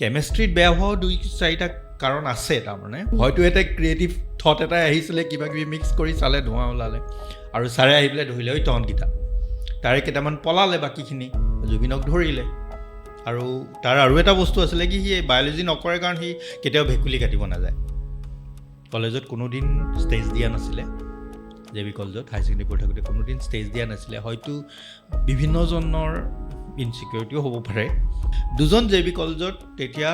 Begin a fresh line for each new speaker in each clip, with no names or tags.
কেমেষ্ট্ৰিত বেয়া হোৱাও দুই চাৰিটা কাৰণ আছে। তাৰমানে হয়তো এটা ক্ৰিয়েটিভ থট এটাই আহিছিলে, কিবা কিবি মিক্স কৰি চালে, ধোঁৱা ওলালে আৰু ছাৰে আহি পেলাই ধৰিলে, ঐ তহঁতকেইটা। তাৰে কেইটামান পলালে, বাকীখিনি জুবিনক ধৰিলে। আৰু তাৰ আৰু এটা বস্তু আছিলে কি, সি বায়'লজি নকৰে কাৰণ সি কেতিয়াও ভেকুলী কাটিব নাযায়। কলেজত কোনোদিন ষ্টেজ দিয়া নাছিলে, জে বি কলেজত হায়াৰ ছেকেণ্ডেৰী পঢ়ি থাকোঁতে কোনোদিন ষ্টেজ দিয়া নাছিলে। হয়তো বিভিন্নজনৰ ইনচিকিউৰিটিও হ'ব পাৰে। দুজন জে বি কলেজত তেতিয়া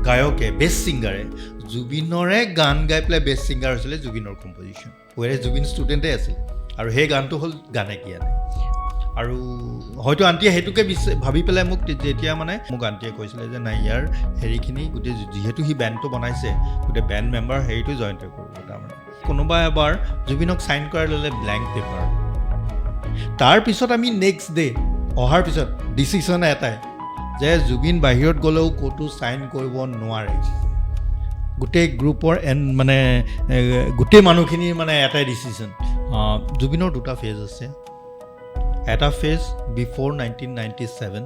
গায়কে, বেষ্ট ছিংগাৰে জুবিনৰে গান গাই পেলাই বেষ্ট ছিংগাৰ হৈছিলে, জুবিনৰ কম্পজিশ্যন। ৱেৰে জুবিন ষ্টুডেণ্টেই আছিলে আৰু সেই গানটো হ'ল গানে কিয়া নাই। আৰু হয়তো আণ্টিয়ে সেইটোকে ভাবি পেলাই মোক যেতিয়া মানে মোক আণ্টিয়ে কৈছিলে যে নাই, ইয়াৰ হেৰিখিনি গোটেই, যিহেতু সি বেণ্ডটো বনাইছে, গোটেই বেণ্ড মেম্বাৰ হেৰিটো জইন কৰিব। তাৰমানে কোনোবা এবাৰ জুবিনক চাইন কৰাই ল'লে ব্লেংক পেপাৰ। তাৰপিছত আমি নেক্সট ডে অহাৰ পিছত ডিচিশ্যন এটাই যে জুবিন বাহিৰত গ'লেও ক'তো চাইন কৰিব নোৱাৰে। গোটেই গ্ৰুপৰ মানে গোটেই মানুহখিনিৰ মানে এটাই ডিচিশ্যন। জুবিনৰ দুটা ফেজ আছে। এটা ফেজ বিফ'ৰ 1997,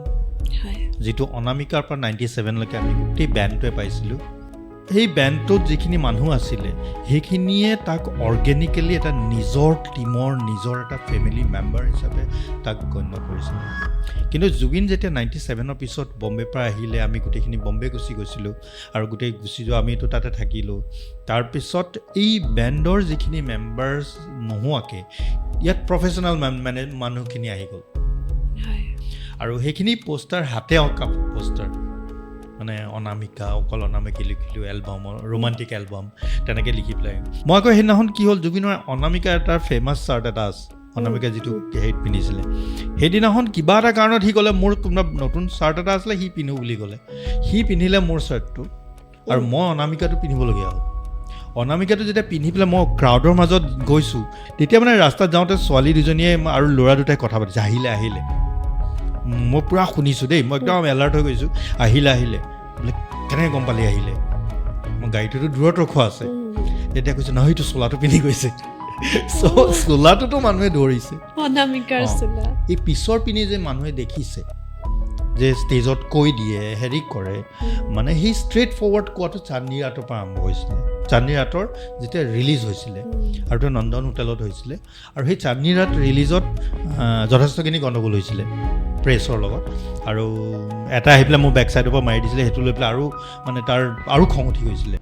যিটো অনামিকাৰ পৰা 97লৈকে আমি গোটেই বেণ্ডটোৱে পাইছিলোঁ। সেই বেণ্ডটোত যিখিনি মানুহ আছিলে সেইখিনিয়ে তাক অৰ্গেনিকেলি এটা নিজৰ টীমৰ, নিজৰ এটা ফেমিলি মেম্বাৰ হিচাপে তাক গণ্য কৰিছিলে। কিন্তু জুবিন যেতিয়া 97ৰ পিছত বম্বেৰ পৰা আহিলে, আমি গোটেইখিনি বম্বে গুচি গৈছিলোঁ আৰু গোটেই গুচি যোৱা আমিতো তাতে থাকিলোঁ। তাৰপিছত এই বেণ্ডৰ যিখিনি মেম্বাৰ্ছ নোহোৱাকৈ ইয়াত প্ৰফেচনেল মানে মানুহখিনি আহি গ'ল। আৰু সেইখিনি পোষ্টাৰ, হাতে অঁকা পোষ্টাৰ, মানে অনামিকা, অকল অনামিকা লিখিলোঁ, এলবামৰ ৰোমান্টিক এলবাম তেনেকৈ লিখি পেলাই। মই আকৌ সেইদিনাখন কি হ'ল, জুবিনৰ অনামিকা এটা ফেমাছ চাৰ্ট এটা আছে, অনামিকা যিটো হেৰিত পিন্ধিছিলে, সেইদিনাখন কিবা এটা কাৰণত সি ক'লে মোৰ কোনোবা নতুন চাৰ্ট এটা আছিলে, সি পিন্ধো বুলি ক'লে। সি পিন্ধিলে মোৰ চাৰ্টটো আৰু মই অনামিকাটো পিন্ধিবলগীয়া হ'ল। অনামিকাটো যেতিয়া পিন্ধি পেলাই মই ক্ৰাউডৰ মাজত গৈছোঁ, তেতিয়া মানে ৰাস্তাত যাওঁতে ছোৱালী দুজনীয়ে আৰু ল'ৰা দুটাই কথা পাতিছে, আহিলে আহিলে। মই পূৰা শুনিছোঁ দেই, মই একদম এলাৰ্ট হৈ গৈছোঁ, আহিলে আহিলে। বোলে কেনেকৈ গম পালি আহিলে? মই গাড়ীটোতো দূৰত ৰখোৱা আছে। তেতিয়া কৈছে নহয়, সেইটো চোলাটো পিন্ধি গৈছে। চ' চোলাটোতো মানুহে ধৰিছে,
অনামিকাৰ চোলা।
এই পিছৰ পিনে যে মানুহে দেখিছে যে ষ্টেজত কৈ দিয়ে, হেৰি কৰে, মানে সেই ষ্ট্ৰেইট ফৰৱাৰ্ড কোৱাটো চান্দনী ৰাতৰ পৰা আৰম্ভ হৈছিলে। চান্দনী ৰাতৰ যেতিয়া ৰিলিজ হৈছিলে আৰু তেওঁ নন্দন হোটেলত হৈছিলে, আৰু সেই চান্দনী ৰাত ৰিলিজত যথেষ্টখিনি গণ্ডগোল হৈছিলে প্ৰেছৰ লগত। আৰু এটা আহি পেলাই মোৰ বেক চাইডৰ পৰা মাৰি দিছিলে, সেইটো লৈ পেলাই আৰু মানে তাৰ আৰু খং উঠি গৈছিলে।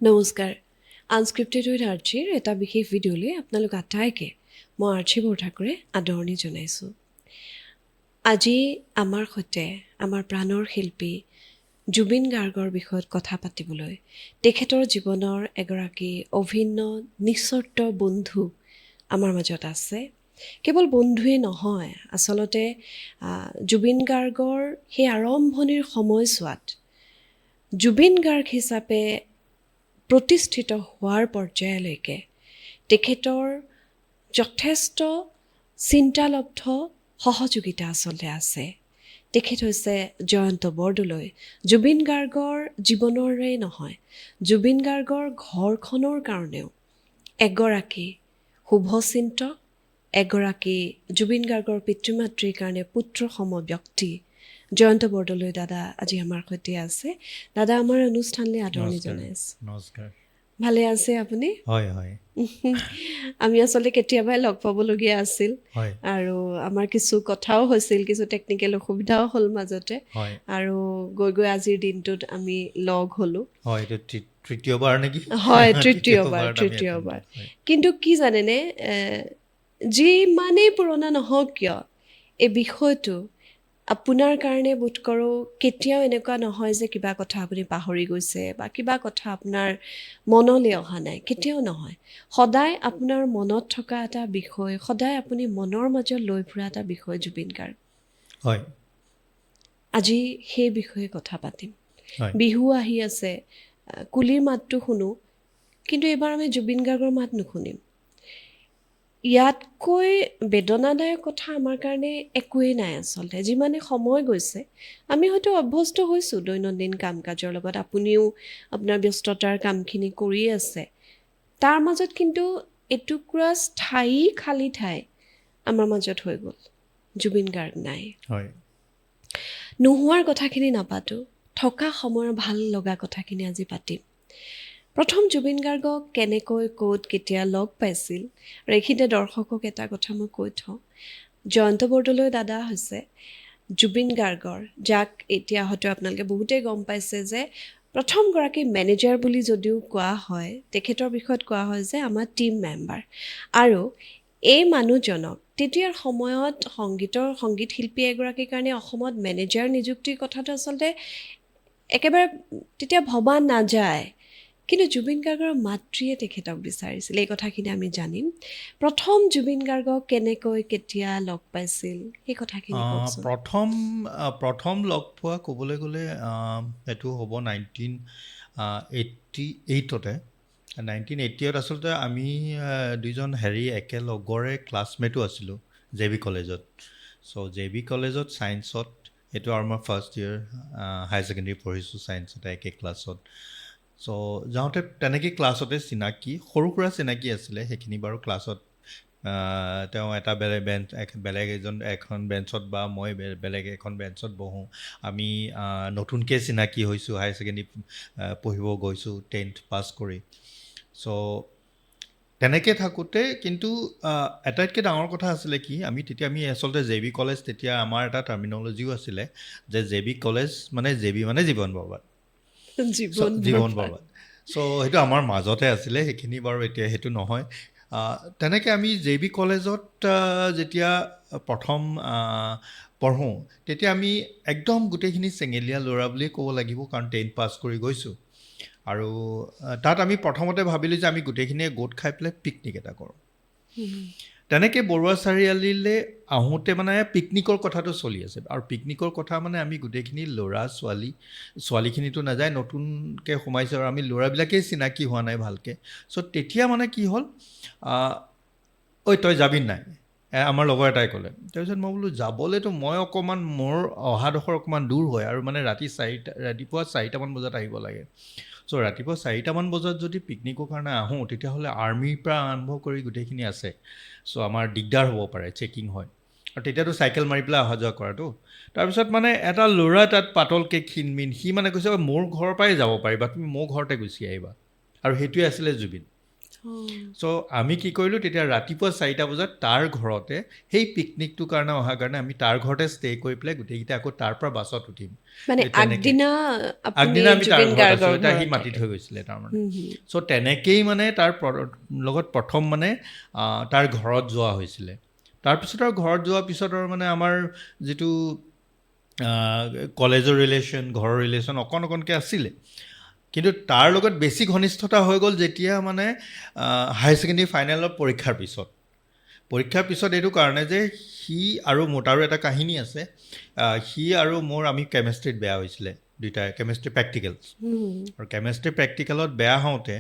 নমস্কাৰ, আনস্ক্ৰিপ্টেড উইথ আৰ্চিৰ এটা বিশেষ ভিডিঅ'লৈ আপোনালোক আটাইকে মই আৰ্চি বৰঠাকুৰে আদৰণি জনাইছোঁ। আজি আমাৰ সৈতে আমাৰ প্ৰাণৰ শিল্পী জুবিন গাৰ্গৰ বিষয়ত কথা পাতিবলৈ তেখেতৰ জীৱনৰ এগৰাকী অভিন্ন নিঃচৰ্ত বন্ধু আমাৰ মাজত আছে। কেৱল বন্ধুৱেই নহয়, আচলতে জুবিন গাৰ্গৰ সেই আৰম্ভণিৰ সময়ছোৱাত জুবিন গাৰ্গ হিচাপে প্ৰতিষ্ঠিত হোৱাৰ পৰ্যায়লৈকে তেখেতৰ যথেষ্ট চিন্তালব্ধ সহযোগিতা আচলতে আছে। তেখেত হৈছে জয়ন্ত বৰদলৈ। জুবিন গাৰ্গৰ জীৱনৰে নহয়, জুবিন গাৰ্গৰ ঘৰখনৰ কাৰণেও এগৰাকী শুভচিন্তক, এগৰাকী জুবিন গাৰ্গৰ পিতৃ মাতৃৰ কাৰণে পুত্ৰসম ব্যক্তি জয়ন্ত বৰদলৈ দাদা আজি আমাৰ সৈতে আছে। দাদা, আমাৰ অনুষ্ঠানলৈ আদৰণি জনাইছোঁ।
নমস্কাৰ।
ভালে আছে আপুনি?
হয় হয়।
আমি আচলতে কেতিয়াবাই লগ পাবলগীয়া আছিল আৰু আমাৰ কিছু কথাও হৈছিল, কিছু টেকনিকেল অসুবিধাও হ'ল মাজতে, আৰু গৈ গৈ আজিৰ দিনটোত আমি লগ হ'লোঁ।
হয়, এইটো তৃতীয়বাৰ নেকি?
হয়, তৃতীয়বাৰ, তৃতীয়বাৰ। কিন্তু কি জানেনে, যিমানেই পুৰণা নহওক কিয়, এই বিষয়টো আপোনাৰ কাৰণে বোধ কৰোঁ কেতিয়াও এনেকুৱা নহয় যে কিবা কথা আপুনি পাহৰি গৈছে বা কিবা কথা আপোনাৰ মনলৈ অহা নাই, কেতিয়াও নহয়। সদায় আপোনাৰ মনত থকা এটা বিষয়, সদায় আপুনি মনৰ মাজত লৈ ফুৰা এটা বিষয় জুবিন গাৰ্গ।
হয়,
আজি সেই বিষয়ে কথা পাতিম। বিহু আহি আছে, কুলিৰ মাতটো শুনো, কিন্তু এইবাৰ আমি জুবিন গাৰ্গৰ মাত নুশুনিম। ইয়াতকৈ বেদনাদায়ক কথা আমাৰ কাৰণে একোৱেই নাই আচলতে। যিমানে সময় গৈছে আমি হয়তো অভ্যস্ত হৈছোঁ দৈনন্দিন কাম কাজৰ লগত, আপুনিও আপোনাৰ ব্যস্ততাৰ কামখিনি কৰি আছে, তাৰ মাজত কিন্তু এটুকুৰা স্থায়ী খালী ঠাই আমাৰ মাজত হৈ গ'ল। জুবিন গাৰ্গ নাই।
হয়।
নোহোৱাৰ কথাখিনি নাপাতোঁ, থকা সময়ৰ ভাল লগা কথাখিনি আজি পাতিম। প্ৰথম জুবিন গাৰ্গক কেনেকৈ, ক'ত, কেতিয়া লগ পাইছিল? আৰু এইখিনিতে দৰ্শকক এটা কথা মই কৈ থওঁ, জয়ন্ত বৰদলৈ দাদা হৈছে জুবিন গাৰ্গৰ, যাক এতিয়া হয়তো আপোনালোকে বহুতেই গম পাইছে যে প্ৰথমগৰাকী মেনেজাৰ বুলি যদিও কোৱা হয়, তেখেতৰ বিষয়ত কোৱা হয় যে আমাৰ টীম মেম্বাৰ। আৰু এই মানুহজনক তেতিয়াৰ সময়ত সংগীত শিল্পী এগৰাকীৰ কাৰণে অসমত মেনেজাৰ নিযুক্তিৰ কথাটো আচলতে একেবাৰে তেতিয়া ভবা নাযায়, কিন্তু জুবিন গাৰ্গৰ মাতৃয়ে তেখেতক বিচাৰিছিল। এই কথাখিনি আমি জানিম। প্ৰথম জুবিন গাৰ্গক কেনেকৈ, কেতিয়া লগ পাইছিল, সেই কথাখিনি কওকচোন।
প্ৰথম লগ পোৱা ক'বলৈ গ'লে সেইটো হ'ব 1988তে। 1988ত আচলতে আমি দুইজন হেৰি একেলগৰে ক্লাছমেটো আছিলোঁ জে বি কলেজত। চ' জে বি কলেজত ছায়েন্সত, সেইটো আৰু মই ফাৰ্ষ্ট ইয়েৰ হায়াৰ ছেকেণ্ডেৰী পঢ়িছোঁ ছায়েন্সতে একে ক্লাছত। চ' যাওঁতে তেনেকৈ ক্লাছতে চিনাকি, সৰু সুৰা চিনাকি আছিলে সেইখিনি বাৰু। ক্লাছত তেওঁ এটা বেলেগ বেঞ্চ, বেলেগ এজন এখন বেঞ্চত বা মই বেলেগ এখন বেঞ্চত বহোঁ। আমি নতুনকৈ চিনাকি হৈছোঁ, হায়াৰ ছেকেণ্ডেৰী পঢ়িব গৈছোঁ টেন্থ পাছ কৰি। চ' তেনেকৈ থাকোঁতে কিন্তু আটাইতকৈ ডাঙৰ কথা আছিলে কি, আমি তেতিয়া আমি আচলতে জে বি কলেজ, তেতিয়া আমাৰ এটা টাৰ্মিনলজিও আছিলে যে জে বি কলেজ মানে জে বি মানে জীৱন বৰবাদ, জীৱন বৰবাদ। চ' সেইটো আমাৰ মাজতে আছিলে সেইখিনি বাৰু, এতিয়া সেইটো নহয়। তেনেকৈ আমি জে বি কলেজত যেতিয়া প্ৰথম পঢ়োঁ, তেতিয়া আমি একদম গোটেইখিনি চেঙেলীয়া ল'ৰা বুলিয়ে ক'ব লাগিব, কাৰণ টেন পাছ কৰি গৈছোঁ। আৰু তাত আমি প্ৰথমতে ভাবিলোঁ যে আমি গোটেইখিনিয়ে গোট খাই পেলাই পিকনিক এটা কৰোঁ। তেনেকৈ বৰুৱা চাৰিআলিলৈ আহোঁতে মানে পিকনিকৰ কথাটো চলি আছে। আৰু পিকনিকৰ কথা মানে আমি গোটেইখিনি ল'ৰা ছোৱালী, ছোৱালীখিনিতো নাযায়, নতুনকৈ সোমাইছে আৰু আমি ল'ৰাবিলাকেই চিনাকি হোৱা নাই ভালকৈ। চ' তেতিয়া মানে কি হ'ল, ঐ তই যাবি নাই, আমাৰ লগৰ এটাই ক'লে। তাৰপিছত মই বোলো যাবলৈতো মই অকণমান, মোৰ অহাডোখৰ অকণমান দূৰ হয় আৰু মানে ৰাতিপুৱা 4টামান বজাত আহিব লাগে। চ' ৰাতিপুৱা 4টামান বজাত যদি পিকনিকৰ কাৰণে আহোঁ, তেতিয়াহ'লে আৰ্মিৰ পৰা আৰম্ভ কৰি গোটেইখিনি আছে। চ' আমাৰ দিগদাৰ হ'ব পাৰে, চেকিং হয়। আৰু তেতিয়াতো চাইকেল মাৰি পেলাই অহা যোৱা কৰাটো। তাৰপিছত মানে এটা ল'ৰা তাত পাতলকৈ ক্ষীণমিন, সি মানে কৈছে মোৰ ঘৰৰ পৰাই যাব পাৰিবা তুমি, মোৰ ঘৰতে গুচি আহিবা। আৰু সেইটোৱে আছিলে জুবিন। চ' আমি কি কৰিলোঁ তেতিয়া, ৰাতিপুৱা 4টা বজাত তাৰ ঘৰতে সেই পিকনিকটোৰ কাৰণে অহাৰ কাৰণে আমি তাৰ ঘৰতে ষ্টে কৰি পেলাই গোটেইকেইটা আকৌ তাৰ পৰা বাছত উঠিম।
মানে আগদিনা
আগদিনা আমি তাৰ ঘৰত আছিলোঁ, সি মাতি থৈ গৈছিলে তাৰমানে। চ' তেনেকেই মানে তাৰ লগত প্ৰথম মানে তাৰ ঘৰত যোৱা হৈছিলে। তাৰপিছত আৰু ঘৰত যোৱাৰ পিছত আৰু মানে আমাৰ যিটো কলেজৰ ৰিলেশ্যন, ঘৰৰ ৰিলেশ্যন অকণ অকণকৈ আছিলে, কিন্তু তাৰ লগত বেছি ঘনিষ্ঠতা হৈ গ'ল যেতিয়া মানে হায়াৰ ছেকেণ্ডেৰী ফাইনেলৰ পৰীক্ষাৰ পিছত। পৰীক্ষাৰ পিছত এইটো কাৰণে যে সি আৰু মোৰ, তাৰো এটা কাহিনী আছে। সি আৰু মোৰ আমি কেমেষ্ট্ৰিত বেয়া হৈছিলে দুইটাই, কেমেষ্ট্ৰি প্ৰেক্টিকেল। আৰু কেমেষ্ট্ৰি প্ৰেক্টিকেলত বেয়া হওঁতে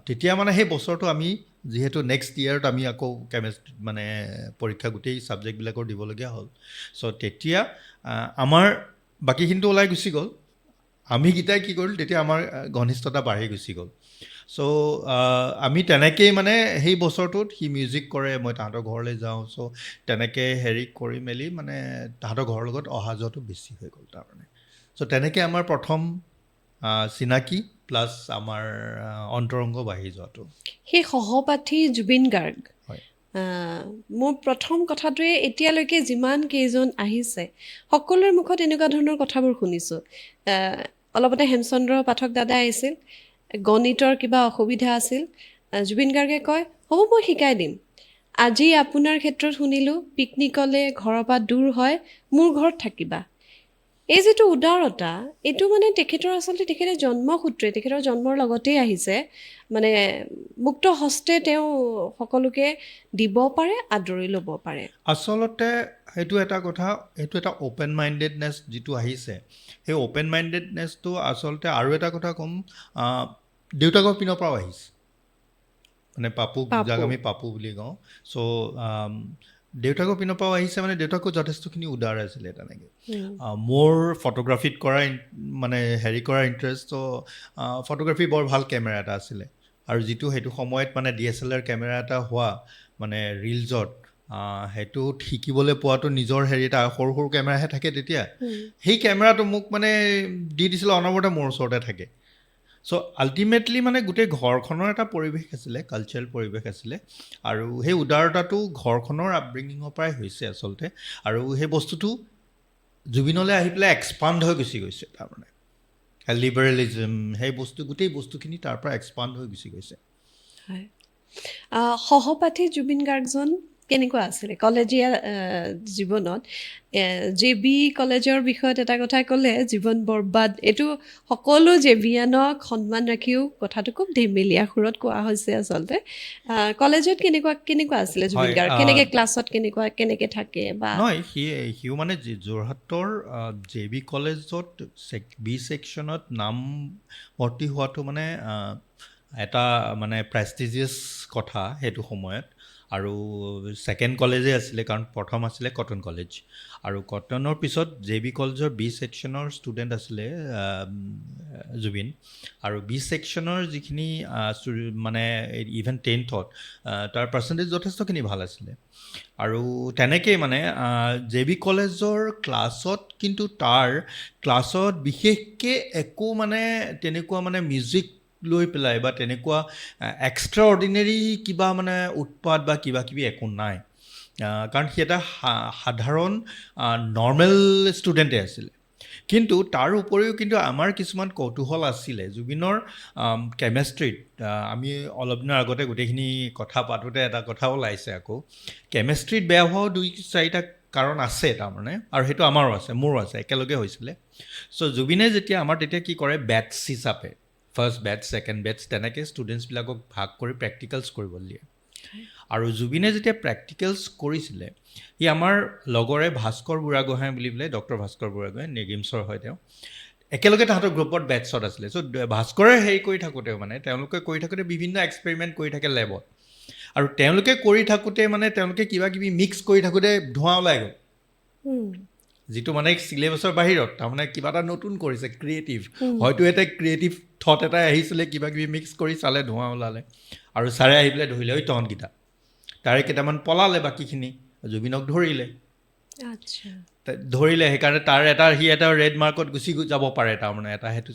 তেতিয়া মানে সেই বছৰটো আমি যিহেতু নেক্সট ইয়েৰত আমি আকৌ কেমেষ্ট্ৰি মানে পৰীক্ষা গোটেই ছাবজেক্টবিলাকৰ দিবলগীয়া হ'ল। চ' তেতিয়া আমাৰ বাকীখিনিতো ওলাই গুচি গ'ল, আমিকেইটাই কি কৰিলোঁ তেতিয়া আমাৰ ঘনিষ্ঠতা বাঢ়ি গুচি গ'ল। চ' আমি তেনেকেই মানে সেই বছৰটোত সি মিউজিক কৰে, মই তাহাঁতৰ ঘৰলৈ যাওঁ। চ' তেনেকৈ হেৰি কৰি মেলি মানে তাহাঁতৰ ঘৰৰ লগত অহা যোৱাটো বেছি হৈ গ'ল তাৰমানে। চ' তেনেকৈ আমাৰ প্ৰথম চিনাকি প্লাছ আমাৰ অন্তৰংগ বাঢ়ি যোৱাটো।
সেই সহপাঠী জুবিন গাৰ্গ, মোৰ প্ৰথম কথাটোৱে এতিয়ালৈকে যিমান কেইজন আহিছে সকলোৰে মুখত এনেকুৱা ধৰণৰ কথাবোৰ শুনিছোঁ। অলপতে হেমচন্দ্ৰ পাঠক দাদা আহিছিল, গণিতৰ কিবা অসুবিধা আছিল, জুবিন গাৰ্গে কয় হ'ব মই শিকাই দিম। আজি আপোনাৰ ক্ষেত্ৰত শুনিলোঁ পিকনিকলৈ ঘৰৰ পৰা দূৰ হয়, মোৰ ঘৰত থাকিবা। এই যিটো উদাৰতা, এইটো মানে তেখেতৰ আচলতে তেখেতে জন্মসূত্ৰে, তেখেতৰ জন্মৰ লগতেই আহিছে, মানে মুক্ত হস্তে তেওঁ সকলোকে দিব পাৰে, আদৰি ল'ব পাৰে।
আচলতে সেইটো এটা কথা, সেইটো এটা অ'পেন মাইণ্ডেডনেছ যিটো আহিছে, সেই অ'পেন মাইণ্ডেডনেছটো আচলতে আৰু এটা কথা ক'ম, দেউতাকৰ পিনৰ পৰাও আহিছে। মানে পাপু, যাক আমি পাপু বুলি কওঁ। চ' দেউতাকৰ পিনৰ পৰাও আহিছে, মানে দেউতাকো যথেষ্টখিনি উদাৰ আছিলে তেনেকৈ। মোৰ ফটোগ্ৰাফীত কৰা মানে হেৰি কৰাৰ ইণ্টাৰেষ্ট, ত' ফটোগ্ৰাফী বৰ ভাল কেমেৰা এটা আছিলে, আৰু যিটো সেইটো সময়ত মানে DSLR camera এটা হোৱা মানে ৰিলজত সেইটো শিকিবলৈ পোৱাটো নিজৰ হেৰি এটা সৰু সৰু কেমেৰাহে থাকে তেতিয়া। সেই কেমেৰাটো মোক মানে দি দিছিলে, অনবৰতে মোৰ ওচৰতে থাকে। চ' আল্টিমেটলি মানে গোটেই ঘৰখনৰ এটা পৰিৱেশ আছিলে, কালচাৰেল পৰিৱেশ আছিলে আৰু সেই উদাৰতাটো ঘৰখনৰ আপব্ৰিঙিঙৰ পৰাই হৈছে আচলতে। আৰু সেই বস্তুটো জুবিনলৈ আহি পেলাই এক্সপাণ্ড হৈ গুচি গৈছে। তাৰমানে লিবাৰেলিজম, সেই বস্তু গোটেই বস্তুখিনি তাৰ পৰা এক্সপাণ্ড হৈ গুচি গৈছে।
হয়, সহপাঠী জুবিন গাৰ্গজন কেনেকুৱা আছিলে কলেজীয়া জীৱনত? জে বি কলেজৰ বিষয়ত এটা কথা ক'লে, জীৱন বৰবাদ, এইটো সকলো জেবিয়ানক সন্মান ৰাখিও কথাটো খুব ধেমেলীয়া সুৰত কোৱা হৈছে আচলতে। কলেজত কেনেকুৱা কেনেকুৱা আছিলে জুবিন গাৰ্গ? কেনেকৈ ক্লাছত কেনেকুৱা কেনেকৈ থাকে বা
নহয়, সিও মানে যোৰহাটৰ জে বি কলেজত বি ছেকশ্যনত নাম ভৰ্তি হোৱাটো মানে এটা মানে প্ৰেষ্টিজিয়াছ কথা সেইটো সময়ত। আৰু ছেকেণ্ড কলেজেই আছিলে, কাৰণ প্ৰথম আছিলে কটন কলেজ আৰু কটনৰ পিছত জে বি কলেজৰ বি ছেকশ্যনৰ ষ্টুডেণ্ট আছিলে জুবিন। আৰু বি ছেকশ্যনৰ যিখিনি মানে ইভেন টেন্থত তাৰ পাৰ্চেণ্টেজ যথেষ্টখিনি ভাল আছিলে। আৰু তেনেকেই মানে জে বি কলেজৰ ক্লাছত, কিন্তু তাৰ ক্লাছত বিশেষকৈ একো মানে তেনেকুৱা মানে মিউজিক লৈ পেলাই বা তেনেকুৱা এক্সট্ৰা অৰ্ডিনেৰী কিবা মানে উৎপাত বা কিবা কিবি একো নাই, কাৰণ সি এটা সাধাৰণ নৰ্মেল ষ্টুডেণ্টে আছিলে। কিন্তু তাৰ উপৰিও কিন্তু আমাৰ কিছুমান কৌতূহল আছিলে জুবিনৰ কেমেষ্ট্ৰিত। আমি অলপ দিনৰ আগতে গোটেইখিনি কথা পাতোঁতে এটা কথা ওলাইছে, আকৌ কেমেষ্ট্ৰিত বেয়া হোৱাও দুই চাৰিটা কাৰণ আছে তাৰমানে, আৰু সেইটো আমাৰো আছে, মোৰো আছে, একেলগে হৈছিলে। চ' জুবিনে যেতিয়া আমাৰ তেতিয়া কি কৰে, বেটছ হিচাপে ফাৰ্ষ্ট বেটছ, ছেকেণ্ড বেটছ তেনেকৈ ষ্টুডেণ্টছবিলাকক ভাগ কৰি প্ৰেক্টিকেলছ কৰিব দিয়ে। আৰু জুবিনে যেতিয়া প্ৰেক্টিকেলছ কৰিছিলে, সি আমাৰ লগৰে ভাস্কৰ বুঢ়াগোহাঁই বুলি পেলাই, ডক্টৰ ভাস্কৰ বুঢ়াগোহাঁই, নিগিমছৰ হয় তেওঁ, একেলগে তাহাঁতৰ গ্ৰুপত বেটছত আছিলে। চ' ভাস্কৰে হেৰি কৰি থাকোঁতেও মানে তেওঁলোকে কৰি থাকোঁতে বিভিন্ন এক্সপেৰিমেণ্ট কৰি থাকে লেবত, আৰু তেওঁলোকে কৰি থাকোঁতে মানে তেওঁলোকে কিবা কিবি মিক্স কৰি থাকোঁতে ধোঁৱা ওলাই গ'ল, যিটো মানে চিলেবাছৰ বাহিৰত, তাৰমানে কিবা এটা নতুন কৰিছে ক্ৰিয়েটিভ, হয়তো এটা ক্ৰিয়েটিভ থট এটাই আহিছিলে, কিবা কিবি মিক্স কৰি চালে, ধোঁৱা ওলালে। আৰু ছাৰে আহি পেলাই ধৰিলে, ঐ তহঁতকেইটা। তাৰে কেইটামান পলালে, বাকীখিনি জুবিনক ধৰিলে। ধৰিলে, সেইকাৰণে তাৰ এটা সি এটা ৰেড মাৰ্কত গুচি যাব পাৰে, তাৰমানে এটা সেইটো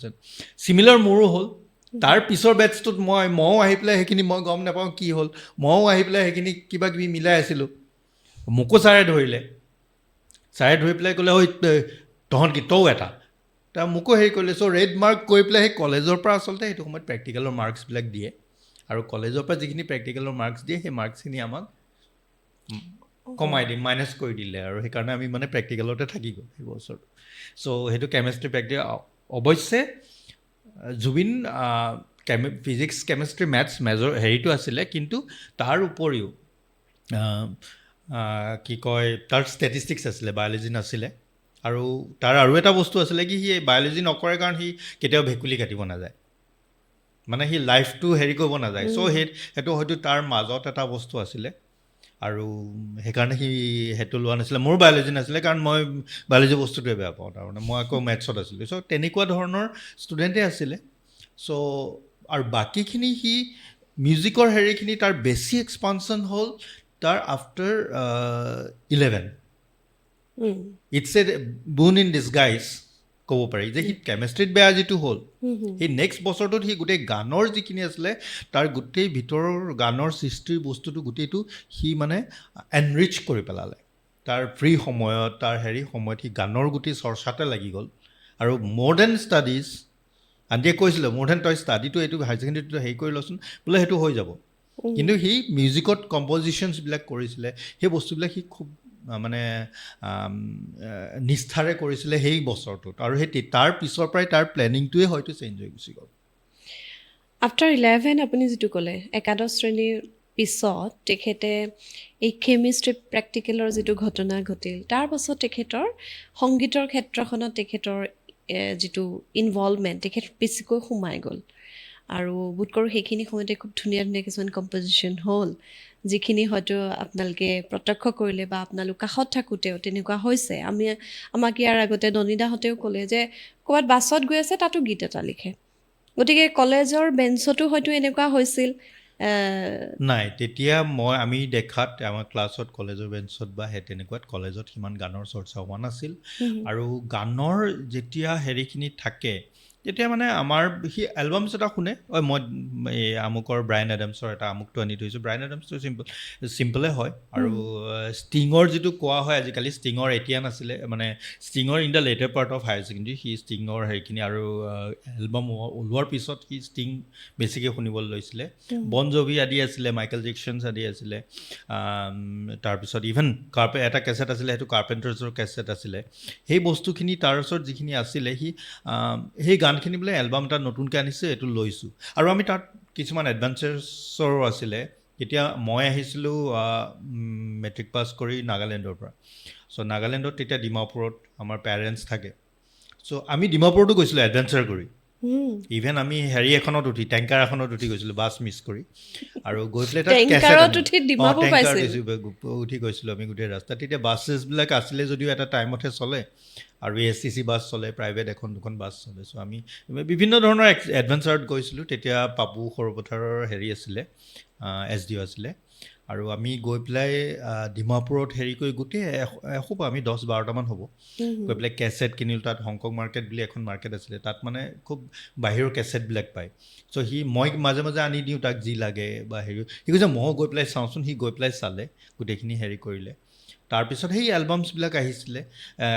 চিমিলাৰ মোৰো হ'ল। তাৰ পিছৰ বেটছটোত ময়ো আহি পেলাই সেইখিনি মই গম নাপাওঁ কি হ'ল, ময়ো আহি পেলাই সেইখিনি কিবা কিবি মিলাই আছিলোঁ, মোকো ছাৰে ধৰিলে। ছাৰে ধৰি পেলাই ক'লে, ঐ তহঁত কি তও এটা, তাৰ মোকো হেৰি কৰিলে। চ' ৰেড মাৰ্ক কৰি পেলাই সেই কলেজৰ পৰা আচলতে সেইটো সময়ত প্ৰেক্টিকেলৰ মাৰ্কছবিলাক দিয়ে, আৰু কলেজৰ পৰা যিখিনি প্ৰেক্টিকেলৰ মাৰ্কছ দিয়ে সেই মাৰ্কছখিনি আমাক কমাই দি মাইনাছ কৰি দিলে, আৰু সেইকাৰণে আমি মানে প্ৰেক্টিকেলতে থাকি গ'ল সেই বছৰটো। চ' সেইটো কেমেষ্ট্ৰি প্ৰেক্টিকেল। অৱশ্যে Zubeen physics, chemistry, maths major হেৰিটো আছিলে, কিন্তু তাৰ উপৰিও কি কয় তাৰ ষ্টেটিষ্টিক্স আছিলে, বায়'লজি নাছিলে। আৰু তাৰ আৰু এটা বস্তু আছিলে কি, সি বায়'লজি নকৰে কাৰণ সি কেতিয়াও ভেকুলী কাটিব নাযায়, মানে সি লাইফটো হেৰি কৰিব নাযায়। চ' সেইটো হয়তো তাৰ মাজত এটা বস্তু আছিলে আৰু সেইকাৰণে সি সেইটো লোৱা নাছিলে। মোৰো বায়'লজি নাছিলে কাৰণ মই বায়'লজি বস্তুটোৱে বেয়া পাওঁ, তাৰমানে মই আকৌ মেথছত আছিলোঁ। চ' তেনেকুৱা ধৰণৰ ষ্টুডেণ্টেই আছিলে। চ' আৰু বাকীখিনি সি মিউজিকৰ হেৰিখিনি তাৰ বেছি এক্সপানশ্যন হ'ল তাৰ after 11। It's a boon in disguise ক'ব পাৰি যে সি কেমেষ্ট্ৰিত বেয়া যিটো হ'ল, সেই নেক্সট বছৰটোত সি গোটেই গানৰ যিখিনি আছিলে তাৰ গোটেই ভিতৰৰ গানৰ সৃষ্টিৰ বস্তুটো গোটেইটো সি মানে এনৰিচ কৰি পেলালে। তাৰ ফ্ৰী সময়ত, তাৰ হেৰি সময়ত সি গানৰ গোটেই চৰ্চাতে লাগি গ'ল। আৰু মোৰ then studies, আণ্টিয়ে কৈছিলে মোৰ then তই ষ্টাডিটো এইটো হায়াৰ ছেকেণ্ডেৰীটো হেৰি কৰি লচোন বোলে, সেইটো হৈ যাব। কিন্তু সি মিউজিকত কম্পজিশ্যনছবিলাক কৰিছিলে, সেই বস্তুবিলাক সি খুব মানে নিষ্ঠাৰে কৰিছিলে সেই বছৰটোত। আৰু সেই তাৰ পিছৰ পৰাই তাৰ প্লেনিংটোৱে হয়তো চেঞ্জ হৈ গুচি গ'ল।
আফটাৰ 11 আপুনি যিটো ক'লে, একাদশ শ্ৰেণীৰ পিছত তেখেতে এই কেমিষ্ট্ৰি প্ৰেক্টিকেলৰ যিটো ঘটনা ঘটিল, তাৰ পাছত তেখেতৰ সংগীতৰ ক্ষেত্ৰখনত তেখেতৰ যিটো ইনভলভমেণ্ট, তেখেত বেছিকৈ সোমাই গ'ল। আৰু বোধ কৰোঁ সেইখিনি সময়তে খুব ধুনীয়া ধুনীয়া কিছুমান কম্পজিশ্যন হ'ল, যিখিনি হয়তো আপোনালোকে প্ৰত্যক্ষ কৰিলে বা আপোনালোক কাষত থাকোঁতেও তেনেকুৱা হৈছে। আমাক ইয়াৰ আগতে ননীদাহঁতেও ক'লে যে ক'ৰবাত বাছত গৈ আছে, তাতো গীত এটা লিখে। গতিকে কলেজৰ বেঞ্চতো হয়তো এনেকুৱা হৈছিল।
নাই, তেতিয়া আমি দেখাত আমাৰ ক্লাছত, কলেজৰ বেঞ্চত বা সেই তেনেকুৱাত কলেজত সিমান গানৰ চৰ্চা হোৱা নাছিল। আৰু গানৰ যেতিয়া হেৰিখিনি থাকে তেতিয়া মানে আমাৰ সি এলবামছ এটা শুনে, ঐ মই এই আমুকৰ ব্ৰায়ন এডামছৰ এটা আমুকটো আনি থৈছোঁ। ব্ৰায়ন এডামছটো চিম্পলে হয়। আৰু ষ্টিঙৰ যিটো কোৱা হয় আজিকালি, ষ্টিঙৰ এতিয়া নাছিলে, মানে ষ্টিঙৰ in the later part of higher secondary সি ষ্টিঙৰ হেৰিখিনি আৰু এলবাম ওলোৱাৰ পিছত সি ষ্টিং বেছিকৈ শুনিবলৈ লৈছিলে। বন জভি আদি আছিলে, মাইকেল জেকচনছ আদি আছিলে। তাৰপিছত ইভেন এটা কেছেট আছিলে, সেইটো কাৰ্পেণ্টাৰ্ছৰ কেছেট আছিলে। সেই বস্তুখিনি তাৰ ওচৰত যিখিনি আছিলে, সি সেই গানখিনি বোলে এলবাম এটা নতুনকৈ আনিছে, এইটো লৈছোঁ। আৰু আমি তাত কিছুমান এডভেঞ্চাৰ্ছৰো আছিলে। তেতিয়া মই আহিছিলোঁ মেট্ৰিক পাছ কৰি নাগালেণ্ডৰ পৰা। চ' নাগালেণ্ডত তেতিয়া ডিমাপুৰত আমাৰ পেৰেণ্টছ থাকে। চ' আমি ডিমাপুৰতো গৈছিলোঁ এডভেঞ্চাৰ কৰি। ইভেন আমি হেৰি এখনত উঠি, টেংকাৰ এখনত উঠি গৈছিলোঁ বাছ মিছ কৰি, আৰু গৈ পেলাই তাত
টেংকাৰত উঠি ডিমাপুৰ
টেংকাৰত
পাইছিল?
উঠি গৈছিলোঁ আমি গোটেই ৰাস্তা। তেতিয়া বাছেছবিলাক আছিলে যদিও এটা টাইমতহে চলে, আৰু এছটিচি বাছ চলে, প্ৰাইভেট এখন দুখন বাছ চলে। চ' আমি বিভিন্ন ধৰণৰ এডভেঞ্চাৰত গৈছিলোঁ। তেতিয়া পাপু সৰুপথাৰৰ হেৰি আছিলে, এছডিঅ' আছিলে। আৰু আমি গৈ পেলাই ডিমাপুৰত হেৰি কৰি গোটেই এসোপা আমি 10-12টামান হ'ব গৈ পেলাই কেছেট কিনিলোঁ। তাত হংকং মাৰ্কেট বুলি এখন মাৰ্কেট আছিলে, তাত মানে খুব বাহিৰৰ কেছেটবিলাক পায়। চ' সি মই মাজে মাজে আনি দিওঁ তাক যি লাগে বা হেৰি। সি কৈছে ময়ো গৈ পেলাই চাওঁচোন। সি গৈ পেলাই চালে, গোটেইখিনি হেৰি কৰিলে। তাৰপিছত সেই এলবামছবিলাক আহিছিলে,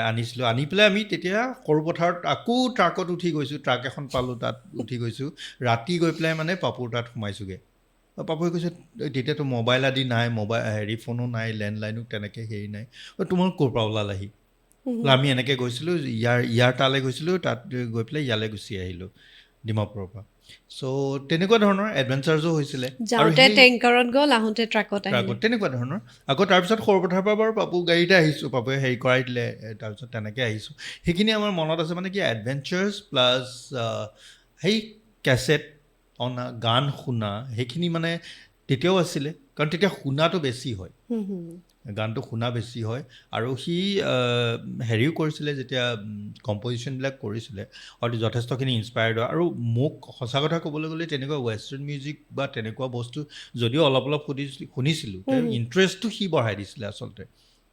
আনিছিলোঁ। আনি পেলাই আমি তেতিয়া সৰুপথাৰত আকৌ ট্ৰাকত উঠি গৈছোঁ, ট্ৰাক এখন পালোঁ, তাত উঠি গৈছোঁ। ৰাতি গৈ পেলাই মানে পাপুৰ তাত সোমাইছোঁগৈ। পাপুৱে কৈছে, তেতিয়াতো মোবাইল আদি নাই, মোবাইল হেৰি ফোনো নাই, লেণ্ডলাইনো তেনেকৈ হেৰি নাই, তোমালোক ক'ৰ পৰা ওলালাহি? আমি এনেকৈ গৈছিলোঁ, ইয়াৰ তালৈ গৈছিলোঁ, তাত গৈ পেলাই ইয়ালৈ গুচি আহিলোঁ ডিমাপুৰৰ পৰা। চ' তেনেকুৱা ধৰণৰ এডভেঞ্চাৰ্ছো হৈছিলে।
যাওঁতে টেংকাৰত গ'ল, আহোঁতে ট্ৰাকত আহিলে।
ট্ৰাকত, তেনেকুৱা ধৰণৰ। আকৌ তাৰপিছত সৰুপথাৰৰ পৰা বাৰু পাপু গাড়ীতে আহিছোঁ, পাপুৱে হেৰি কৰাই দিলে, তাৰপিছত তেনেকৈ আহিছোঁ। সেইখিনি আমাৰ মনত আছে, মানে কি এডভেঞ্চাৰ্ছ প্লাছ সেই কেছেট অনা, গান শুনা, সেইখিনি মানে তেতিয়াও আছিলে, কাৰণ তেতিয়া শুনাটো বেছি হয়, গানটো শুনা বেছি হয়। আৰু সি হেৰিও কৰিছিলে, যেতিয়া কম্প'জিশ্যনবিলাক কৰিছিলে, হয়তো যথেষ্টখিনি ইনস্পায়াৰ্ড হয়। আৰু মোক সঁচা কথা ক'বলৈ গ'লে তেনেকুৱা ৱেষ্টাৰ্ণ মিউজিক বা তেনেকুৱা বস্তু যদিও অলপ অলপ শুনিছিলোঁ, ইণ্টাৰেষ্টটো সি বঢ়াই দিছিলে আচলতে।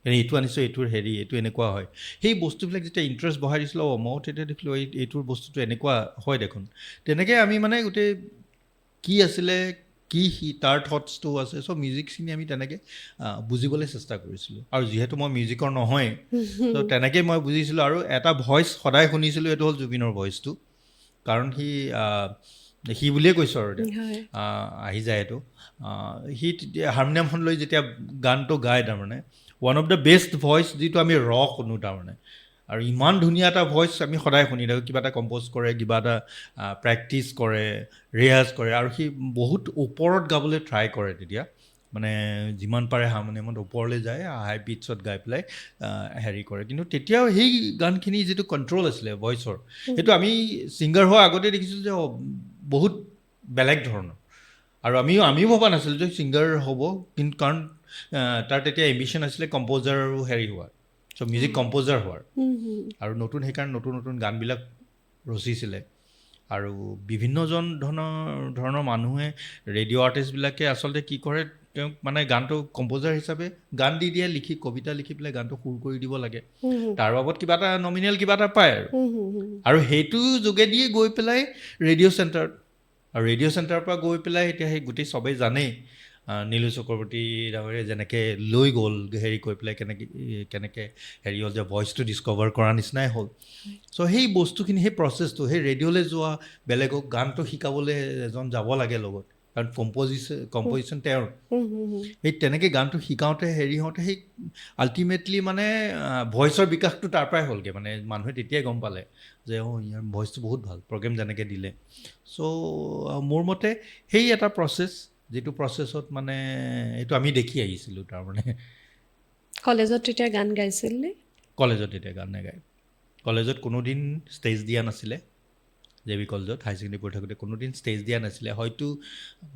এইটো আনিছোঁ, এইটোৰ হেৰি, এইটো এনেকুৱা হয়, সেই বস্তুবিলাক যেতিয়া ইণ্টাৰেষ্ট বঢ়াই দিছিলে, অ' ময়ো তেতিয়া দেখিলোঁ এইটোৰ বস্তুটো এনেকুৱা হয় দেখোন। তেনেকৈ আমি মানে গোটেই কি আছিলে, কি সি তাৰ থটছটো আছে, চব মিউজিকখিনি আমি তেনেকৈ বুজিবলৈ চেষ্টা কৰিছিলোঁ। আৰু যিহেতু মই মিউজিকৰ নহয়, ত' তেনেকেই মই বুজিছিলোঁ। আৰু এটা ভইচ সদায় শুনিছিলোঁ, এইটো হ'ল জুবিনৰ ভইচটো, কাৰণ সি বুলিয়ে কৈছোঁ আৰু আহি যায় এইটো। সি তেতিয়া হাৰমনিয়ামখন লৈ যেতিয়া গানটো গায়, তাৰমানে one of the best voice যিটো আমি ৰ শুনো তাৰমানে। আৰু ইমান ধুনীয়া এটা ভইচ আমি সদায় শুনি থাকোঁ, কিবা এটা কম্প'জ কৰে, কিবা এটা প্ৰেক্টিছ কৰে, ৰিয়াজ কৰে, আৰু সি বহুত ওপৰত গাবলৈ ট্ৰাই কৰে তেতিয়া, মানে যিমান পাৰে হাৰমনিয়ামত ওপৰলৈ যায়, হাই পিটছত গাই পেলাই হেৰি কৰে। কিন্তু তেতিয়াও সেই গানখিনি যিটো কণ্ট্ৰল আছিলে ভইচৰ, সেইটো আমি ছিংগাৰ হোৱাৰ আগতে দেখিছিলোঁ যে বহুত বেলেগ ধৰণৰ। আৰু আমিও ভবা নাছিলোঁ যে ছিংগাৰ হ'ব, কিন্তু কাৰণ তাৰ তেতিয়া এম্বিশ্যন আছিলে কম্প'জাৰ আৰু হেৰি হোৱাৰ, চ' মিউজিক কম্প'জাৰ হোৱাৰ। আৰু নতুন, সেইকাৰণে নতুন নতুন গানবিলাক ৰচিছিলে। আৰু বিভিন্নজন ধৰণৰ মানুহে, ৰেডিঅ' আৰ্টিষ্টবিলাকে আচলতে কি কৰে, তেওঁক মানে গানটো কম্প'জাৰ হিচাপে গান দি দিয়ে, লিখি কবিতা লিখি পেলাই গানটো সুৰ কৰি দিব লাগে, তাৰ বাবদ কিবা এটা নমিনেল কিবা এটা পায় আৰু। আৰু সেইটো যোগেদিয়ে গৈ পেলাই ৰেডিঅ' চেণ্টাৰত, আৰু ৰেডিঅ' চেণ্টাৰৰ পৰা গৈ পেলাই এতিয়া সেই গোটেই চবেই জানেই, নীলু চক্ৰৱৰ্তী ডাঙৰীয়া যেনেকৈ লৈ গ'ল হেৰি কৰি পেলাই, কেনেকৈ হেৰি হ'ল যে ভইচটো ডিছকভাৰ কৰা নিচিনাই হ'ল। চ' সেই বস্তুখিনি, সেই প্ৰচেছটো, সেই ৰেডিঅ'লৈ যোৱা, বেলেগক গানটো শিকাবলৈ এজন যাব লাগে লগত, কাৰণ কম্প'জিশ্যন তেওঁৰ, সেই তেনেকৈ গানটো শিকাওঁতে হেৰি হওঁতে সেই আল্টিমেটলি মানে ভইচৰ বিকাশটো তাৰ পৰাই হ'লগৈ। মানে মানুহে তেতিয়াই গম পালে যে অ' ইয়াৰ ভইচটো বহুত ভাল, প্ৰগ্ৰেম যেনেকৈ দিলে। চ' মোৰ মতে সেই এটা প্ৰচেছ, যিটো প্ৰচেছত মানে এইটো আমি দেখি আহিছিলোঁ তাৰমানে।
কলেজত তেতিয়া গান গাইছিল নে?
কলেজত তেতিয়া গান নাগায়। কলেজত কোনোদিন ষ্টেজ দিয়া নাছিলে, জে বি কলেজত হায়াৰ ছেকেণ্ডেৰী পঢ়ি থাকোঁতে কোনোদিন ষ্টেজ দিয়া নাছিলে। হয়তো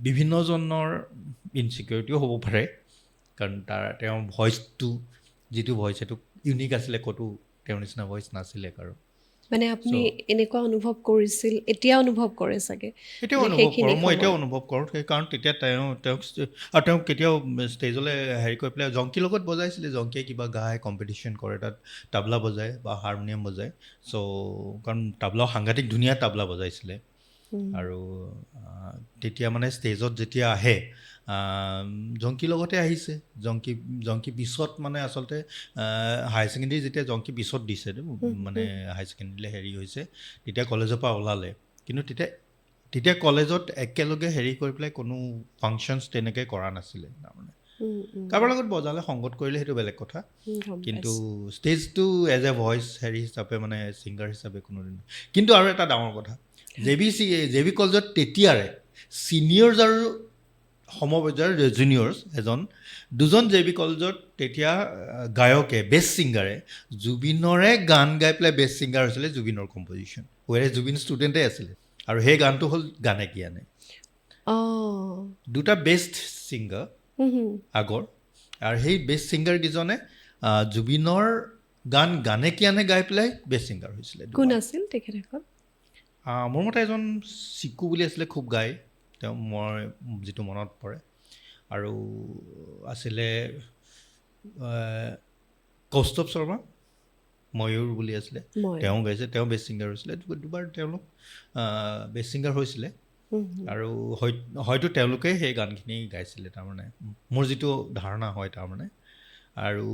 বিভিন্নজনৰ ইনচিকিউৰিটিও হ'ব পাৰে, কাৰণ তেওঁৰ ভইচটো যিটো ভইচ সেইটো ইউনিক আছিলে, ক'তো তেওঁৰ নিচিনা ভইচ নাছিলে কাৰো।
মানে আপুনি এনেকুৱা অনুভৱ কৰিছিল, এতিয়া অনুভৱ কৰে চাগে?
এতিয়াও
যে
অনুভৱ
সেইখিনি
কৰোঁ মই, এতিয়াও
সময়ত।
অনুভৱ কৰোঁ। সেই কাৰণ তেতিয়া তেওঁক আৰু তেওঁক কেতিয়াও ষ্টেজলৈ হেৰি কৰি পেলাই জংকীৰ লগত বজাইছিলে। জংকীয়ে কিবা গায়, কম্পিটিশ্যন কৰে, তাত তাবলা বজায় বা হাৰমনিয়াম বজায়। চ' কাৰণ তাবলাও সাংঘাতিক ধুনীয়া তাবলা বজাইছিলে। আৰু তেতিয়া মানে ষ্টেজত যেতিয়া আহে, জংকীৰ লগতে আহিছে। জংকী পিছত মানে আচলতে হায়াৰ ছেকেণ্ডেৰী যেতিয়া জংকী পিছত দিছে, মানে হায়াৰ ছেকেণ্ডেৰীলৈ হেৰি হৈছে, তেতিয়া কলেজৰ পৰা ওলালে। কিন্তু তেতিয়া কলেজত একেলগে হেৰি কৰি পেলাই কোনো ফাংচনছ তেনেকৈ কৰা নাছিলে। তাৰমানে
উম, উম,
কাৰোবাৰ লগত বজালে, সংগত কৰিলে, সেইটো বেলেগ কথা।
গম
কিন্তু
পাইছোঁ।
ষ্টেজটো এজ এ ভইচ হেৰি হিচাপে, মানে ছিংগাৰ হিচাপে কোনোদিন। কিন্তু আৰু এটা ডাঙৰ কথা, জে বি কলেজত তেতিয়াৰে ছিনিয়ৰ্ছ আৰু সমপৰ্যায়ৰ জুনিয়ৰ্ছ এজন দুজন জে বি কলেজত তেতিয়া গায়কে, বেষ্ট ছিংগাৰে জুবিনৰে গান গাই পেলাই বেষ্ট ছিংগাৰ হৈছিলে, জুবিনৰ কম্পজিশ্যন ৱেৰে জুবিন ষ্টুডেণ্টে আছিলে। আৰু সেই গানটো হ'ল গানে কি আনে। দুটা বেষ্ট ছিংগাৰ
হুম, হুম।
আগৰ, আৰু সেই বেষ্ট ছিংগাৰকেইজনে জুবিনৰ গান গানে কি আনে গাই পেলাই বেষ্ট ছিংগাৰ হৈছিলে
কোন
দুবাৰ।
আছিল তেখেতসকল?
মোৰ মতে এজন চিকু বুলি আছিলে, খুব গায় তেওঁ, মই যিটো মনত পৰে। আৰু আছিলে কৌস্তভ শৰ্মা, ময়ূৰ বুলি আছিলে।
মই
তেওঁ গাইছে, তেওঁ বেষ্ট ছিংগাৰ হৈছিলে দুবাৰ। তেওঁলোক বেষ্ট ছিংগাৰ হৈছিলে।
হুম, হুম।
আৰু হয়তো তেওঁলোকেই সেই গানখিনি গাইছিলে, তাৰমানে মোৰ যিটো ধাৰণা হয় তাৰমানে। আৰু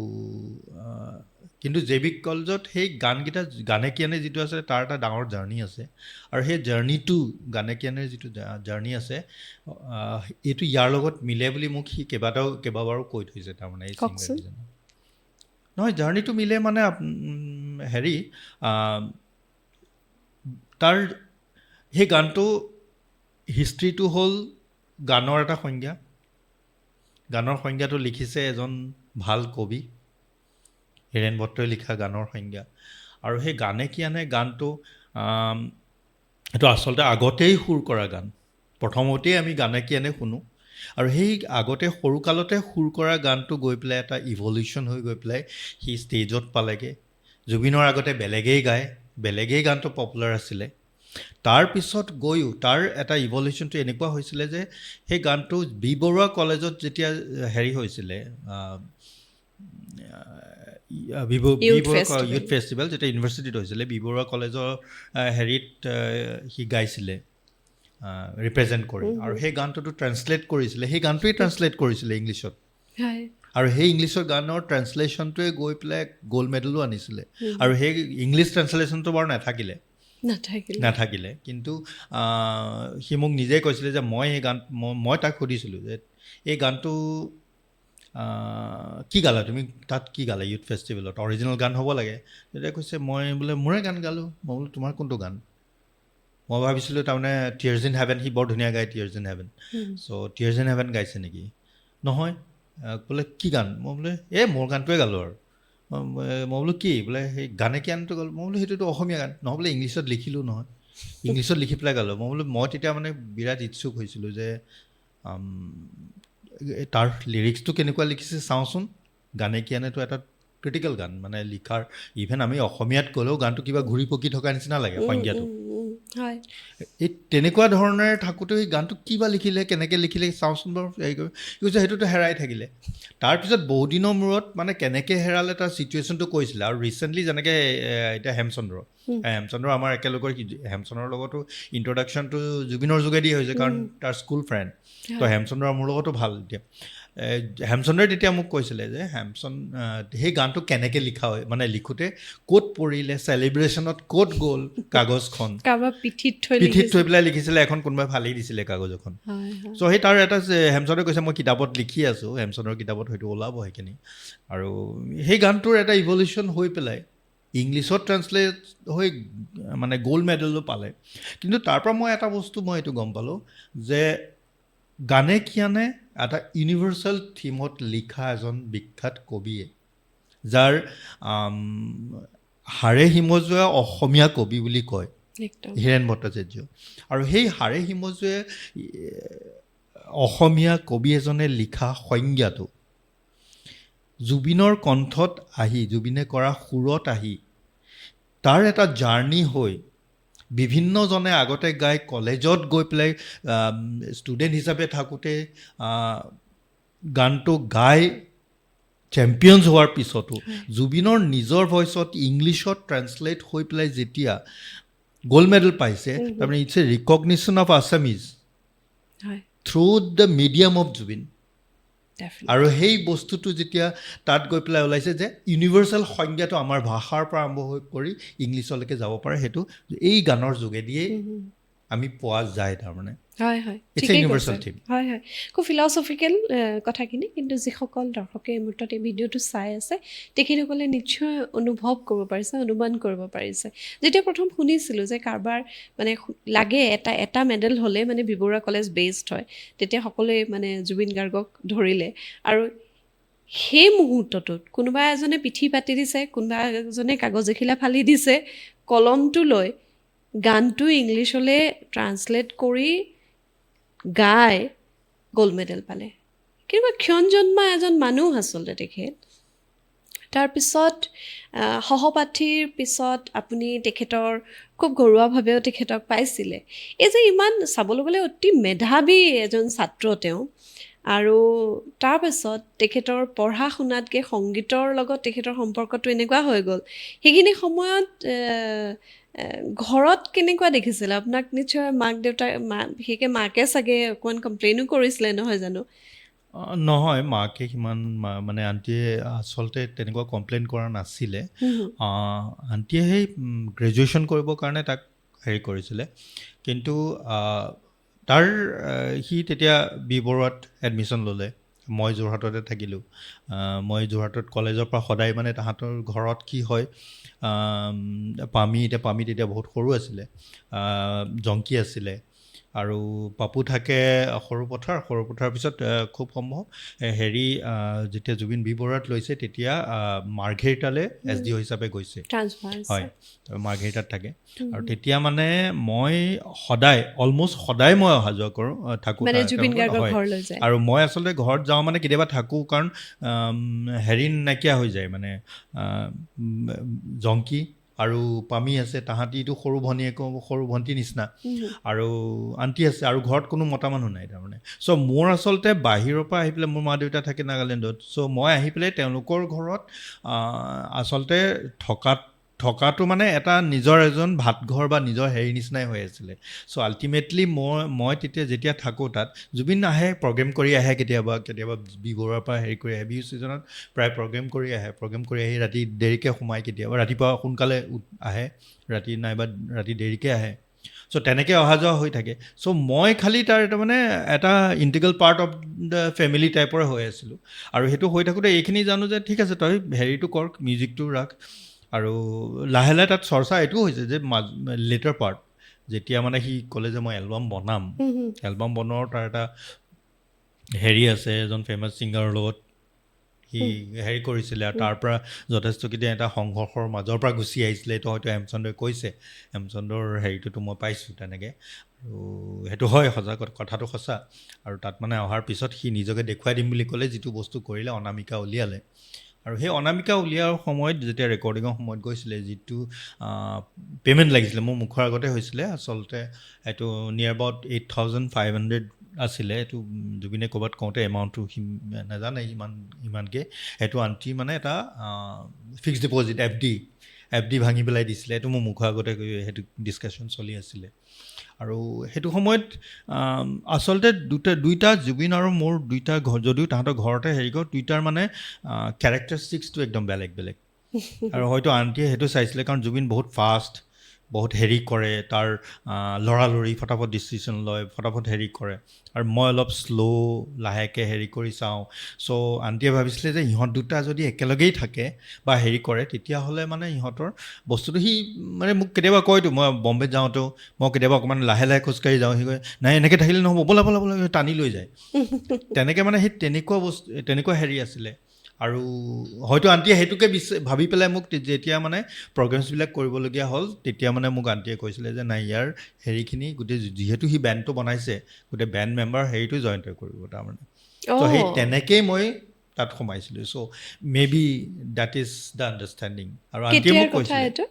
কিন্তু জে বি কলেজত সেই গানকেইটা, গানে কি আনে যিটো আছে, তাৰ এটা ডাঙৰ জাৰ্ণি আছে। আৰু সেই জাৰ্ণিটো, গানে কি আনেৰ যিটো জাৰ্ণি আছে, এইটো ইয়াৰ লগত মিলে বুলি মোক সি কেইবাবাৰো কৈ থৈছে তাৰমানে এই
কওকচোন।
ছিংগাৰকেইজনে। নহয়, জাৰ্ণিটো মিলে মানে হেৰি তাৰ সেই গানটো হিষ্ট্ৰীটো হ'ল গানৰ এটা সংজ্ঞা। গানৰ সংজ্ঞাটো লিখিছে এজন ভাল কবি হীৰেণ ভট্টই লিখা গানৰ সংজ্ঞা। আৰু সেই গানে কি আনে গানটো, এইটো আচলতে আগতেই সুৰ কৰা গান। প্ৰথমতেই আমি গানে কি আনে শুনো। আৰু সেই আগতে সৰুকালতে সুৰ কৰা গানটো গৈ পেলাই এটা ইভলিউশ্যন হৈ গৈ পেলাই সি ষ্টেজত পালেগৈ। জুবিনৰ আগতে বেলেগেই গায়, বেলেগেই গানটো পপুলাৰ আছিলে। তাৰপিছত গৈও তাৰ এটা ইভলিউশ্যনটো এনেকুৱা হৈছিলে যে সেই গানটো বি বৰুৱা কলেজত যেতিয়া হেৰি হৈছিলে, বি
youth
Barua
festival.
Youth festival যেতিয়া ইউনিভাৰ্চিটিত হৈছিলে, বি বৰুৱা কলেজৰ হেৰিত সি গাইছিলে ৰিপ্ৰেজেণ্ট কৰি। আৰু সেই গানটোতো ট্ৰেন্সলেট কৰিছিলে, সেই গানটোৱেই ট্ৰেন্সলেট কৰিছিলে ইংলিছত। আৰু সেই ইংলিছৰ গানৰ ট্ৰেন্সলেশ্যনটোৱে গৈ পেলাই গ'ল্ড মেডেলো আনিছিলে। আৰু সেই ইংলিছ ট্ৰেন্সলেশ্যনটো বাৰু নাথাকিলে।
নাথাকিলে।
নাথাকিলে। কিন্তু সি মোক নিজে কৈছিলে যে মই এই গান, মই তাক সুধিছিলোঁ যে এই গানটো কি গালা তুমি, তাত কি গালা ইউথ ফেষ্টিভেলত, অৰিজিনেল গান হ'ব লাগে। তেতিয়া কৈছে, মই বোলে মোৰে গান গালোঁ। মই বোলো তোমাৰ কোনটো গান? মই ভাবিছিলোঁ তাৰমানে টিয়াৰ্ছ ইন হেভেন, সি বৰ ধুনীয়া গায় টিয়াৰ্ছ ইন হেভেন। চ' টিয়াৰ্ছ ইন হেভেন গাইছে নেকি? নহয়। বোলে কি গান? মই বোলে এই মোৰ গানটোৱে গালোঁ। আৰু মই বোলো কি? বোলে সেই গানে কি আনটো গালোঁ। মই বোলো সেইটোতো অসমীয়া গান নহয়। বোলে ইংলিছত লিখিলোঁ নহয়, ইংলিছত লিখি পেলাই গালোঁ। মই বোলো, মই তেতিয়া মানে বিৰাট ইচ্ছুক হৈছিলোঁ যে তাৰ লিৰিক্সটো কেনেকুৱা লিখিছে চাওঁচোন। গানে কি আনেতো এটা ক্ৰিটিকেল গান, মানে লিখাৰ ইভেন আমি অসমীয়াত ক'লেও গানটো কিবা ঘূৰি পকি থকা নিচিনা লাগে সংজ্ঞাটো। এই তেনেকুৱা ধৰণেৰে থাকোঁতে এই গানটো কিবা লিখিলে, কেনেকৈ লিখিলে চাওঁচোন বাৰু, হেৰি কৰি কৈছে, সেইটোতো হেৰাই থাকিলে। তাৰপিছত বহুদিনৰ মূৰত মানে কেনেকৈ হেৰালে তাৰ চিটুৱেশ্যনটো কৈছিলে। আৰু ৰিচেণ্টলি যেনেকৈ এতিয়া হেমচন্দ্ৰ, হেমচন্দ্ৰ আমাৰ একেলগৰ, হেমচন্দ্ৰৰ লগতো ইণ্ট্ৰডাকশ্যনটো জুবিনৰ যোগেদি হৈছে, কাৰণ তাৰ স্কুল ফ্ৰেণ্ড। তো হেমচন্দ্ৰ মোৰ লগতো ভাল। এতিয়া হেমচন্দ্ৰই তেতিয়া মোক কৈছিলে যে সেই গানটো কেনেকৈ লিখা হয়, মানে লিখোঁতে ক'ত পৰিলে, চেলিব্ৰেশ্যনত ক'ত গ'ল কাগজখন,
কাৰোবাৰ পিঠিত থৈ
পিঠিত থৈ পেলাই লিখিছিলে এখন, কোনোবাই ফালি দিছিলে কাগজ এখন। চ' সেই তাৰ এটা হেমচন্দ্ৰই কৈছে মই কিতাপত লিখি আছোঁ, হেমচন্দ্ৰৰ কিতাপত হয়তো ওলাব সেইখিনি। আৰু সেই গানটোৰ এটা ইভলিউশ্যন হৈ পেলাই ইংলিছত ট্ৰেন্সলেট হৈ মানে গ'ল্ড মেডেলো পালে। কিন্তু তাৰ পৰা মই এটা বস্তু মই এইটো গম পালোঁ যে গানে কি আনে এটা ইউনিভাৰ্চেল থিমত লিখা এজন বিখ্যাত কবিয়ে, যাৰ হাড়ে হিমজুৱে অসমীয়া কবি বুলি কয়, হীৰেণ ভট্টাচাৰ্য। আৰু সেই হাড়ে হিমজুৱে অসমীয়া কবি এজনে লিখা সংজ্ঞাটো জুবিনৰ কণ্ঠত আহি, জুবিনে কৰা সুৰত আহি তাৰ এটা জাৰ্ণি হৈ বিভিন্নজনে আগতে গাই কলেজত গৈ পেলাই ষ্টুডেণ্ট হিচাপে থাকোঁতে গানটো গাই চেম্পিয়নছ হোৱাৰ পিছতো জুবিনৰ নিজৰ ভইচত ইংলিছত ট্ৰেন্সলেট হৈ পেলাই যেতিয়া গ'ল্ড মেডেল পাইছে, তাৰমানে it's a recognition of Assamese through the medium of Zubeen. আৰু সেই বস্তুটো যেতিয়া তাত গৈ পেলাই ওলাইছে যে ইউনিভাৰ্চেল সংজ্ঞাটো আমাৰ ভাষাৰ পৰা আৰম্ভ হৈ কৰি ইংলিছলৈকে যাব পাৰে, সেইটো এই গানৰ যোগেদিয়েই আমি পোৱা যায় তাৰমানে।
হয় হয়
It's a universal theme.
হয় হয়, খুব ফিলচফিকেল কথাখিনি। কিন্তু যিসকল দৰ্শকে এই মুহূৰ্তত এই ভিডিঅ'টো চাই আছে, তেখেতসকলে নিশ্চয় অনুভৱ কৰিব পাৰিছে, অনুমান কৰিব পাৰিছে। যেতিয়া প্ৰথম শুনিছিলোঁ যে কাৰোবাৰ মানে লাগে এটা এটা মেডেল হ'লে মানে বি বৰুৱা কলেজ বেষ্ট হয়, তেতিয়া সকলোৱে মানে জুবিন গাৰ্গক ধৰিলে। আৰু সেই মুহূৰ্তটোত কোনোবা এজনে পিঠি পাতি দিছে, কোনোবা এজনে কাগজ এখিলা ফালি দিছে, কলমটো লৈ গানটো ইংলিছলৈ ট্ৰান্সলেট কৰি গাই গ'ল্ড মেডেল পালে। কেনেকুৱা ক্ষণ জন্মা এজন মানুহ আচলতে তেখেত। তাৰপিছত সহপাঠীৰ পিছত আপুনি তেখেতৰ খুব ঘৰুৱাভাৱেও তেখেতক পাইছিলে। এই যে ইমান চাবলৈ গ'লে অতি মেধাৱী এজন ছাত্ৰ তেওঁ, আৰু তাৰপিছত তেখেতৰ পঢ়া শুনাতকৈ সংগীতৰ লগত তেখেতৰ সম্পৰ্কটো এনেকুৱা হৈ গ'ল। সেইখিনি সময়ত ঘৰত কেনেকুৱা দেখিছিলে আপোনাক? নিশ্চয় মাক দেউতাক, মা বিশেষকৈ মাকে চাগে অকণমান কমপ্লেইনো কৰিছিলে, নহয় জানো?
নহয়, মাকে সিমান মানে আণ্টিয়ে আচলতে তেনেকুৱা কমপ্লেইন কৰা নাছিলে। আণ্টিয়ে সেই গ্ৰেজুৱেশ্যন কৰিবৰ কাৰণে তাক হেৰি কৰিছিলে। কিন্তু তাৰ সি তেতিয়া বি বৰুৱাত এডমিশ্যন ল'লে, মই যোৰহাটতে থাকিলোঁ। মই যোৰহাটত কলেজৰ পৰা সদায় মানে তাহাঁতৰ ঘৰত কি হয়, পামি, এতিয়া পামি তেতিয়া বহুত সৰু আছিলে, জংকী আছিলে আৰু পাপু থাকে সৰুপথাৰ। সৰুপথাৰৰ পিছত খুব সম্ভৱ হেৰি যেতিয়া জুবিন বি বৰুৱাত লৈছে, তেতিয়া মাৰ্ঘেৰিটালৈ এছ ডি অ' হিচাপে গৈছে।
ট্ৰান্সফাৰ।
হয়, মাৰ্ঘেৰিটাত থাকে। আৰু তেতিয়া মানে মই সদায়, অলমষ্ট সদায় মই অহা যোৱা কৰোঁ, থাকোঁ
মানে জুবিন
তেওঁলোকৰ।
গাৰ্গৰ
হয়।
ঘৰলৈ যায়।
আৰু মই আচলতে ঘৰত যাওঁ মানে কেতিয়াবা থাকোঁ, কাৰণ হেৰি নাইকিয়া হৈ যায়, মানে জংকী আৰু পামি আছে, তাহাঁতিতো সৰু ভনীয়েকো, সৰু ভণ্টিৰ নিচিনা, আৰু আণ্টি আছে আৰু ঘৰত কোনো মতা মানুহ নাই তাৰমানে। চ' মোৰ আচলতে বাহিৰৰ পৰা আহি পেলাই, মোৰ মা দেউতা থাকে নাগালেণ্ডত, চ' মই আহি পেলাই তেওঁলোকৰ ঘৰত আচলতে থকাটো মানে এটা নিজৰ এজন ভাতঘৰ বা নিজৰ হেৰি নিচিনাই হৈ আছিলে। চ' আল্টিমেটলি মই তেতিয়া যেতিয়া থাকোঁ তাত, জুবিন আহে, প্ৰগ্ৰেম কৰি আহে, কেতিয়াবা কেতিয়াবা বি বৰুৱাৰ পৰা হেৰি কৰি আহে, বিহু ছিজনত প্ৰায় প্ৰগ্ৰেম কৰি আহে। প্ৰগ্ৰেম কৰি আহি ৰাতি দেৰিকৈ সোমায়, কেতিয়াবা ৰাতিপুৱা সোনকালে আহে, ৰাতি নাইবা ৰাতি দেৰিকৈ আহে। চ' তেনেকৈ অহা যোৱা হৈ থাকে। চ' মই খালি তাৰ তাৰমানে এটা integral part of the family টাইপৰ হৈ আছিলোঁ। আৰু সেইটো হৈ থাকোঁতে এইখিনি জানো যে ঠিক আছে, তই হেৰিটো কৰ, মিউজিকটো ৰাখ। আৰু লাহে লাহে তাত চৰ্চা এইটোও হৈছে যে লেটাৰ পাৰ্ট যেতিয়া মানে সি ক'লে যে মই এলবাম বনাম, এলবাম বনোৱাৰ তাৰ এটা হেৰি আছে, এজন ফেমাছ ছিংগাৰৰ লগত সি হেৰি কৰিছিলে আৰু তাৰ পৰা যথেষ্টখিনি এটা সংঘৰ্ষৰ মাজৰ পৰা গুচি আহিছিলে। এইটো হয়তো হেমচন্দ্ৰই কৈছে, হেমচন্দ্ৰৰ হেৰিটোতো মই পাইছোঁ তেনেকৈ। আৰু সেইটো হয়, সঁচা কথাটো সঁচা। আৰু তাত মানে অহাৰ পিছত সি নিজকে দেখুৱাই দিম বুলি ক'লে, যিটো বস্তু কৰিলে, অনামিকা উলিয়ালে। আৰু সেই অনামিকা উলিওৱাৰ সময়ত যেতিয়া ৰেকৰ্ডিঙৰ সময়ত গৈছিলে, যিটো পে'মেণ্ট লাগিছিলে, মোৰ মুখৰ আগতে হৈছিলে আচলতে, এইটো নিয়াৰ এবাউট 8500 আছিলে। এইটো জুবিনে ক'ৰবাত কওঁতে এমাউণ্টটো সি নাজানে ইমানকৈ। সেইটো আণ্টি মানে এটা ফিক্সড ডিপ'জিট, এফ ডি ভাঙি পেলাই দিছিলে। এইটো মোৰ মুখৰ আগতে সেইটো ডিছকাশ্যন চলি আছিলে। আৰু সেইটো সময়ত আচলতে দুইটা জুবিন আৰু মোৰ দুইটা ঘৰ, যদিও তাহাঁতৰ ঘৰতে হেৰি কৰোঁ, দুইটাৰ মানে কেৰেক্টাৰিষ্টিক্সটো একদম বেলেগ বেলেগ। আৰু হয়তো আণ্টিয়ে সেইটো চাইছিলে, কাৰণ জুবিন বহুত ফাষ্ট, বহুত হেৰি কৰে, তাৰ লৰালৰি, ফটাফট ডিচিশ্যন লয়, ফটাফট হেৰি কৰে। আৰু মই অলপ শ্ল', লাহেকৈ হেৰি কৰি চাওঁ। চ' আণ্টিয়ে ভাবিছিলে যে ইহঁত দুটা যদি একেলগেই থাকে বা হেৰি কৰে, তেতিয়াহ'লে মানে ইহঁতৰ বস্তুটো, সি মানে মোক কেতিয়াবা কয়তো, মই বম্বেত যাওঁতেও মই কেতিয়াবা অকণমান লাহে লাহে খোজকাঢ়ি যাওঁ, সি কয়, নাই, এনেকৈ থাকিলে নহ'ব, ব'লা ব'লা ব'লা, টানি লৈ যায় তেনেকৈ। মানে সেই তেনেকুৱা বস্তু, তেনেকুৱা হেৰি আছিলে। আৰু হয়তো আণ্টিয়ে সেইটোকে ভাবি পেলাই মোক যেতিয়া মানে প্ৰগ্ৰেমছবিলাক কৰিবলগীয়া হ'ল, তেতিয়া মানে মোক আণ্টিয়ে কৈছিলে যে নাই, ইয়াৰ হেৰিখিনি গোটেই, যিহেতু সি বেণ্ডটো বনাইছে, গোটেই বেণ্ড মেম্বাৰ হেৰিটো জইণ্টে কৰিব তাৰমানে। ত' সেই তেনেকেই মই তাত সোমাইছিলোঁ। So maybe that is the understanding. আৰু আণ্টিয়ে
কেতিয়াৰ
মোক
কথা
কৈছিলে
এইটো?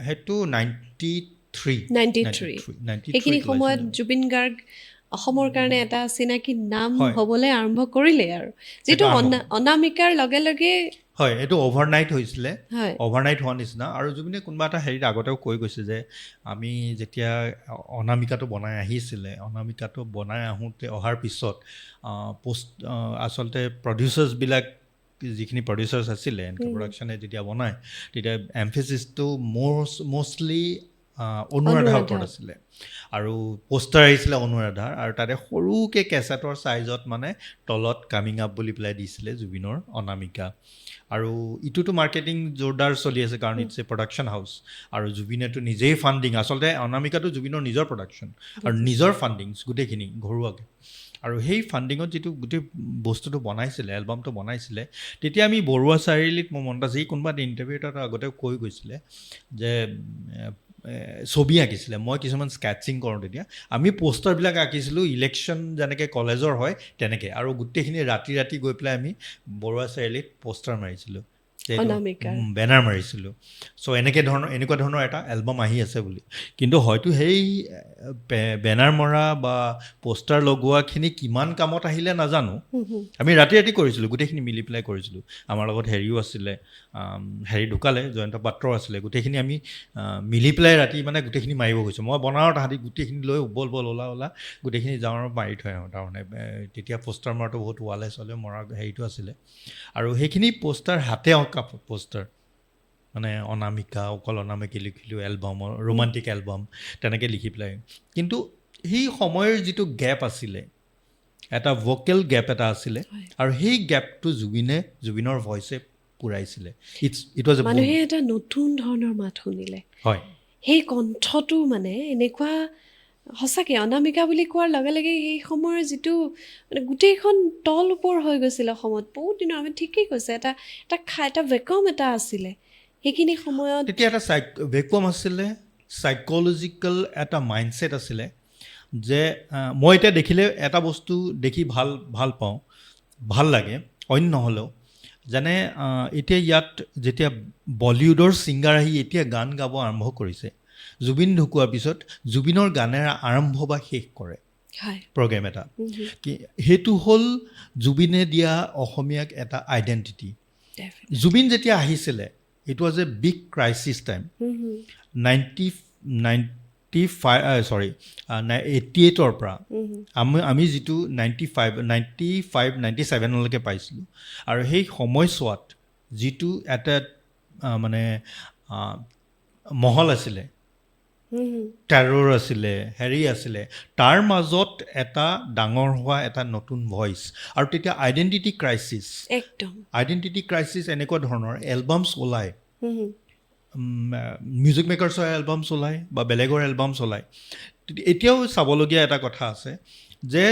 সেইটো 93।
93। সেইখিনি সময়ত জুবিন গাৰ্গ অসমৰ কাৰণে এটা চিনাকি নাম হ'বলৈ আৰম্ভ কৰিলে আৰু যিটো অনামিকাৰ লগে লগে।
হয়, এইটো অভাৰনাইট হৈছিলে, অভাৰনাইট হোৱা নিচিনা। আৰু জুবিনে কোনোবা এটা হেৰিত আগতেও কৈ গৈছে যে আমি যেতিয়া অনামিকাটো বনাই আহিছিলে, অনামিকাটো বনাই আহোঁতে অহাৰ পিছত পষ্ট আচলতে প্ৰডিউচাৰ্ছবিলাক, যিখিনি প্ৰডিউচাৰ্ছ আছিলে, এন কে প্ৰডাকশ্যনে যেতিয়া বনায় তেতিয়া এমফেচিছটো মষ্টলি অনুৰাধাৰ ওপৰত আছিলে আৰু পোষ্টাৰ আহিছিলে অনুৰাধাৰ আৰু তাতে সৰুকৈ কেছেটৰ চাইজত মানে তলত কামিং আপ বুলি পেলাই দিছিলে জুবিনৰ অনামিকা। আৰু ইটোতো মাৰ্কেটিং জোৰদাৰ চলি আছে, কাৰণ it's a production house আৰু জুবিনেতো নিজেই ফাণ্ডিং, আচলতে অনামিকাটো জুবিনৰ নিজৰ প্ৰডাকশ্যন আৰু নিজৰ ফাণ্ডিংছ গোটেইখিনি ঘৰুৱাকৈ। আৰু সেই ফাণ্ডিঙত যিটো গোটেই বস্তুটো বনাইছিলে, এলবামটো বনাইছিলে, তেতিয়া আমি বৰুৱা চাৰিআলিত, মোৰ মনত আছে, কোনোবা এটা ইণ্টাৰভিউ এটাত আগতে কৈ গৈছিলে যে ছবি আঁকিছিলে, মই কিছুমান স্কেটছিং কৰোঁ, তেতিয়া আমি পোষ্টাৰবিলাক আঁকিছিলোঁ ইলেকশ্যন যেনেকৈ কলেজৰ হয় তেনেকৈ, আৰু গোটেইখিনি ৰাতি ৰাতি গৈ পেলাই আমি বৰুৱা চাৰিআলিত পোষ্টাৰ মাৰিছিলোঁ, বেনাৰ মাৰিছিলোঁ। চ' এনেকৈ ধৰণৰ, এনেকুৱা ধৰণৰ এটা এলবাম আহি আছে বুলি। কিন্তু হয়তো সেই বেনাৰ মৰা বা পোষ্টাৰ লগোৱাখিনি কিমান কামত আহিলে নাজানো। আমি ৰাতি ৰাতি কৰিছিলোঁ, গোটেইখিনি মিলি পেলাই কৰিছিলোঁ। আমাৰ লগত হেৰিও আছিলে, হেৰি ঢুকালে, জয়ন্ত পাত্ৰ আছিলে, গোটেইখিনি আমি মিলি পেলাই ৰাতি মানে গোটেইখিনি মাৰিব গৈছোঁ। মই বনাওঁ, তাহাঁতি গোটেইখিনি লৈ বল বল ওলা ওলা গোটেইখিনি যাওঁ আৰু মাৰি থৈ আহোঁ। তাৰমানে তেতিয়া পোষ্টাৰ মৰাটো বহুত ৱালে চলে মৰা হেৰিটো আছিলে। আৰু সেইখিনি পোষ্টাৰ হাতে অঁকা পোষ্টাৰ, মানে অনামিকা, অকল অনামিকা লিখিলোঁ, এলবামৰ ৰোমাণ্টিক এলবাম তেনেকৈ লিখি পেলাই। কিন্তু সেই সময়ৰ যিটো গেপ আছিলে, এটা ভকেল গেপ এটা আছিলে, আৰু সেই গেপটো জুবিনৰ ভইচে পূৰাইছিলে। It was
মানুহে এটা নতুন ধৰণৰ মাত শুনিলে। সেই কণ্ঠটো মানে এনেকুৱা সঁচাকৈ অনামিকা বুলি কোৱাৰ লগে লগে সেই সময়ৰ যিটো মানে গোটেইখন তল ওপৰ হৈ গৈছিলে অসমত বহুত দিনৰ, আমি ঠিকেই কৈছে, এটা এটা এটা ভেকম এটা আছিলে সেইখিনি সময়ত।
তেতিয়া এটা ভেকুৱাম আছিলে, চাইক'লজিকেল এটা মাইণ্ডছেট আছিলে যে মই এতিয়া দেখিলে এটা বস্তু দেখি ভাল ভাল পাওঁ, ভাল লাগে, অন্য নহ'লেও। যেনে এতিয়া ইয়াত যেতিয়া বলিউডৰ ছিংগাৰ আহি এতিয়া গান গাব আৰম্ভ কৰিছে, জুবিন ঢুকোৱাৰ পিছত জুবিনৰ গানেৰে আৰম্ভ বা শেষ কৰে প্ৰগ্ৰেম এটা, কি সেইটো হ'ল জুবিনে দিয়া অসমীয়াক এটা আইডেণ্টিটি। জুবিন যেতিয়া আহিছিলে, it was a big crisis time, 90 95, sorry, 88ৰ পৰা আমি যিটো 95, 95 97লৈকে পাইছিলোঁ। আৰু সেই সময়ছোৱাত যিটো এটা মানে মহল আছিলে, টেৰৰ আছিলে, হেৰি আছিলে, তাৰ মাজত এটা ডাঙৰ হোৱা এটা নতুন ভইচ, আৰু তেতিয়া আইডেণ্টিটি ক্ৰাইচিছ, আইডেণ্টিটি ক্ৰাইচিছ এনেকুৱা ধৰণৰ এলবামছ ওলায়, মিউজিক মেকাৰ্ছৰ এলবামছ ওলায় বা বেলেগৰ এলবামছ ওলায়। এতিয়াও চাবলগীয়া এটা কথা আছে যে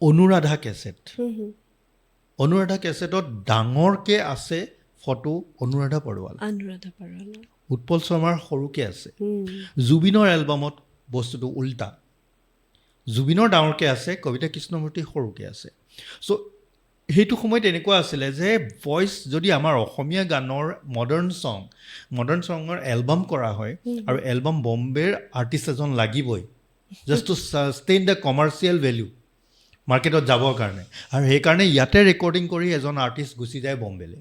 অনুৰাধা কেছেট, অনুৰাধা কেছেটত ডাঙৰকৈ আছে ফটো অনুৰাধা পৰৱাল,
অনুৰাধা পৰৱাল,
উৎপল শৰ্মাৰ সৰুকৈ আছে। জুবিনৰ এলবামত বস্তুটো উল্টা, জুবিনৰ ডাঙৰকৈ আছে, কবিতা কৃষ্ণমূৰ্তি সৰুকৈ আছে। চ' সেইটো সময়ত এনেকুৱা আছিলে যে ভইচ যদি আমাৰ অসমীয়া গানৰ মডাৰ্ণ ছঙৰ এলবাম কৰা হয়, আৰু এলবাম বম্বেৰ আৰ্টিষ্ট এজন লাগিবই, just to sustain the commercial value মাৰ্কেটত যাবৰ কাৰণে। আৰু সেইকাৰণে ইয়াতে ৰেকৰ্ডিং কৰি এজন আৰ্টিষ্ট গুচি যায় বম্বেলৈ,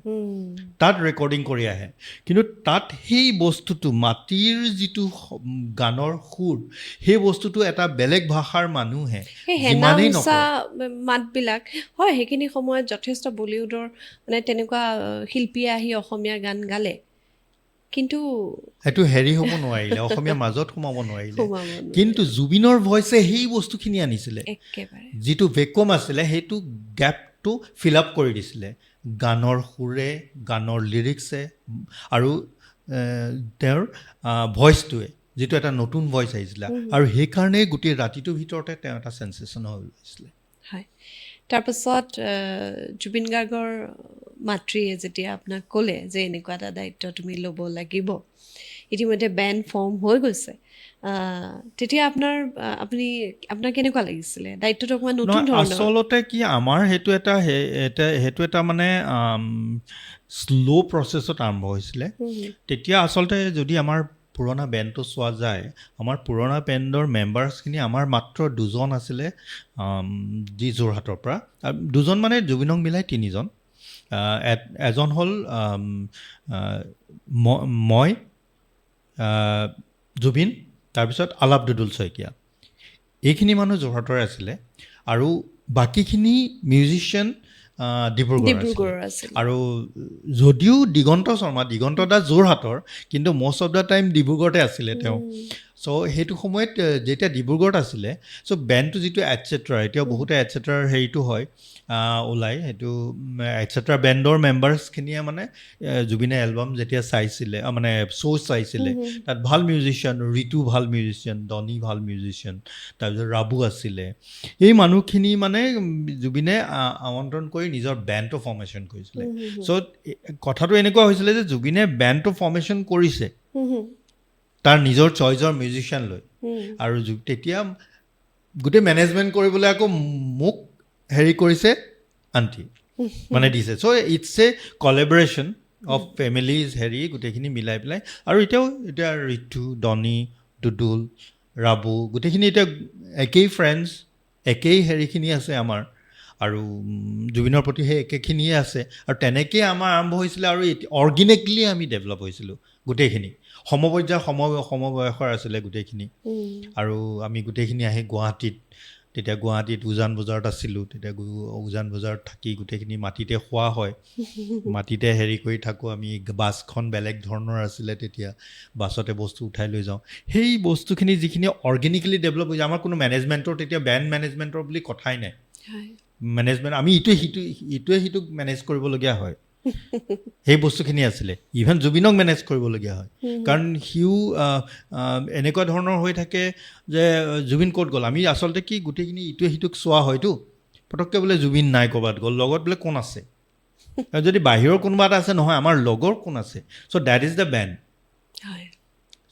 তাত ৰেকৰ্ডিং কৰি আহে। কিন্তু তাত সেই বস্তুটো মাটিৰ যিটো গানৰ সুৰ, সেই বস্তুটো এটা বেলেগ ভাষাৰ মানুহে যিমানেই
মাতবিলাক হয়, সেইখিনি সময়ত যথেষ্ট বলিউডৰ মানে তেনেকুৱা শিল্পীয়ে আহি অসমীয়া গান গালে, কিন্তু
সেইটো হেৰি হ'ব নোৱাৰিলে, অসমীয়া মাজত সোমাব নোৱাৰিলে। কিন্তু জুবিনৰ ভইচে সেই বস্তুখিনি আনিছিলে, যিটো ভেকুৱাম আছিলে সেইটো গেপটো ফিল আপ কৰি দিছিলে গানৰ সুৰে, গানৰ লিৰিক্সে আৰু তেওঁৰ ভইচটোৱে, যিটো এটা নতুন ভইচ আহিছিলে। আৰু সেইকাৰণেই গোটেই ৰাতিটোৰ ভিতৰতে তেওঁ এটা চেনচেশ্যন হৈ গৈছিলে।
হয়। তাৰপাছত জুবিন গাৰ্গৰ মাতৃয়ে যেতিয়া আপোনাক ক'লে যে এনেকুৱা এটা দায়িত্ব তুমি ল'ব লাগিব, ইতিমধ্যে বেণ্ড ফৰ্ম হৈ গৈছে, তেতিয়া আপোনাৰ আপুনি আপোনাৰ কেনেকুৱা লাগিছিলে? দায়িত্বটো অকণমান নতুন
নহয়,
ধৰণৰ।
আচলতে কি, আমাৰ সেইটো এটা মানে শ্ল' প্ৰচেছত আৰম্ভ হৈছিলে। তেতিয়া আচলতে যদি আমাৰ পুৰণা বেণ্ডটো চোৱা যায়, আমাৰ পুৰণা বেণ্ডৰ মেম্বাৰ্ছখিনি আমাৰ মাত্ৰ দুজন আছিলে, যি যোৰহাটৰ পৰা। আৰু দুজন মানে জুবিনক মিলাই তিনিজন। এজন হ'ল মই, জুবিন, তাৰপিছত আলাপ দুদুল শইকীয়া। এইখিনি মানুহ যোৰহাটৰে আছিলে আৰু বাকীখিনি মিউজিচিয়ান ডিব্ৰুগড়ৰ আছিলে।
ডিব্ৰুগড়ৰ আছিল।
আৰু যদিও দিগন্ত শৰ্মা, দিগন্ত দাস যোৰহাটৰ, কিন্তু মষ্ট অফ the time ডিব্ৰুগড়তে আছিলে তেওঁ। চ' সেইটো সময়ত যেতিয়া ডিব্ৰুগড়ত আছিলে, চ' বেণ্ডটো যিটো এটচেট্ৰা, এতিয়াও বহুতে এটচেট্ৰাৰ হেৰিটো হয়, ওলাই সেইটো এটচেট্ৰা বেণ্ডৰ মেম্বাৰ্ছখিনিয়ে মানে জুবিনে এলবাম যেতিয়া চাইছিলে, মানে শ্ব' চাইছিলে, তাত ভাল মিউজিচিয়ান, ঋতু ভাল মিউজিচিয়ান, ডনি ভাল মিউজিচিয়ান, তাৰপিছত ৰাবু আছিলে। এই মানুহখিনি মানে জুবিনে আমন্ত্ৰণ কৰি নিজৰ বেণ্ডটো ফৰ্মেশ্যন কৰিছিলে। চ' কথাটো এনেকুৱা হৈছিলে যে জুবিনে বেণ্ডটো ফৰ্মেশ্যন কৰিছে তাৰ নিজৰ চইচৰ মিউজিচিয়ান লৈ আৰু তেতিয়া গোটেই মেনেজমেণ্ট কৰিবলৈ আকৌ মোক হেৰি কৰিছে, আণ্টি মানে দিছে। So it's a collaboration of families, হেৰি গোটেইখিনি মিলাই পেলাই। আৰু এতিয়াও এতিয়া ঋতু, ডনি, দুদুল, ৰাবু গোটেইখিনি এতিয়া একেই ফ্ৰেণ্ডছ, একেই হেৰিখিনি আছে আমাৰ আৰু জুবিনৰ প্ৰতি সেই একেখিনিয়ে আছে। আৰু তেনেকেই আমাৰ আৰম্ভ হৈছিলে আৰু অৰ্গেনিকলি আমি ডেভেলপ হৈছিলোঁ। গোটেইখিনি সমপৰ্যায়ৰ, সমবয়সৰ আছিলে গোটেইখিনি। আৰু আমি গোটেইখিনি আহি গুৱাহাটীত, তেতিয়া গুৱাহাটীত উজান বজাৰত আছিলোঁ। তেতিয়া উজান বজাৰত থাকি গোটেইখিনি মাটিতে শোৱা হয়, মাটিতে হেৰি কৰি থাকোঁ আমি। বাছখন বেলেগ ধৰণৰ আছিলে তেতিয়া, বাছতে বস্তু উঠাই লৈ যাওঁ। সেই বস্তুখিনি যিখিনি অৰ্গেনিকেলি ডেভেলপ হৈছে, আমাৰ কোনো মেনেজমেণ্টৰ তেতিয়া বেণ্ড মেনেজমেণ্টৰ বুলি কথাই নাই। মেনেজমেণ্ট আমি ইটোৱে সিটোক মেনেজ কৰিবলগীয়া হয়, সেই বস্তুখিনি আছিলে। ইভেন জুবিনক মেনেজ কৰিবলগীয়া হয়, কাৰণ সিও এনেকুৱা ধৰণৰ হৈ থাকে যে জুবিন ক'ত গ'ল। আমি আচলতে কি, গোটেইখিনি ইটোৱে সিটোক চোৱা হয়তো, পটককৈ বোলে জুবিন নাই, ক'ৰবাত গ'ল, লগত বোলে কোন আছে, আৰু যদি বাহিৰৰ কোনোবা এটা আছে, নহয় আমাৰ লগৰ কোন আছে। So that is the band.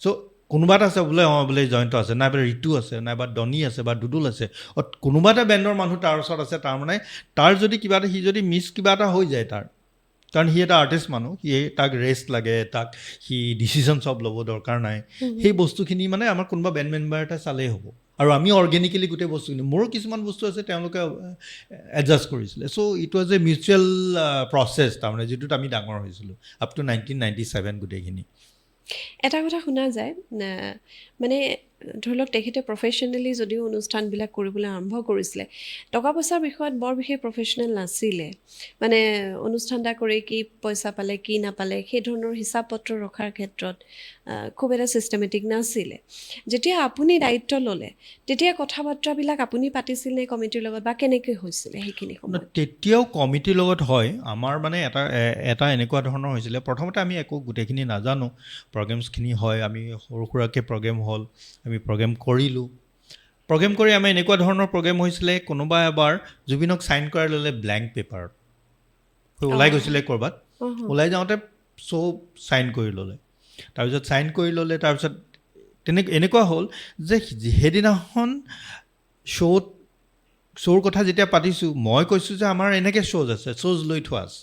চ' কোনোবা এটা আছে বোলে, অঁ বোলে জয়ন্ত আছে, নাইবা ঋতু আছে, নাইবা ডনি আছে বা দুদুল আছে, অঁ কোনোবা এটা বেণ্ডৰ মানুহ তাৰ ওচৰত আছে। তাৰমানে তাৰ যদি কিবা এটা, সি যদি মিছ কিবা এটা হৈ যায় তাৰ, কাৰণ সি এটা আৰ্টিষ্ট মানুহ, সি তাক ৰেষ্ট লাগে, তাক সি ডিচিশ্যন চব ল'ব দৰকাৰ নাই। সেই বস্তুখিনি মানে আমাৰ কোনোবা বেণ্ড মেম্বাৰ এটা চালেই হ'ব। আৰু আমি অৰ্গেনিকেলি গোটেই বস্তুখিনি, মোৰো কিছুমান বস্তু আছে, তেওঁলোকে এডজাষ্ট কৰিছিলে। So it was a mutual process, তাৰমানে যিটোত আমি ডাঙৰ হৈছিলোঁ আপ টু 1997 গোটেইখিনি।
এটা কথা শুনা যায়, মানে ধৰি লওক তেখেতে প্ৰফেশ্যনেলি যদিও অনুষ্ঠানবিলাক কৰিবলৈ আৰম্ভ কৰিছিলে, টকা পইচাৰ বিষয়ত বৰ বিশেষ প্ৰফেশ্যনেল নাছিলে। মানে অনুষ্ঠান এটা কৰি কি পইচা পালে, কি নাপালে, সেই ধৰণৰ হিচাপ পত্ৰ ৰখাৰ ক্ষেত্ৰত খুব এটা ছিষ্টেমেটিক নাছিলে। যেতিয়া আপুনি দায়িত্ব ল'লে, তেতিয়া কথা বাৰ্তাবিলাক আপুনি পাতিছিল নে কমিটিৰ লগত বা কেনেকৈ হৈছিলে সেইখিনি সময়ত?
তেতিয়াও কমিটিৰ লগত হয়। আমাৰ মানে এটা এনেকুৱা ধৰণৰ হৈছিলে, প্ৰথমতে আমি একো গোটেইখিনি নাজানো, প্ৰগ্ৰেমছখিনি হয়, আমি সৰু সুৰাকৈ প্ৰগ্ৰেম হ'ল, আমি প্ৰগ্ৰেম কৰিলোঁ। প্ৰগ্ৰেম কৰি আমাৰ এনেকুৱা ধৰণৰ প্ৰগ্ৰেম হৈছিলে, কোনোবা এবাৰ জুবিনক চাইন কৰাই ল'লে ব্লেংক পেপাৰত, ওলাই গৈছিলে ক'ৰবাত, ওলাই যাওঁতে চব চাইন কৰি ল'লে। তাৰপিছত চাইন কৰি ল'লে, তাৰপিছত এনেকুৱা হ'ল যে সেইদিনাখন শ্ব'ৰ কথা যেতিয়া পাতিছোঁ, মই কৈছোঁ যে আমাৰ এনেকৈ শ্ব'জ আছে, শ্ব'জ লৈ থোৱা আছে।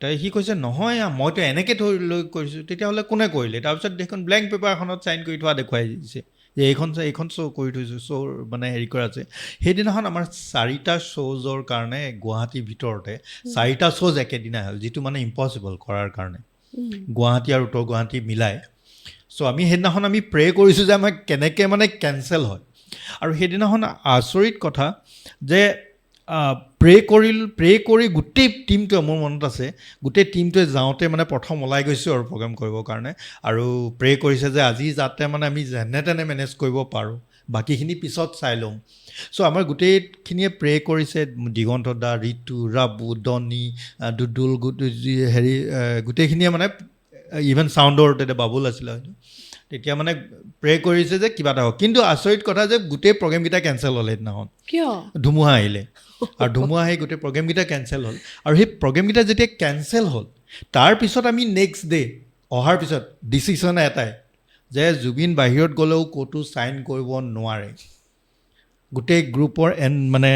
তাই সি কৈছে নহয়, মইতো এনেকৈ থৈ লৈ কৰিছোঁ। তেতিয়াহ'লে কোনে কৰিলে? তাৰপিছত দেখোন ব্লেংক পেপাৰ এখনত চাইন কৰি থোৱা দেখুৱাই দিছে যে এইখন শ্ব' কৰি থৈছোঁ, শ্ব'ৰ মানে হেৰি কৰা আছে। সেইদিনাখন আমাৰ চাৰিটা শ্ব'জৰ কাৰণে গুৱাহাটীৰ ভিতৰতে চাৰিটা শ্ব'জ একেদিনাই হ'ল, যিটো মানে ইম্পচিবল কৰাৰ কাৰণে, গুৱাহাটী আৰু উত্তৰ গুৱাহাটী মিলাই। চ' আমি সেইদিনাখন আমি প্ৰে কৰিছোঁ যে আমাৰ কেনেকৈ মানে কেঞ্চেল হয়। আৰু সেইদিনাখন আচৰিত কথা যে প্ৰে কৰি গোটেই টীমটোৱে, মোৰ মনত আছে, গোটেই টীমটোৱে যাওঁতে মানে প্ৰথম ওলাই গৈছোঁ আৰু প্ৰগ্ৰেম কৰিবৰ কাৰণে, আৰু প্ৰে কৰিছে যে আজি যাতে মানে আমি যেনে তেনে মেনেজ কৰিব পাৰোঁ, বাকীখিনি পিছত চাই ল'ম। চ' আমাৰ গোটেইখিনিয়ে প্ৰে কৰিছে, দিগন্ত দা, ঋতু, ৰাবু, ডনি, দুদুল, হেৰি গোটেইখিনিয়ে মানে ইভেন চাউণ্ডৰ তেতিয়া বাবুল আছিলে হয়তো, তেতিয়া মানে প্ৰে কৰিছে যে কিবা এটা হওক। কিন্তু আচৰিত কথা যে গোটেই প্ৰগ্ৰেমকেইটা কেঞ্চেল হ'ল সেইদিনাখন।
কিয়?
ধুমুহা আহিলে আৰু ধুমুহা আহি গোটেই প্ৰগ্ৰেমকেইটা কেঞ্চেল হ'ল। আৰু সেই প্ৰগ্ৰেমকেইটা যেতিয়া কেঞ্চেল হ'ল, তাৰপিছত আমি নেক্সট ডে অহাৰ পিছত ডিচিশ্যন এটাই যে জুবিন বাহিৰত গ'লেও ক'তো চাইন কৰিব নোৱাৰে। গোটেই গ্ৰুপৰ এন মানে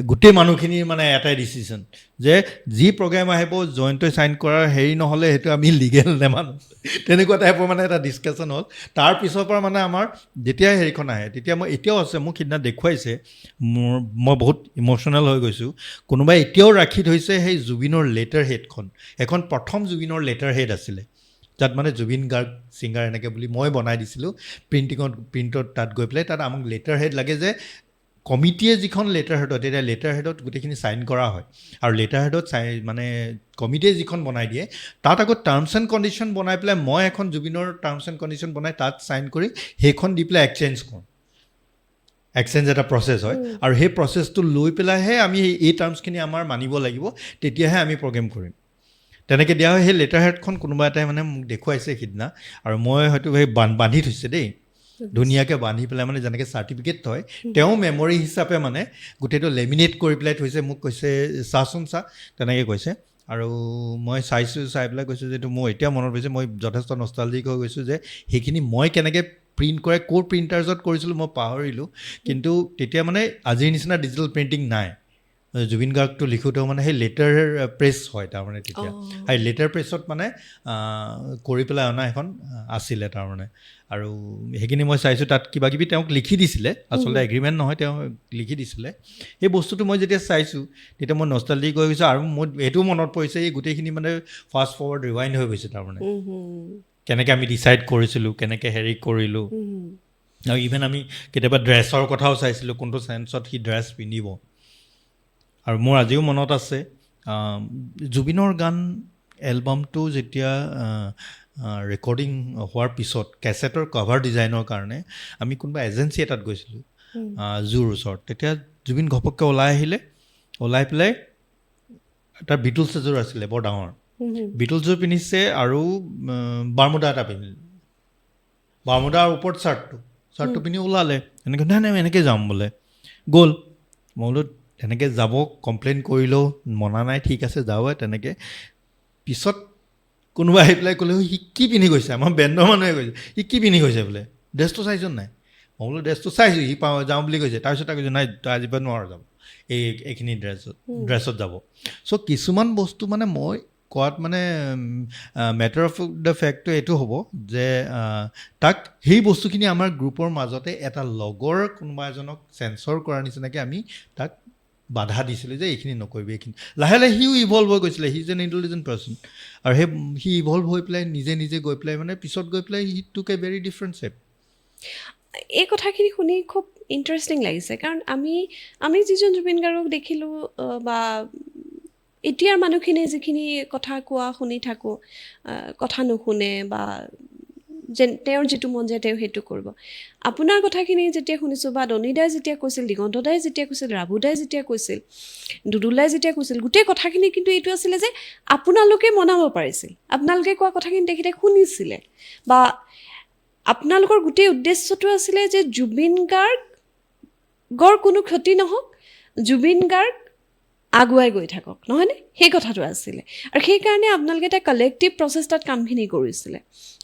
গোটেই মানুহখিনিৰ মানে এটাই ডিচিশ্যন যে যি প্ৰগ্ৰেম আহিব, জয়ন্তই চাইন কৰাৰ হেৰি নহ'লে সেইটো আমি লিগেল নেমানো। তেনেকুৱা টাইপৰ মানে এটা ডিছকাশ্যন হ'ল। তাৰ পিছৰ পৰা মানে আমাৰ যেতিয়া হেৰিখন আহে, তেতিয়া মই এতিয়াও আছে, মোক সিদিনা দেখুৱাইছে, মই বহুত ইম'চনেল হৈ গৈছোঁ। কোনোবাই এতিয়াও ৰাখি থৈছে সেই জুবিনৰ লেটাৰ হেডখন। সেইখন প্ৰথম জুবিনৰ লেটাৰ হেড আছিলে, তাত মানে জুবিন গাৰ্গ ছিংগাৰ এনেকৈ বুলি মই বনাই দিছিলোঁ প্ৰিণ্টিঙত, প্ৰিণ্টত তাত গৈ পেলাই। তাত আমাক লেটাৰ হেড লাগে যে কমিটিয়ে যিখন লেটাৰ হেডত, তেতিয়া লেটাৰ হেডত গোটেইখিনি চাইন কৰা হয় আৰু লেটাৰ হেডত চাই মানে কমিটিয়ে যিখন বনাই দিয়ে, তাত আকৌ টাৰ্মছ এণ্ড কণ্ডিশ্যন বনাই পেলাই মই এখন জুবিনৰ টাৰ্মছ এণ্ড কণ্ডিশ্যন বনাই তাত চাইন কৰি সেইখন দি পেলাই এক্সচেঞ্জ কৰোঁ। এক্সচেঞ্জ এটা প্ৰচেছ হয় আৰু সেই প্ৰচেছটো লৈ পেলাইহে আমি এই টাৰ্মছখিনি আমাৰ মানিব লাগিব, তেতিয়াহে আমি প্ৰগ্ৰেম কৰিম। তেনেকৈ দিয়া হয়। সেই লেটাৰ হেডখন কোনোবা এটাই মানে মোক দেখুৱাইছে সিদিনা আৰু মই হয়তো সেই বান্ধি থৈছে দেই, ধুনীয়াকৈ বান্ধি পেলাই, মানে যেনেকৈ চাৰ্টিফিকেট থয়, তেওঁ মেমৰি হিচাপে মানে গোটেইটো লেমিনেট কৰি পেলাই থৈছে। মোক কৈছে, চাচোন চা, তেনেকৈ কৈছে আৰু মই চাইছোঁ। চাই পেলাই কৈছোঁ যে এইটো মোৰ এতিয়া মনত পৰিছে, মই যথেষ্ট নষ্টালজিক হৈ গৈছোঁ যে সেইখিনি মই কেনেকৈ প্ৰিণ্ট কৰে, ক'ৰ প্ৰিণ্টাৰ্ছত কৰিছিলোঁ মই পাহৰিলোঁ। কিন্তু তেতিয়া মানে আজিৰ নিচিনা ডিজিটেল প্ৰিণ্টিং নাই। জুবিন গাৰ্গটো লিখোঁতেও মানে সেই লেটাৰ প্ৰেছ হয় তাৰমানে তেতিয়া। সেই লেটাৰ প্ৰেছত মানে কৰি পেলাই অনা এখন আছিলে তাৰমানে। আৰু সেইখিনি মই চাইছোঁ, তাত কিবা কিবি তেওঁক লিখি দিছিলে, আচলতে এগ্ৰিমেণ্ট নহয়, তেওঁ লিখি দিছিলে। সেই বস্তুটো মই যেতিয়া চাইছোঁ, তেতিয়া মই নষ্টালজিক হৈ গৈছোঁ আৰু মোৰ এইটোও মনত পৰিছে, এই গোটেইখিনি মানে ফাষ্ট ফৰৱাৰ্ড ৰিৱাইণ্ড হৈ গৈছে তাৰমানে, কেনেকৈ আমি ডিচাইড কৰিছিলোঁ, কেনেকৈ হেৰি কৰিলোঁ। আৰু ইভেন আমি কেতিয়াবা ড্ৰেছৰ কথাও চাইছিলোঁ, কোনটো চেন্সত সি ড্ৰেছ পিন্ধিব। আৰু মোৰ আজিও মনত আছে, জুবিনৰ গান এলবামটো যেতিয়া ৰেকৰ্ডিং হোৱাৰ পিছত কেছেটৰ কভাৰ ডিজাইনৰ কাৰণে আমি কোনোবা এজেঞ্চি এটাত গৈছিলোঁ জুৰ ওচৰত, তেতিয়া জুবিন ঘপককৈ ওলাই আহিলে। ওলাই পেলাই তাৰ বিটলছ এযোৰ আছিলে বৰ ডাঙৰ, বিটলছযোৰ পিন্ধিছে আৰু বাৰ্মুডা এটা পিন্ধিলে, বাৰ্মুডাৰ ওপৰত চাৰ্টটো পিন্ধি ওলালে। এনেকৈ, নাই নাই, এনেকৈ যাম বোলে, গ'ল। মই বোলো তেনেকৈ যাব, কমপ্লেইন কৰিলেও মনা নাই, ঠিক আছে যাওঁ তেনেকৈ। পিছত কোনোবা আহি পেলাই ক'লে, সি কি পিন্ধি গৈছে? আমাৰ বেণ্ডৰ মানুহে কৈছে, সি কি পিন্ধি গৈছে বোলে, ড্ৰেছটো চাইছ নাই? মই বোলো ড্ৰেছটো চাইছোঁ, সি পাওঁ যাওঁ বুলি কৈছে। তাৰপিছত তাক কৈছে, নাই, তই আজিৰ পৰা নোৱাৰ যাব, এইখিনি ড্ৰেছত যাব। চ' কিছুমান বস্তু মানে মই কোৱাত মানে মেটাৰ অফ the ফেক্টটো এইটো হ'ব যে তাক সেই বস্তুখিনি আমাৰ গ্ৰুপৰ মাজতে এটা লগৰ কোনোবা এজনক চেঞ্চৰ কৰাৰ নিচিনাকৈ আমি তাক বাধা দিছিলোঁ যে এইখিনি নকৰিবি, এইখিনি। লাহে লাহে সিও ইভল্ভ হৈ গৈছিলে। He is an intelligent person আৰু সেই সি ইভল্ভ হৈ পেলাই নিজে নিজে গৈ পেলাই মানে পিছত গৈ পেলাই he took a very different shape.
এই কথাখিনি শুনি খুব ইণ্টাৰেষ্টিং লাগিছে, কাৰণ আমি যিজন জুবিন গাৰ্গক দেখিলোঁ বা এতিয়াৰ মানুহখিনিয়ে যিখিনি কথা কোৱা শুনি থাকোঁ, কথা নুশুনে বা যেন তেওঁৰ যিটো মন যায় তেওঁ সেইটো কৰিব। আপোনাৰ কথাখিনি যেতিয়া শুনিছোঁ বা দনিদাই যেতিয়া কৈছিল, দিগন্ত দাই যেতিয়া কৈছিল, ৰাবুদাই যেতিয়া কৈছিল, দুদুলাই যেতিয়া কৈছিল, গোটেই কথাখিনি কিন্তু এইটো আছিলে যে আপোনালোকে মনাব পাৰিছিল, আপোনালোকে কোৱা কথাখিনি তেখেতে শুনিছিলে বা আপোনালোকৰ গোটেই উদ্দেশ্যটো আছিলে যে জুবিন গাৰ্গৰ কোনো ক্ষতি নহওক, জুবিন গাৰ্গ আগুৱাই গৈ থাকক, নহয়নে? সেই কথাটো আছিলে আৰু সেইকাৰণে আপোনালোকে এটা কালেক্টিভ প্ৰচেষ্টাত কামখিনি কৰিছিলে।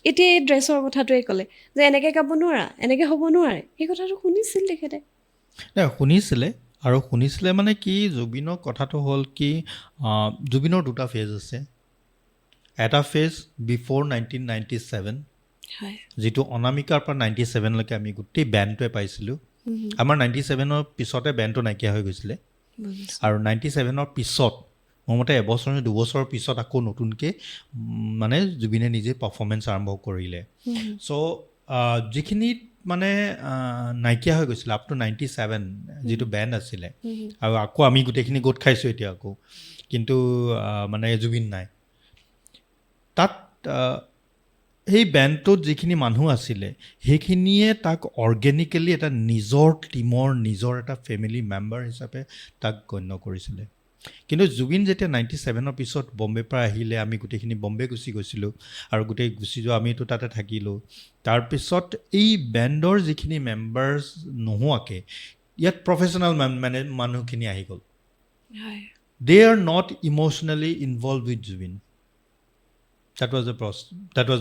এতিয়া এই ড্ৰেছৰ কথাটোৱে ক'লে যে এনেকৈ গাব নোৱাৰা, এনেকৈ হ'ব নোৱাৰে, সেই কথাটো শুনিছিল তেখেতে?
নাই, শুনিছিলে। আৰু শুনিছিলে মানে কি, জুবিনৰ কথাটো হ'ল কি, জুবিনৰ দুটা ফেজ আছে। এটা ফেজ বিফ'ৰ 1997, যিটো অনামিকাৰ পৰা 97লৈকে আমি গোটেই বেণ্ডটোৱে পাইছিলোঁ। আমাৰ 97ৰ পিছতে বেণ্ডটো নাইকিয়া হৈ গৈছিলে। আৰু 97ৰ পিছত মোৰ মতে এবছৰ নে দুবছৰৰ পিছত আকৌ নতুনকৈ মানে জুবিনে নিজে পাৰফৰ্মেঞ্চ আৰম্ভ কৰিলে। চ' যিখিনিত মানে নাইকিয়া হৈ গৈছিলে আপ টু 97 যিটো বেণ্ড আছিলে আৰু আকৌ আমি গোটেইখিনি গোট খাইছোঁ এতিয়া আকৌ, কিন্তু মানে জুবিন নাই তাত। সেই বেণ্ডটোত যিখিনি মানুহ আছিলে, সেইখিনিয়ে তাক অৰ্গেনিকেলি এটা নিজৰ টীমৰ, নিজৰ এটা ফেমিলি মেম্বাৰ হিচাপে তাক গণ্য কৰিছিলে। কিন্তু জুবিন যেতিয়া 97ৰ পিছত বম্বেৰ পৰা আহিলে, আমি গোটেইখিনি বম্বে গুচি গৈছিলোঁ আৰু গোটেই গুচি যোৱা আমিতো তাতে থাকিলোঁ। তাৰপিছত এই বেণ্ডৰ যিখিনি মেম্বাৰ্ছ নোহোৱাকৈ ইয়াত প্ৰফেচনেল মানে মানুহখিনি আহি গ'ল। They are not emotionally involved with Zubeen. That was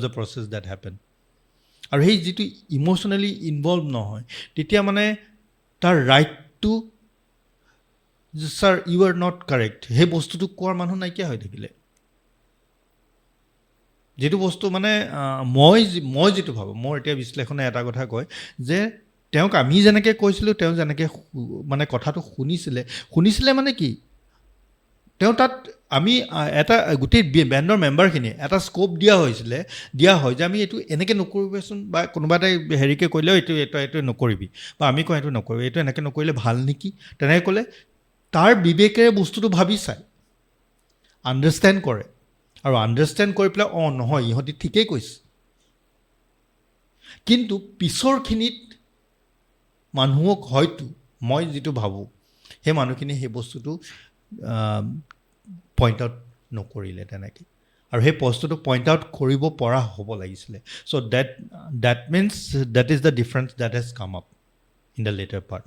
the process that happen. আৰু সেই যিটো ইম'চনেলি ইনভলভ নহয়, তেতিয়া মানে তাৰ ৰাইটটো, "Sir, you are not correct," সেই বস্তুটো কোৱাৰ মানুহ নাইকিয়া হৈ থাকিলে। যিটো বস্তু মানে মই যিটো ভাবোঁ, মোৰ এতিয়া বিশ্লেষণে এটা কথা কয় যে তেওঁক আমি যেনেকৈ কৈছিলোঁ, তেওঁ যেনেকৈ মানে কথাটো শুনিছিলে, শুনিছিলে মানে কি, তেওঁ তাত আমি এটা গোটেই বেণ্ডৰ মেম্বাৰখিনিয়ে এটা স্ক'প দিয়া হৈছিলে, দিয়া হয় যে আমি এইটো এনেকৈ নকৰিবচোন, বা কোনোবা এটাই হেৰিকৈ কৰিলেও এইটো নকৰিবি, বা আমি কওঁ এইটো নকৰিবি, এইটো এনেকৈ নকৰিলে ভাল নেকি, তেনেকৈ ক'লে তাৰ বিবেকেৰে বস্তুটো ভাবি চায়, আণ্ডাৰষ্টেণ্ড কৰে আৰু আণ্ডাৰষ্টেণ্ড কৰি পেলাই, অঁ নহয়, ইহঁতি ঠিকেই কৈছে। কিন্তু পিছৰখিনিত মানুহক হয়তো মই যিটো ভাবোঁ, সেই মানুহখিনি সেই বস্তুটো পইণ্ট আউট নকৰিলে তেনেকৈ আৰু সেই বস্তুটো পইণ্ট আউট কৰিব পৰা হ'ব লাগিছিলে। So that means that is the difference that has come up in the later part.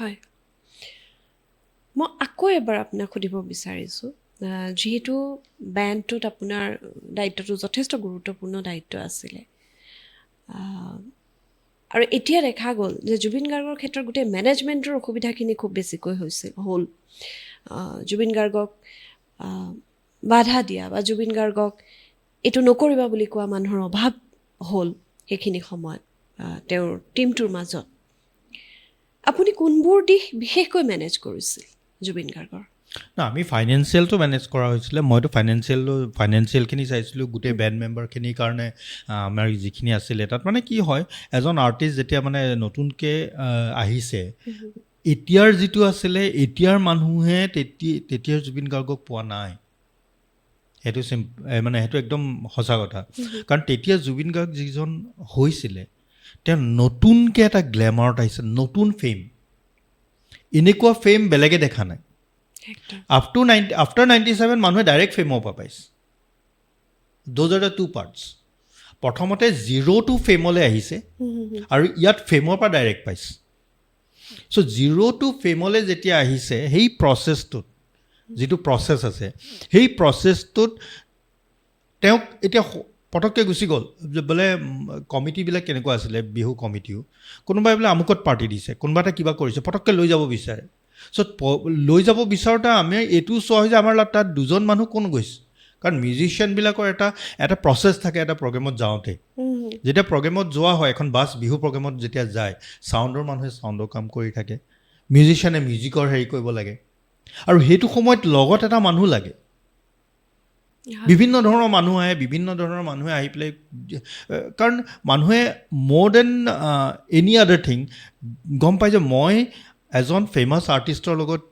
হয়, মই আকৌ এবাৰ আপোনাক সুধিব বিচাৰিছোঁ, যিহেতু বেণ্ডটোত আপোনাৰ দায়িত্বটো যথেষ্ট গুৰুত্বপূৰ্ণ দায়িত্ব আছিলে আৰু এতিয়া দেখা গ'ল যে জুবিন গাৰ্গৰ ক্ষেত্ৰত গোটেই মেনেজমেণ্টৰ অসুবিধাখিনি খুব বেছিকৈ হৈছিল, হ'ল জুবিন গাৰ্গক বাধা দিয়া বা জুবিন গাৰ্গক এইটো নকৰিবা বুলি কোৱা মানুহৰ অভাৱ হ'ল সেইখিনি সময়ত তেওঁৰ টীমটোৰ মাজত। আপুনি কোনবোৰ দিশ বিশেষকৈ মেনেজ কৰিছিল জুবিন গাৰ্গৰ?
না, আমি ফাইনেন্সিয়েলটো মেনেজ কৰা হৈছিলে। মইতো ফাইনেন্সিয়েলখিনি চাইছিলোঁ গোটেই বেণ্ড মেম্বাৰখিনিৰ কাৰণে। আমাৰ যিখিনি আছিলে তাত, মানে কি হয়, এজন আৰ্টিষ্ট যেতিয়া মানে নতুনকৈ আহিছে, এতিয়াৰ যিটো আছিলে, এতিয়াৰ মানুহে তেতিয়াৰ জুবিন গাৰ্গক পোৱা নাই। সেইটো মানে সেইটো একদম সঁচা কথা। কাৰণ তেতিয়া জুবিন গাৰ্গ যিজন হৈছিলে, তেওঁ নতুনকৈ এটা গ্লেমাৰত আহিছে, নতুন ফেম, এনেকুৱা ফেম বেলেগে দেখা নাই। Up to after 97 মানুহে ডাইৰেক্ট ফেমৰ পৰা পাইছে। Those are the two parts. প্ৰথমতে জিৰ' টু ফেমলৈ আহিছে আৰু ইয়াত ফেমৰ পৰা ডাইৰেক্ট পাইছে। চ' জিৰ' টু ফেমলৈ যেতিয়া আহিছে, সেই প্ৰচেছটোত যিটো প্ৰচেছ আছে, সেই প্ৰচেছটোত তেওঁক এতিয়া পটককৈ গুচি গ'ল যে বোলে কমিটিবিলাক কেনেকুৱা আছিলে, বিহু কমিটিও, কোনোবাই বোলে আমুকত পাৰ্টি দিছে, কোনোবা এটা কিবা কৰিছে, পটককৈ লৈ যাব বিচাৰে। চ' লৈ যাব বিচাৰোঁতে আমি এইটোও চোৱা হয় যে আমাৰ তাত দুজন মানুহ কোন গৈছে। কাৰণ মিউজিচিয়ানবিলাকৰ এটা এটা প্ৰচেছ থাকে এটা প্ৰগ্ৰেমত যাওঁতে। যেতিয়া প্ৰগ্ৰেমত যোৱা হয়, এখন বাছ বিহু প্ৰগ্ৰেমত যেতিয়া যায়, চাউণ্ডৰ মানুহে চাউণ্ডৰ কাম কৰি থাকে, মিউজিচিয়ানে মিউজিকৰ হেৰি কৰিব লাগে আৰু সেইটো সময়ত লগত এটা মানুহ লাগে। বিভিন্ন ধৰণৰ মানুহ আহে, বিভিন্ন ধৰণৰ মানুহে আহি পেলাই, কাৰণ মানুহে more than any other thing গম পায় যে মই এজন ফেমাছ আৰ্টিষ্টৰ লগত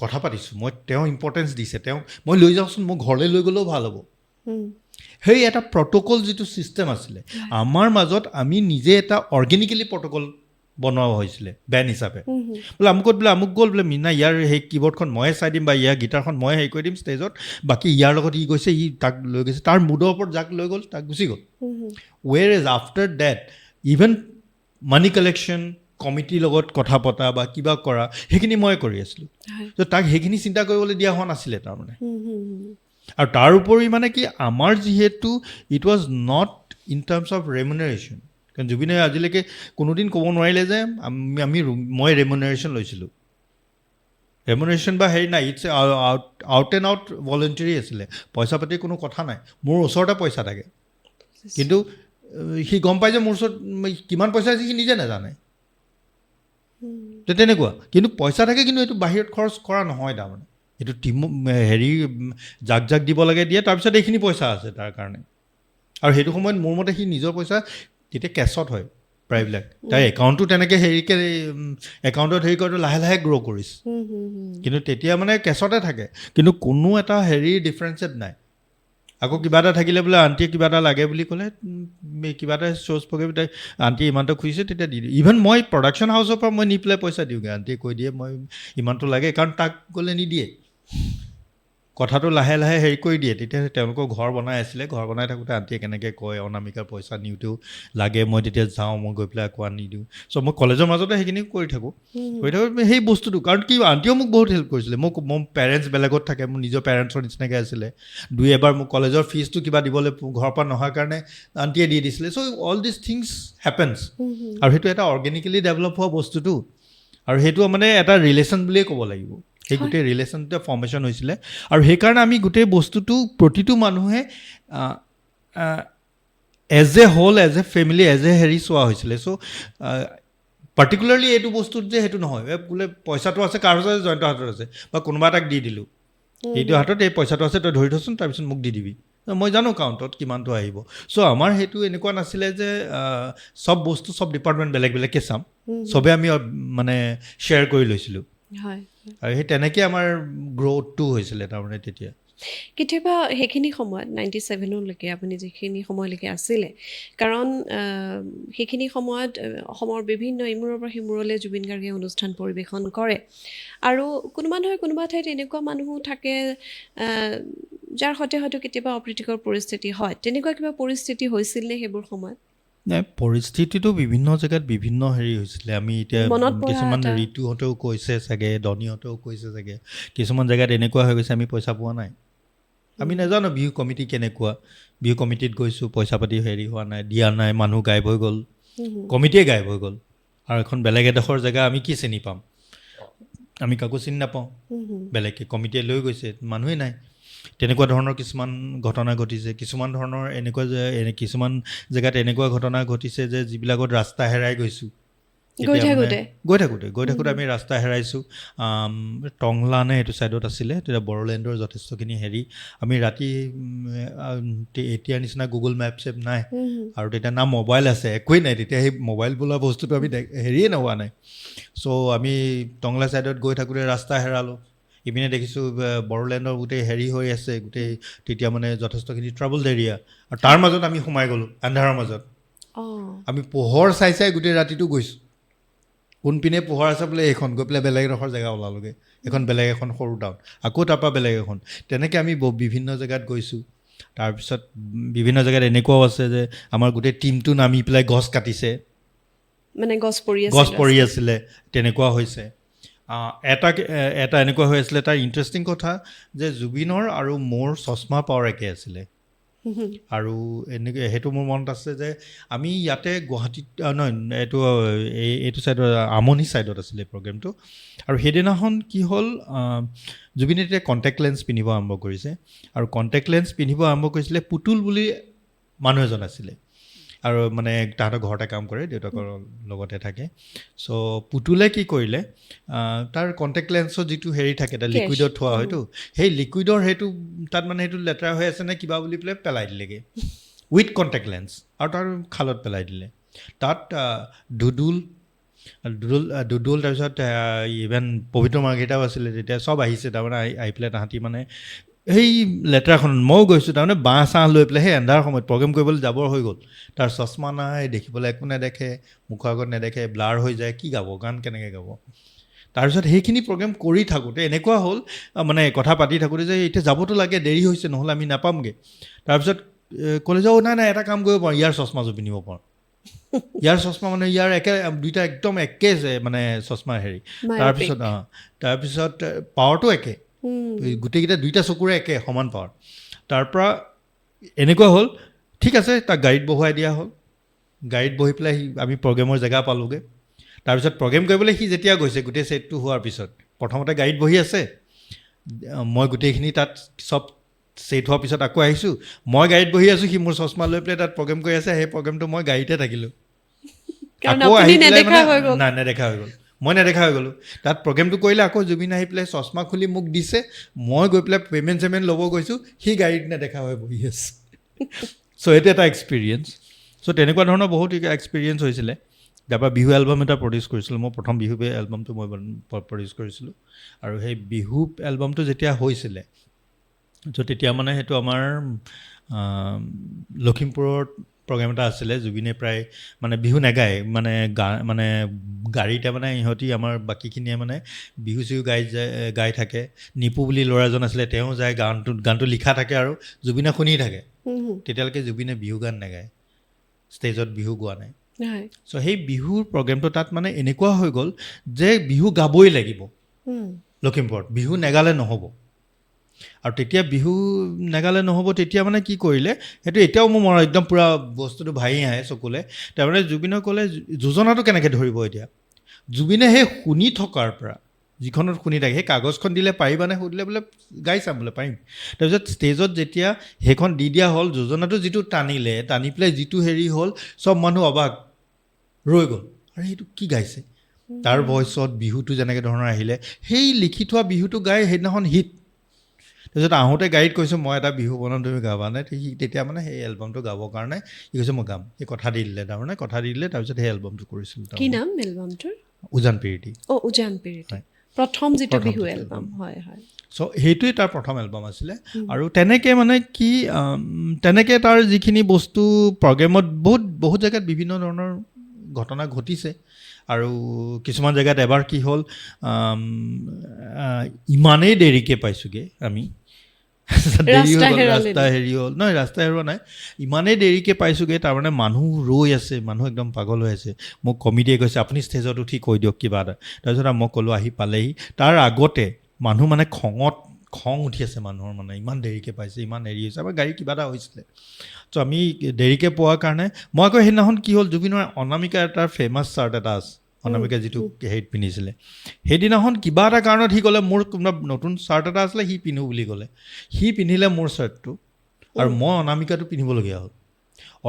কথা পাতিছোঁ, মই তেওঁ ইম্পৰ্টেঞ্চ দিছে, তেওঁক মই লৈ যাওঁচোন, মোৰ ঘৰলৈ লৈ গ'লেও ভাল হ'ব। সেই এটা প্ৰট'কল যিটো ছিষ্টেম আছিলে আমাৰ মাজত, আমি নিজে এটা অৰ্গেনিকেলি প্ৰট'কল বনোৱা হৈছিলে বেণ্ড হিচাপে। বোলে আমুকত বোলে আমুক গ'ল, বোলে মীনা ইয়াৰ সেই কীবৰ্ডখন ময়ে চাই দিম বা ইয়াৰ গীটাৰখন ময়ে হেৰি কৰি দিম ষ্টেজত, বাকী ইয়াৰ লগত ই গৈছে, ই তাক লৈ গৈছে, তাৰ মুডৰ ওপৰত যাক লৈ গ'ল তাক গুচি গ'ল। Whereas after that, even money collection, কমিটিৰ লগত কথা পতা বা কিবা কৰা, সেইখিনি মই কৰি আছিলোঁ। ত' তাক সেইখিনি চিন্তা কৰিবলৈ দিয়া হোৱা নাছিলে তাৰমানে।
হুম, হুম, হুম।
আৰু তাৰ উপৰি মানে কি, আমাৰ যিহেতু it was not in terms of remuneration, কাৰণ জুবিনে আজিলৈকে কোনোদিন ক'ব নোৱাৰিলে যে আমি মই ৰেমুনাৰেশ্যন লৈছিলোঁ, ৰেমুনাৰেশ্যন বা হেৰি নাই। It's out and out voluntary আছিলে, পইচা পাতিৰ কোনো কথা নাই। মোৰ ওচৰতে পইচা থাকে, কিন্তু সি গম পায় যে মোৰ ওচৰত কিমান পইচা আছে, সি নিজে নাজানে। তো তেনেকুৱা, কিন্তু পইচা থাকে, কিন্তু এইটো বাহিৰত খৰচ কৰা নহয় তাৰমানে। এইটো টীম হেৰি জাক জাক দিব লাগে, দিয়ে, তাৰপিছত এইখিনি পইচা আছে তাৰ কাৰণে। আৰু সেইটো সময়ত মোৰ মতে সি নিজৰ পইচা তেতিয়া কেছত হয় প্ৰায়বিলাক, তাৰ একাউণ্টটো তেনেকৈ হেৰিকৈ একাউণ্টত হেৰি কৰাটো লাহে লাহে গ্ৰ' কৰিছে।
হুম, হুম, হুম।
কিন্তু তেতিয়া মানে কেছতে থাকে, কিন্তু কোনো এটা হেৰি ডিফাৰেঞ্চেত নাই। আকৌ কিবা এটা থাকিলে বোলে আণ্টিয়ে কিবা এটা লাগে বুলি ক'লে, কিবা এটা শ্ব'জ প্ৰগ্ৰেম, আণ্টিয়ে ইমানটো খুজিছে, তেতিয়া দি দিওঁ। ইভেন মই প্ৰডাকশ্যন হাউচৰ পৰা মই নি পেলাই পইচা দিওঁগৈ। আণ্টিয়ে কৈ দিয়ে মই ইমানটো লাগে, কাৰণ তাক গ'লে নিদিয়ে। কথাটো লাহে লাহে হেৰি কৰি দিয়ে। তেতিয়া তেওঁলোকৰ ঘৰ বনাই আছিলে, ঘৰ বনাই থাকোঁতে আণ্টিয়ে কেনেকৈ কয় অনামিকাৰ পইচা নিওঁতেও লাগে, মই তেতিয়া যাওঁ, মই গৈ পেলাই আকৌ আনি দিওঁ। চ' মই কলেজৰ মাজতে সেইখিনি কৰি থাকোঁ, কৰি থাকোঁ সেই বস্তুটো। কাৰণ কি, আণ্টিয়েও মোক বহুত হেল্প কৰিছিলে। মোক মোৰ পেৰেণ্টছ বেলেগত থাকে, মোৰ নিজৰ পেৰেণ্টছৰ নিচিনাকৈ আছিলে। দুই এবাৰ মোক কলেজৰ ফিজটো কিবা দিবলৈ ঘৰৰ পৰা নোহোৱাৰ কাৰণে আণ্টিয়ে দি দিছিলে। So all these things happens আৰু সেইটো এটা অৰ্গেনিকেলি ডেভেলপ হোৱা বস্তুটো আৰু সেইটো মানে এটা ৰিলেশ্যন বুলিয়ে ক'ব লাগিব। সেই গোটেই ৰিলেশ্যনটোৱে ফৰ্মেশ্যন হৈছিলে আৰু সেইকাৰণে আমি গোটেই বস্তুটো প্ৰতিটো মানুহে as a whole, as a family, as a হেৰি চোৱা হৈছিলে। চ' পাৰ্টিকুলাৰলি এইটো বস্তুত যে সেইটো নহয়, এই বোলে পইচাটো আছে কাৰ হাতত আছে, জয়ন্তৰ হাতত আছে বা কোনোবা এটাক দি দিলোঁ, এইটো হাতত এই পইচাটো আছে, তই ধৰি থচোন, তাৰপিছত মোক দি দিবি, মই জানো কাউণ্টত কিমানটো আহিব। চ' আমাৰ সেইটো এনেকুৱা নাছিলে যে চব বস্তু চব ডিপাৰ্টমেণ্ট বেলেগ বেলেগকৈ চাম, চবে আমি মানে শ্বেয়াৰ কৰি লৈছিলোঁ আৰু সেই তেনেকৈ আমাৰ গ্ৰ'থটো হৈছিলে তাৰমানে তেতিয়া।
কেতিয়াবা সেইখিনি সময়ত 97লৈকে আপুনি যিখিনি সময়লৈকে আছিলে, কাৰণ সেইখিনি সময়ত অসমৰ বিভিন্ন ইমূৰৰ পৰা সিমূৰলৈ জুবিন গাৰ্গে অনুষ্ঠান পৰিৱেশন কৰে আৰু কোনোবা নহয় কোনোবা ঠাইত এনেকুৱা মানুহো থাকে যাৰ সৈতে হয়তো কেতিয়াবা অপ্ৰীতিকৰ পৰিস্থিতি হয়। তেনেকুৱা কিবা পৰিস্থিতি হৈছিল নে সেইবোৰ সময়ত?
নাই, পৰিস্থিতিটো বিভিন্ন জেগাত বিভিন্ন হেৰি হৈছিলে। আমি এতিয়া
মনত পৰা
কিছুমান
এটা
ঋতুহঁতেও কৈছে চাগে, ডনীহঁতেও কৈছে চাগে, কিছুমান জেগাত এনেকুৱা হৈ গৈছে আমি পইচা পোৱা নাই, আমি নাজানো বিহু কমিটি কেনেকুৱা, বিহু কমিটিত গৈছোঁ, পইচা পাতি হেৰি হোৱা নাই, দিয়া নাই, মানুহ গায়ব হৈ গ'ল, কমিটিয়ে গায়ব হৈ গ'ল আৰু এখন বেলেগ এডোখৰ জেগা আমি কি চিনি পাম, আমি কাকো চিনি নাপাওঁ, বেলেগকৈ কমিটিয়ে লৈ গৈছে, মানুহেই নাই। তেনেকুৱা ধৰণৰ কিছুমান ঘটনা ঘটিছে। কিছুমান ধৰণৰ এনেকুৱা যে এনে কিছুমান জেগাত এনেকুৱা ঘটনা ঘটিছে যে যিবিলাকত ৰাস্তা হেৰাই গৈছোঁ।
গৈ
তেতিয়া মানে
থাকোঁতে?
গৈ থাকোঁতে আমি ৰাস্তা হেৰাইছোঁ। টংলা নে সেইটো ছাইডত আছিলে তেতিয়া, বড়োলেণ্ডৰ যথেষ্টখিনি হেৰি। আমি ৰাতি এতিয়াৰ নিচিনা গুগল মেপ চেপ নাই আৰু তেতিয়া না মোবাইল আছে, একোৱেই নাই। তেতিয়া সেই মোবাইল বোলা বস্তুটো আমি হেৰিয়ে নোহোৱা নাই। চ' আমি টংলা ছাইডত গৈ থাকোঁতে ৰাস্তা হেৰালোঁ। ইপিনে দেখিছোঁ বড়োলেণ্ডৰ গোটেই হেৰি হৈ আছে গোটেই, তেতিয়া মানে যথেষ্টখিনি ট্ৰাবল এৰিয়া আৰু তাৰ মাজত আমি সোমাই গ'লোঁ আন্ধাৰৰ মাজত। আমি পোহৰ চাই চাই গোটেই ৰাতিটো গৈছোঁ, কোনপিনে পোহৰ আছে বোলে এইখন, গৈ পেলাই বেলেগ এডোখৰ জেগা ওলালোগৈ, এখন বেলেগ এখন সৰু টাউন, আকৌ তাৰপৰা বেলেগ এখন, তেনেকৈ আমি বিভিন্ন জেগাত গৈছোঁ। তাৰপিছত বিভিন্ন জেগাত এনেকুৱাও আছে যে আমাৰ গোটেই টীমটো নামি পেলাই গছ কাটিছে,
মানে গছ পৰি
গছ
আছিলে।
পৰি আছিলে, তেনেকুৱা হৈছে। এটা এনেকুৱা হৈ আছিলে, তাৰ ইণ্টাৰেষ্টিং কথা যে জুবিনৰ আৰু মোৰ চশমা পাৱাৰ একে আছিলে আৰু এনেকৈ সেইটো মোৰ মনত আছে যে আমি ইয়াতে গুৱাহাটীত নহয়, এইটো এইটো ছাইডত, আমনি ছাইডত আছিলে প্ৰগ্ৰেমটো। আৰু সেইদিনাখন কি হ'ল, জুবিনে তেতিয়া কণ্টেক্ট লেন্স পিন্ধিব আৰম্ভ কৰিছে আৰু কণ্টেক্ট লেন্স পিন্ধিব আৰম্ভ কৰিছিলে, পুতুল বুলি মানুহ এজন আছিলে আৰু মানে তাহাঁতৰ ঘৰতে কাম কৰে, দেউতাকৰ লগতে থাকে। চ' পুতুলে কি কৰিলে, তাৰ কণ্টেক্ট লেন্সৰ যিটো হেৰি থাকে, এটা
কেছ।
লিকুইডত থোৱা হয়তো, সেই লিকুইডৰ সেইটো তাত মানে সেইটো লেতেৰা হৈ আছে নে কিবা বুলি পেলাই পেলাই দিলেগৈ উইথ কণ্টেক্ট লেন্স আৰু তাৰ খালত পেলাই দিলে। তাত দুদুল দুদুল দুদুল তাৰপিছত ইভেন পবিত্ৰ মাৰ্ঘেৰিটাও আছিলে তেতিয়া, চব আহিছে তাৰমানে আহি আহি পেলাই তাহাঁতি মানে সেই লেতেৰাখন, ময়ো গৈছোঁ তাৰমানে বাঁহ চাহ লৈ পেলাই সেই এন্ধাৰ সময়ত প্ৰগ্ৰেম কৰিবলৈ যাবৰ হৈ গ'ল। তাৰ চশমা নাই, দেখিবলৈ একো নেদেখে, মুখৰ আগত নেদেখে, ব্লাৰ হৈ যায়, কি গাব, গান কেনেকৈ গাব। তাৰপিছত সেইখিনি প্ৰগ্ৰেম কৰি থাকোঁতে এনেকুৱা হ'ল, মানে কথা পাতি থাকোঁতে যে এতিয়া যাবতো লাগে, দেৰি হৈছে, নহ'লে আমি নাপামগৈ। তাৰপিছত ক'লে যে অ' নাই নাই, এটা কাম কৰিব পাৰোঁ, ইয়াৰ চশমাযোৰ পিন্ধিব পাৰোঁ। ইয়াৰ চশমা মানে ইয়াৰ একে দুইটা একদম একে যে মানে চশমা হেৰি। তাৰপিছত পাৱাৰটো একে, গোটেইকেইটা দুইটা চকুৰে একে সমান পাৱাৰ। তাৰপৰা এনেকুৱা হ'ল, ঠিক আছে, তাক গাড়ীত বহুৱাই দিয়া হ'ল। গাড়ীত বহি পেলাই সি আমি প্ৰগ্ৰেমৰ জেগা পালোগৈ। তাৰপিছত প্ৰগ্ৰেম কৰিবলৈ সি যেতিয়া গৈছে, গোটেই ছেটটো হোৱাৰ পিছত প্ৰথমতে গাড়ীত বহি আছে, মই গোটেইখিনি তাত চব ছেট হোৱাৰ পিছত আকৌ আহিছোঁ, মই গাড়ীত বহি আছোঁ, সি মোৰ চশমা লৈ পেলাই তাত প্ৰগ্ৰেম কৰি আছে। সেই প্ৰগ্ৰেমটো মই গাড়ীতে থাকিলোঁ।
কাৰণ
আকৌ
আপুনি
আহি পেলাই
নেদেখা
মানে
হৈ গ'ল।
নাই, নেদেখা হৈ গ'ল, মই নেদেখা হৈ গ'লোঁ। তাত প্ৰগ্ৰেমটো কৰিলে, আকৌ জুবিন আহি পেলাই চশমা খুলি মোক দিছে, মই গৈ পেলাই পে'মেণ্ট চেমেণ্ট ল'ব গৈছোঁ, সি গাড়ীত নেদেখা হৈ বহি আছে। চ' এইটো এটা এক্সপিৰিয়েঞ্চ। চ' তেনেকুৱা ধৰণৰ বহুত এক্সপিৰিয়েঞ্চ হৈছিলে। তাৰপৰা বিহু এলবাম এটা প্ৰডিউচ কৰিছিলোঁ মই, প্ৰথম বিহু এলবামটো মই প্ৰডিউচ কৰিছিলোঁ। আৰু সেই বিহু এলবামটো যেতিয়া হৈছিলে, চ' তেতিয়া মানে সেইটো আমাৰ লখিমপুৰত প্ৰগ্ৰেম এটা আছিলে। জুবিনে প্ৰায় মানে বিহু নাগায়, মানে গা মানে গাড়ীতে মানে ইহঁতি আমাৰ বাকীখিনিয়ে মানে বিহু চিহু গাই যায়, গাই থাকে। নিপু বুলি ল'ৰা এজন আছিলে, তেওঁ যায়, গানটো লিখা থাকে আৰু জুবিনে শুনি থাকে। তেতিয়ালৈকে জুবিনে বিহু গান নাগায়, ষ্টেজত বিহু গোৱা নাই। চ' সেই বিহুৰ প্ৰগ্ৰেমটো তাত মানে এনেকুৱা হৈ গ'ল যে বিহু গাবই লাগিব। লখিমপুৰত বিহু নেগালে নহ'ব। আৰু তেতিয়া বিহু নেগালে নহ'ব, তেতিয়া মানে কি কৰিলে, সেইটো এতিয়াও মোৰ মনত একদম পূৰা বস্তুটো ভাহি আহে চকুলে। তাৰমানে জুবিনক ক'লে যোজনাটো কেনেকৈ ধৰিব এতিয়া। জুবিনে সেই শুনি থকাৰ পৰা যিখনত শুনি থাকে সেই কাগজখন দিলে পাৰিবানে সুধিলে, বোলে গাই চাম, বোলে পাৰিম। তাৰপিছত ষ্টেজত যেতিয়া সেইখন দি দিয়া হ'ল, যোজনাটো যিটো টানিলে, টানি পেলাই যিটো হেৰি হ'ল, চব মানুহ অবাক ৰৈ গ'ল, আৰু সেইটো কি গাইছে। তাৰ ভইচত বিহুটো যেনেকৈ ধৰণৰ আহিলে, সেই লিখি থোৱা বিহুটো গাই সেইদিনাখন হিট। তাৰপিছত আহোঁতে গাড়ীত কৈছোঁ, মই এটা বিহু বনাম, তুমি গাবানে? সি তেতিয়া মানে সেই এলবামটো গাবৰ কাৰণে সি কৈছে মই গাম। সি কথা দি দিলে, তাৰমানে কথা দি দিলে। তাৰপিছত সেই এলবামটো কৰিছিলোঁ।
কি নাম এলবামটোৰ?
উজান পিৰিতি।
অ', উজান পিৰিতি।
হয়।
প্ৰথম যিটো
প্ৰথম
বিহু
যিটো
এলবাম, হয় হয়।
চ' সেইটোৱে তাৰ প্ৰথম এলবাম আছিলে। আৰু তেনেকৈ মানে কি, তেনেকৈ তাৰ যিখিনি বস্তু প্ৰগ্ৰেমত বহুত বহুত জেগাত বিভিন্ন ধৰণৰ ঘটনা ঘটিছে। আৰু কিছুমান জেগাত এবাৰ কি হ'ল, ইমানেই দেৰিকৈ পাইছোঁগৈ আমি, দেৰি হৈ
ৰাস্তা
গ'ল।
হেৰালে?
ৰাস্তা হেৰি হ'ল নহয়, ৰাস্তা হেৰোৱা নাই, ইমানেই দেৰিকৈ পাইছোঁগৈ, তাৰমানে মানুহ ৰৈ আছে, মানুহ একদম পাগল হৈ আছে। মোক কমিটিয়ে কৈছে, আপুনি ষ্টেজত উঠি কৈ দিয়ক কিবা এটা। তাৰপিছত মই ক'লোঁ, আহি পালেহি। তাৰ আগতে মানুহ মানে খঙত খং উঠি আছে মানুহৰ, মানে ইমান দেৰিকৈ পাইছে, ইমান হেৰি হৈছে, আমাৰ গাড়ী কিবা এটা হৈছিলে। ত' আমি দেৰিকৈ পোৱাৰ কাৰণে মই আকৌ সেইদিনাখন কি হ'ল, জুবিনৰ অনামিকা এটা ফেমাছ চাৰ্ট এটা আছে, অনামিকা যিটো হেৰিত পিন্ধিছিলে, সেইদিনাখন কিবা এটা কাৰণত সি ক'লে মোৰ কোনোবা নতুন চাৰ্ট এটা আছিলে, সি পিন্ধো বুলি ক'লে। সি পিন্ধিলে মোৰ চাৰ্টটো আৰু মই অনামিকাটো পিন্ধিবলগীয়া হ'ল।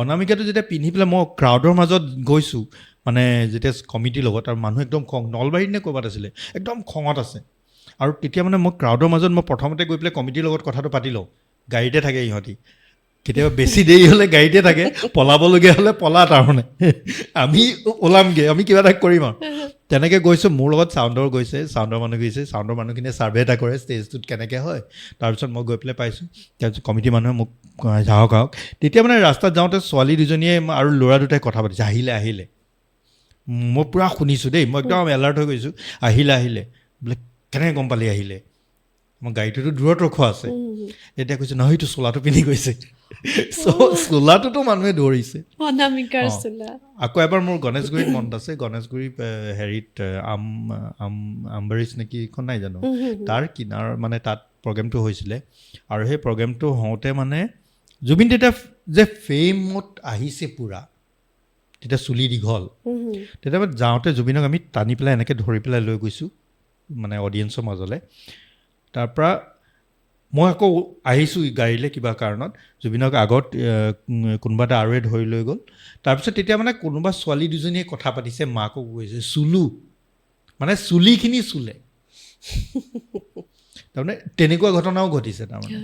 অনামিকাটো যেতিয়া পিন্ধি পেলাই মই ক্ৰাউডৰ মাজত গৈছোঁ, মানে যেতিয়া কমিটিৰ লগত, আৰু মানুহ একদম খং, নলবাৰীত নে ক'ৰবাত আছিলে, একদম খঙত আছে। আৰু তেতিয়া মানে মই ক্ৰাউডৰ মাজত মই প্ৰথমতে গৈ পেলাই কমিটিৰ লগত কথাটো পাতি লওঁ। গাড়ীতে থাকে ইহঁতি, কেতিয়াবা বেছি দেৰি হ'লে গাড়ীতে থাকে, পলাবলগীয়া হ'লে পলা, তাৰমানে আমি ওলামগৈ, আমি কিবা এটা কৰিম। আৰু তেনেকৈ গৈছোঁ, মোৰ লগত চাউণ্ডৰ গৈছে, চাউণ্ডৰ মানুহ গৈছে, চাউণ্ডৰ মানুহখিনিয়ে ছাৰ্ভে এটা কৰে ষ্টেজটোত কেনেকৈ হয়। তাৰপিছত মই গৈ পেলাই পাইছোঁ। তাৰপিছত কমিটিৰ মানুহে মোক আহক আহক। তেতিয়া মানে ৰাস্তাত যাওঁতে ছোৱালী দুজনীয়ে আৰু ল'ৰা দুটাই কথা পাতিছে, আহিলে আহিলে। মই পূৰা শুনিছোঁ দেই, মই একদম এলাৰ্ট হৈ গৈছোঁ। আহিলে আহিলে বোলে, কেনেকৈ গম পালি আহিলে? মই গাড়ীটোতো দূৰত ৰখোৱা আছে। তেতিয়া কৈছে, নহয়, সেইটো চোলাটো পিন্ধি গৈছে। চ' চোলাটোতো মানুহে ধৰিছে।
অনামিকাৰ চোলা।
আকৌ এবাৰ মোৰ গণেশগুৰিত মনত আছে, গণেশগুৰি হেৰিত আম আম আমবাৰীজ নেকি এইখন নাই জানো, তাৰ কিনাৰ মানে তাত প্ৰগ্ৰেমটো হৈছিলে। আৰু সেই প্ৰগ্ৰেমটো হওঁতে মানে জুবিন তেতিয়া যে ফেমত আহিছে পূৰা, তেতিয়া চুলি দীঘল। তেতিয়া মানে যাওঁতে জুবিনক আমি টানি পেলাই এনেকৈ ধৰি পেলাই লৈ গৈছোঁ মানে অডিয়েঞ্চৰ মাজলৈ। তাৰপৰা মই আকৌ আহিছোঁ গাড়ীলৈ কিবা কাৰণত, জুবিনক আগত কোনোবা এটা আৰুৱে ধৰি লৈ গ'ল। তাৰপিছত তেতিয়া মানে কোনোবা ছোৱালী দুজনীয়ে কথা পাতিছে, মাকক কৈছে চুলো, মানে চুলিখিনি চুলে। তাৰমানে তেনেকুৱা ঘটনাও ঘটিছে তাৰমানে।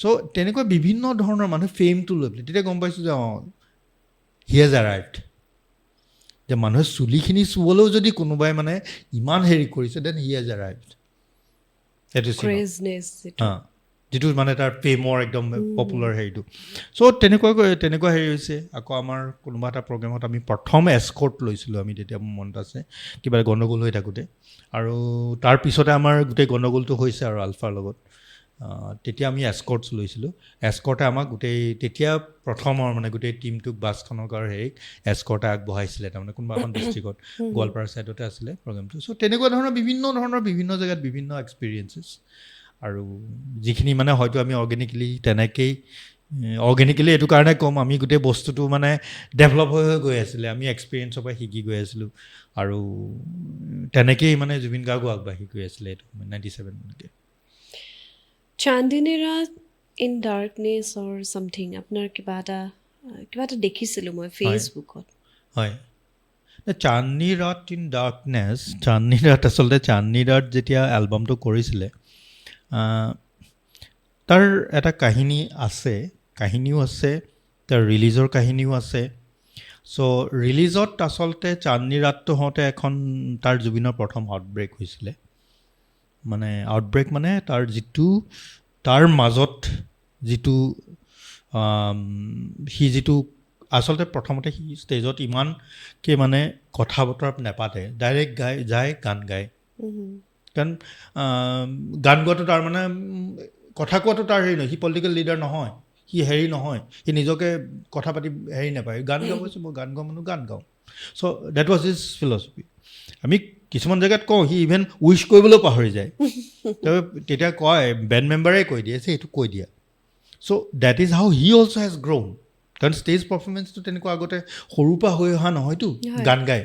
চ' তেনেকুৱা বিভিন্ন ধৰণৰ মানুহ ফেমটো লৈ পেলাই তেতিয়া গম পাইছোঁ যে অঁ, he has arrived. যে মানুহে চুলিখিনি চুবলৈও যদি কোনোবাই মানে ইমান হেৰি কৰিছে, then he has arrived. সেইটো যিটো মানে তাৰ ফেমৰ একদম পপুলাৰ হেৰিটো। চ' তেনেকুৱাকৈ তেনেকুৱা হেৰি হৈছে। আকৌ আমাৰ কোনোবা এটা প্ৰগ্ৰেমত আমি প্ৰথম এস্কৰ্ট লৈছিলোঁ আমি, তেতিয়া মোৰ মনত আছে কিবা গণ্ডগোল হৈ থাকোঁতে। আৰু তাৰপিছতে আমাৰ গোটেই গণ্ডগোলটো হৈছে আৰু আলফাৰ লগত, তেতিয়া আমি এস্কৰ্টছ লৈছিলোঁ। এস্কৰ্টে আমাক গোটেই তেতিয়া প্ৰথম আৰু মানে গোটেই টীমটোক বাছখনক আৰু হেৰিক এস্কৰ্টে আগবঢ়াইছিলে, তাৰমানে কোনোবা এখন ডিষ্ট্ৰিক্টত, গোৱালপাৰা ছাইডতে আছিলে প্ৰগ্ৰেমটো। চ' তেনেকুৱা ধৰণৰ বিভিন্ন ধৰণৰ বিভিন্ন জেগাত বিভিন্ন এক্সপিৰিয়েঞ্চেছ, আৰু যিখিনি মানে হয়তো আমি অৰ্গেনিকেলি তেনেকেই, অৰ্গেনিকেলি এইটো কাৰণে ক'ম, আমি গোটেই বস্তুটো মানে ডেভেলপ হৈ হৈ গৈ আছিলে, আমি এক্সপিৰিয়েঞ্চৰ পৰা শিকি গৈ আছিলোঁ। আৰু তেনেকেই মানে জুবিন গাৰ্গো আগবাঢ়ি গৈ আছিলে এইটো 97লৈকে।
চান্দিনী ৰাত ইন ডাৰ্কনেছ অৰ ছামথিং, আপোনাৰ কিবা এটা দেখিছিলোঁ মই ফেচবুকত।
হয়, চান্দনী ৰাত ইন ডাৰ্কনেছ, চান্দনী ৰাত আচলতে চান্দনী ৰাত যেতিয়া এলবামটো কৰিছিলে, তাৰ এটা কাহিনী আছে, কাহিনীও আছে, তাৰ ৰিলিজৰ কাহিনীও আছে। চ' ৰিলিজত আচলতে চান্দনী ৰাতটো হওঁতে এখন তাৰ জুবিনৰ প্ৰথম আউটব্ৰেক হৈছিলে। মানে আউটব্ৰেক মানে তাৰ যিটো তাৰ মাজত যিটো সি যিটো আচলতে প্ৰথমতে সি ষ্টেজত ইমানকৈ মানে কথা বতৰা নেপাতে, ডাইৰেক্ট গাই যায়, গান গায়। কাৰণ গান গোৱাটো তাৰ মানে কথা কোৱাটো তাৰ হেৰি নহয়, সি পলিটিকেল লিডাৰ নহয়, সি হেৰি নহয়, সি নিজকে কথা পাতি হেৰি নাপায়। গান গাব হৈছে, মই গান গোৱা মানুহ, গান গাওঁ। So that was his philosophy. আমি কিছুমান জেগাত কওঁ, সি ইভেন উইচ কৰিবলৈও পাহৰি যায়। তেওঁ তেতিয়া কয়, বেণ্ড মেম্বাৰে কৈ দিয়ে যে এইটো কৈ দিয়া। So that is how he also has grown. কাৰণ ষ্টেজ পাৰফৰ্মেঞ্চটো তেনেকুৱা আগতে সৰুৰ পৰা হৈ অহা নহয়তো, গান গায়।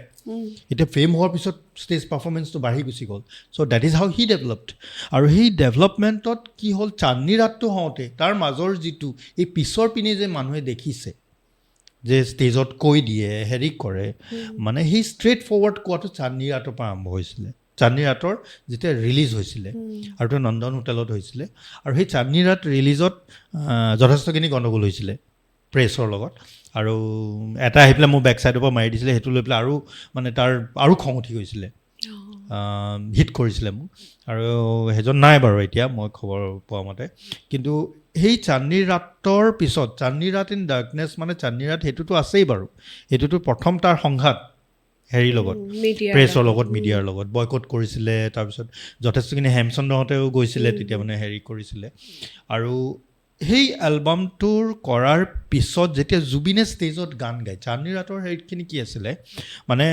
এতিয়া ফেম হোৱাৰ পিছত ষ্টেজ পাৰফৰ্মেঞ্চটো বাঢ়ি গুচি গ'ল। So that is how he developed. আৰু সেই ডেভেলপমেণ্টত কি হ'ল, চান্দনী ৰাতটো হওঁতে তাৰ মাজৰ যিটো এই পিছৰ পিনে যে মানুহে দেখিছে যে ষ্টেজত কৈ দিয়ে, হেৰি কৰে, মানে সেই ষ্ট্ৰেইট ফৰৱাৰ্ড কোৱাটো চান্দনী ৰাতৰ পৰা আৰম্ভ হৈছিলে। চান্দনী ৰাতৰ যেতিয়া ৰিলিজ হৈছিলে, আৰু তেওঁ নন্দন হোটেলত হৈছিলে, আৰু সেই চান্দনী ৰাত ৰিলিজত যথেষ্টখিনি গণ্ডগোল হৈছিলে প্ৰেছৰ লগত, আৰু এটা আহি পেলাই মোৰ বেক ছাইডৰ পৰা মাৰি দিছিলে, সেইটো লৈ পেলাই আৰু মানে তাৰ আৰু খং উঠি গৈছিলে, হিট কৰিছিলে মোক। আৰু সেইজন নাই বাৰু এতিয়া মই খবৰ পোৱা মতে। কিন্তু সেই চান্দনী ৰাতৰ পিছত, চান্দনী ৰাত ইন ডাৰ্কনেছ, মানে চান্দনী ৰাত সেইটোতো আছেই বাৰু, সেইটোতো প্ৰথম তাৰ সংঘাত হেৰিৰ লগত, প্ৰেছৰ লগত, মিডিয়াৰ লগত বয়কট কৰিছিলে। তাৰপিছত যথেষ্টখিনি হেমচন্দ্ৰহঁতেও গৈছিলে তেতিয়া, মানে হেৰি কৰিছিলে। আৰু সেই এলবামটোৰ কৰাৰ পিছত যেতিয়া জুবিনে ষ্টেজত গান গায়, চান্দনী ৰাতৰ হেৰিখিনি কি আছিলে, মানে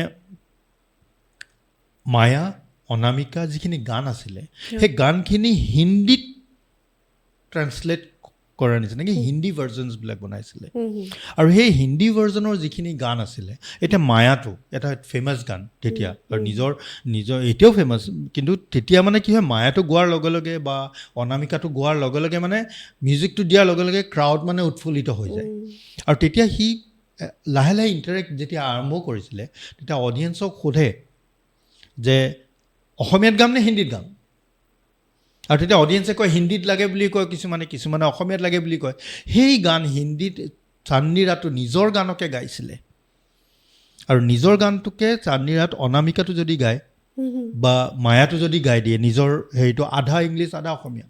মায়া, অনামিকা যিখিনি গান আছিলে, সেই গানখিনি হিন্দীত ট্ৰেন্সলেট কৰাৰ নিচিনাকৈ হিন্দী ভাৰ্জনছবিলাক বনাইছিলে। আৰু সেই হিন্দী ভাৰ্জনৰ যিখিনি গান আছিলে, এতিয়া মায়াটো এটা ফেমাছ গান তেতিয়া, আৰু নিজৰ নিজৰ এতিয়াও ফেমাছ, কিন্তু তেতিয়া মানে কি হয়, মায়াটো গোৱাৰ লগে লগে বা অনামিকাটো গোৱাৰ লগে লগে, মানে মিউজিকটো দিয়াৰ লগে লগে ক্ৰাউড মানে উৎফুল্লিত হৈ যায়। আৰু তেতিয়া সি লাহে লাহে ইণ্টাৰেক্ট যেতিয়া আৰম্ভ কৰিছিলে, তেতিয়া অডিয়েঞ্চক সোধে যে অসমীয়াত গাম নে হিন্দীত গাম? আৰু তেতিয়া অডিয়েঞ্চে কয় হিন্দীত লাগে বুলি কয়, কিছুমানে কিছুমানে অসমীয়াত লাগে বুলি কয়। সেই গান হিন্দীত চান্দনী ৰাতো নিজৰ গানকে গাইছিলে, আৰু নিজৰ গানটোকে চান্দনী ৰাত অনামিকাটো যদি গায় বা মায়াটো যদি গাই দিয়ে, নিজৰ হেৰিটো আধা ইংলিছ আধা অসমীয়া,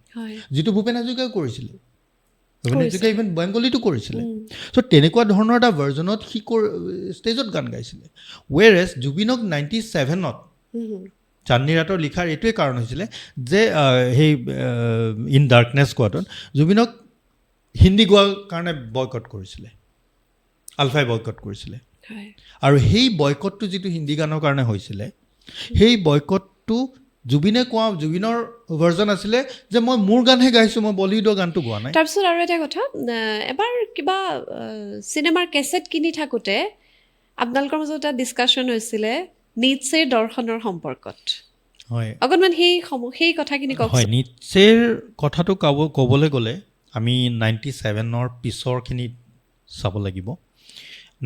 যিটো ভূপেন হাজৰিকাই কৰিছিলে, ভূপেন হাজৰিকাই ইভেন বেংগলীটো কৰিছিলে। চ' তেনেকুৱা ধৰণৰ এটা ভাৰ্জনত সি ষ্টেজত গান গাইছিলে। ৱেৰএজ জুবিনক 97ত চান্দনী ৰাতৰ লিখাৰ এইটোৱে কাৰণ হৈছিলে যে সেই ইন ডাৰ্কনেছ কোৱাটোত জুবিনক হিন্দী গোৱাৰ কাৰণে বয়কট কৰিছিলে, আলফাই বয়কট কৰিছিলে। আৰু সেই বয়কটটো যিটো হিন্দী গানৰ কাৰণে হৈছিলে, সেই বয়কটটো জুবিনে কোৱা, জুবিনৰ ভাৰ্জন আছিলে যে মই মোৰ গানহে গাইছোঁ, মই বলিউডৰ গানটো গোৱা নাই।
তাৰপিছত আৰু এটা কথা, এবাৰ কিবা চিনেমাৰ কেছেট কিনি থাকোঁতে আপোনালোকৰ মাজত এটা ডিছকাশ্যন হৈছিলে নিটছেৰ দৰ্শনৰ সম্পৰ্কত।
হয়।
অকণমান সেই কথাখিনি কওকচোন।
হয়, নিটছেৰ কথাটো ক'বলৈ গ'লে আমি 97ৰ পিছৰখিনিত চাব লাগিব।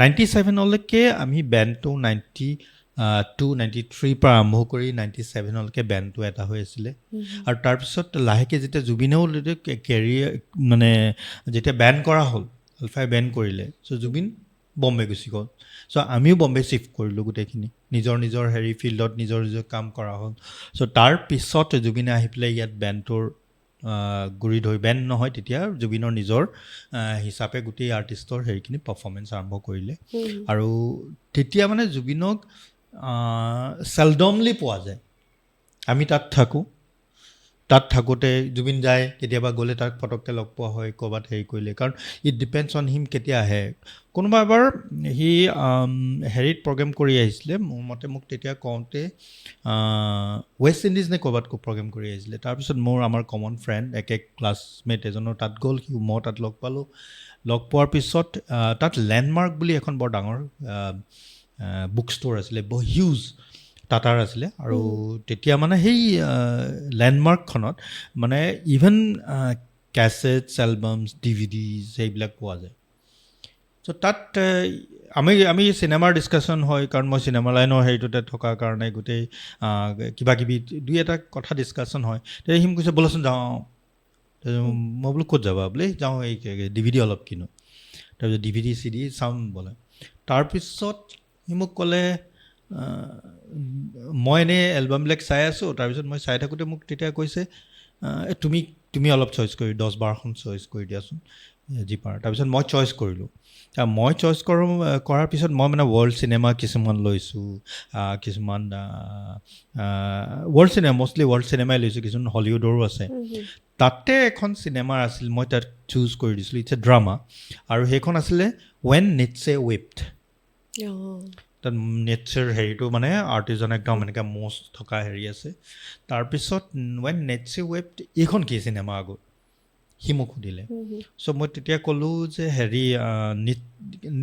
97লৈকে আমি বেণ্ডটো 92, 93ৰ পৰা আৰম্ভ কৰি 97লৈকে বেণ্ডটো এটা হৈ আছিলে। আৰু তাৰপিছত লাহেকৈ যেতিয়া জুবিনেও কেৰিয়াৰ, মানে যেতিয়া বেণ্ড কৰা হ'ল, আলফাই বেণ্ড কৰিলে, চ' জুবিন বম্বে গুচি গ'ল। চ' আমিও বম্বে শ্বিফ্ট কৰিলোঁ, গোটেইখিনি নিজৰ নিজৰ হেৰি ফিল্ডত নিজৰ নিজৰ কাম কৰা হ'ল। চ' তাৰ পিছত জুবিনে আহি পেলাই ইয়াত বেণ্ডটোৰ গুৰি ধৰি, বেণ্ড নহয় তেতিয়া, জুবিনৰ নিজৰ হিচাপে গোটেই আৰ্টিষ্টৰ হেৰিখিনি পাৰফৰ্মেঞ্চ আৰম্ভ কৰিলে। আৰু তেতিয়া মানে জুবিনক চেলডমলি পোৱা যায়। আমি তাত থাকোঁ, তাত থাকোঁতে জুবিন যায়, কেতিয়াবা গ'লে তাক পটককৈ লগ পোৱা হয় ক'ৰবাত হেৰি কৰিলে, কাৰণ it depends on him কেতিয়া আহে। কোনোবা এবাৰ সি হেৰিত প্ৰগ্ৰেম কৰি আহিছিলে, মোৰ মতে মোক তেতিয়া কওঁতে ৱেষ্ট ইণ্ডিজ নে ক'ৰবাত প্ৰগ্ৰেম কৰি আহিছিলে। তাৰপিছত মোৰ আমাৰ কমন ফ্ৰেণ্ড, একে ক্লাছমেট এজনৰ তাত গ'ল সি, মই তাত লগ পালোঁ। লগ পোৱাৰ পিছত তাত লেণ্ডমাৰ্ক বুলি এখন বৰ ডাঙৰ বুক ষ্ট'ৰ আছিলে, বৰ হিউজ টাটাৰ আছিলে। আৰু তেতিয়া মানে সেই লেণ্ডমাৰ্কখনত মানে ইভেন কেছেটছ, এলবামছ, ডিভিডিজ সেইবিলাক পোৱা যায়। চ' তাত আমি চিনেমাৰ ডিছকাশ্যন হয়, কাৰণ মই চিনেমা লাইনৰ হেৰিটোতে থকাৰ কাৰণে গোটেই কিবা কিবি দুই এটা কথা ডিছকাশ্যন হয়। তেতিয়া সি মোক কৈছে, ব'লাচোন যাওঁ। তাৰপিছত মই বোলো ক'ত যাবা বোলে? যাওঁ, এই ডিভিডি অলপ কিনো, তাৰপিছত ডিভিডি চিডি চাম বোলে। তাৰপিছত সি মোক ক'লে, মই এনেই এলবামবিলাক চাই আছোঁ, তাৰপিছত মই চাই থাকোঁতে মোক তেতিয়া কৈছে, তুমি তুমি অলপ চইচ কৰি 10-12খন চইচ কৰি দিয়াচোন। যি পাৰোঁ। তাৰপিছত মই চইচ কৰিলোঁ। মই চইচ কৰোঁ, কৰাৰ পিছত মই মানে ৱৰ্ল্ড চিনেমা কিছুমান লৈছোঁ, কিছুমান ৱৰ্ল্ড চিনেমা, মষ্টলি ৱৰ্ল্ড চিনেমাই লৈছোঁ, কিছুমান হলিউডৰো আছে। তাতে এখন চিনেমা আছিল, মই তাত চুজ কৰি দিছিলোঁ। It's a drama আৰু সেইখন আছিলে when নিটছে ৱেপ্ট। তাত নিটছেৰ হেৰিটো মানে আৰ্টিজন একদম এনেকৈ মোচ থকা হেৰি আছে। তাৰপিছত when নিটছে ৱেপ্ট এইখন কি চিনেমা আগত সি মোক সুধিলে। চ' মই তেতিয়া ক'লোঁ যে হেৰি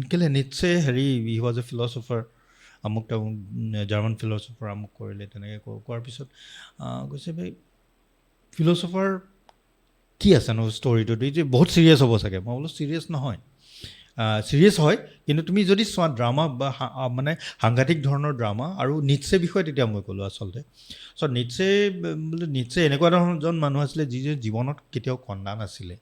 কেলৈ নিটছে হেৰি he was a philosopher, আমুক তামুক, জাৰ্মান ফিলচফাৰ, আমুক কৰিলে। তেনেকৈ কোৱাৰ পিছত কৈছে, ভাই, ফিলচফাৰ কি আছেনো ষ্টৰিটোত? এই যে বহুত ছিৰিয়াছ হ'ব চাগে। মই বোলো ছিৰিয়াছ নহয়, ছিৰিয়াছ হয়, কিন্তু তুমি যদি চোৱা ড্ৰামা বা মানে সাংঘাতিক ধৰণৰ ড্ৰামা। আৰু নিটছে বিষয়ে তেতিয়া মই ক'লোঁ আচলতে। চ' নিটছে বোলে নিটছে এনেকুৱা ধৰণৰ এজন মানুহ আছিলে যি যে জীৱনত কেতিয়াও কন্দা নাছিলে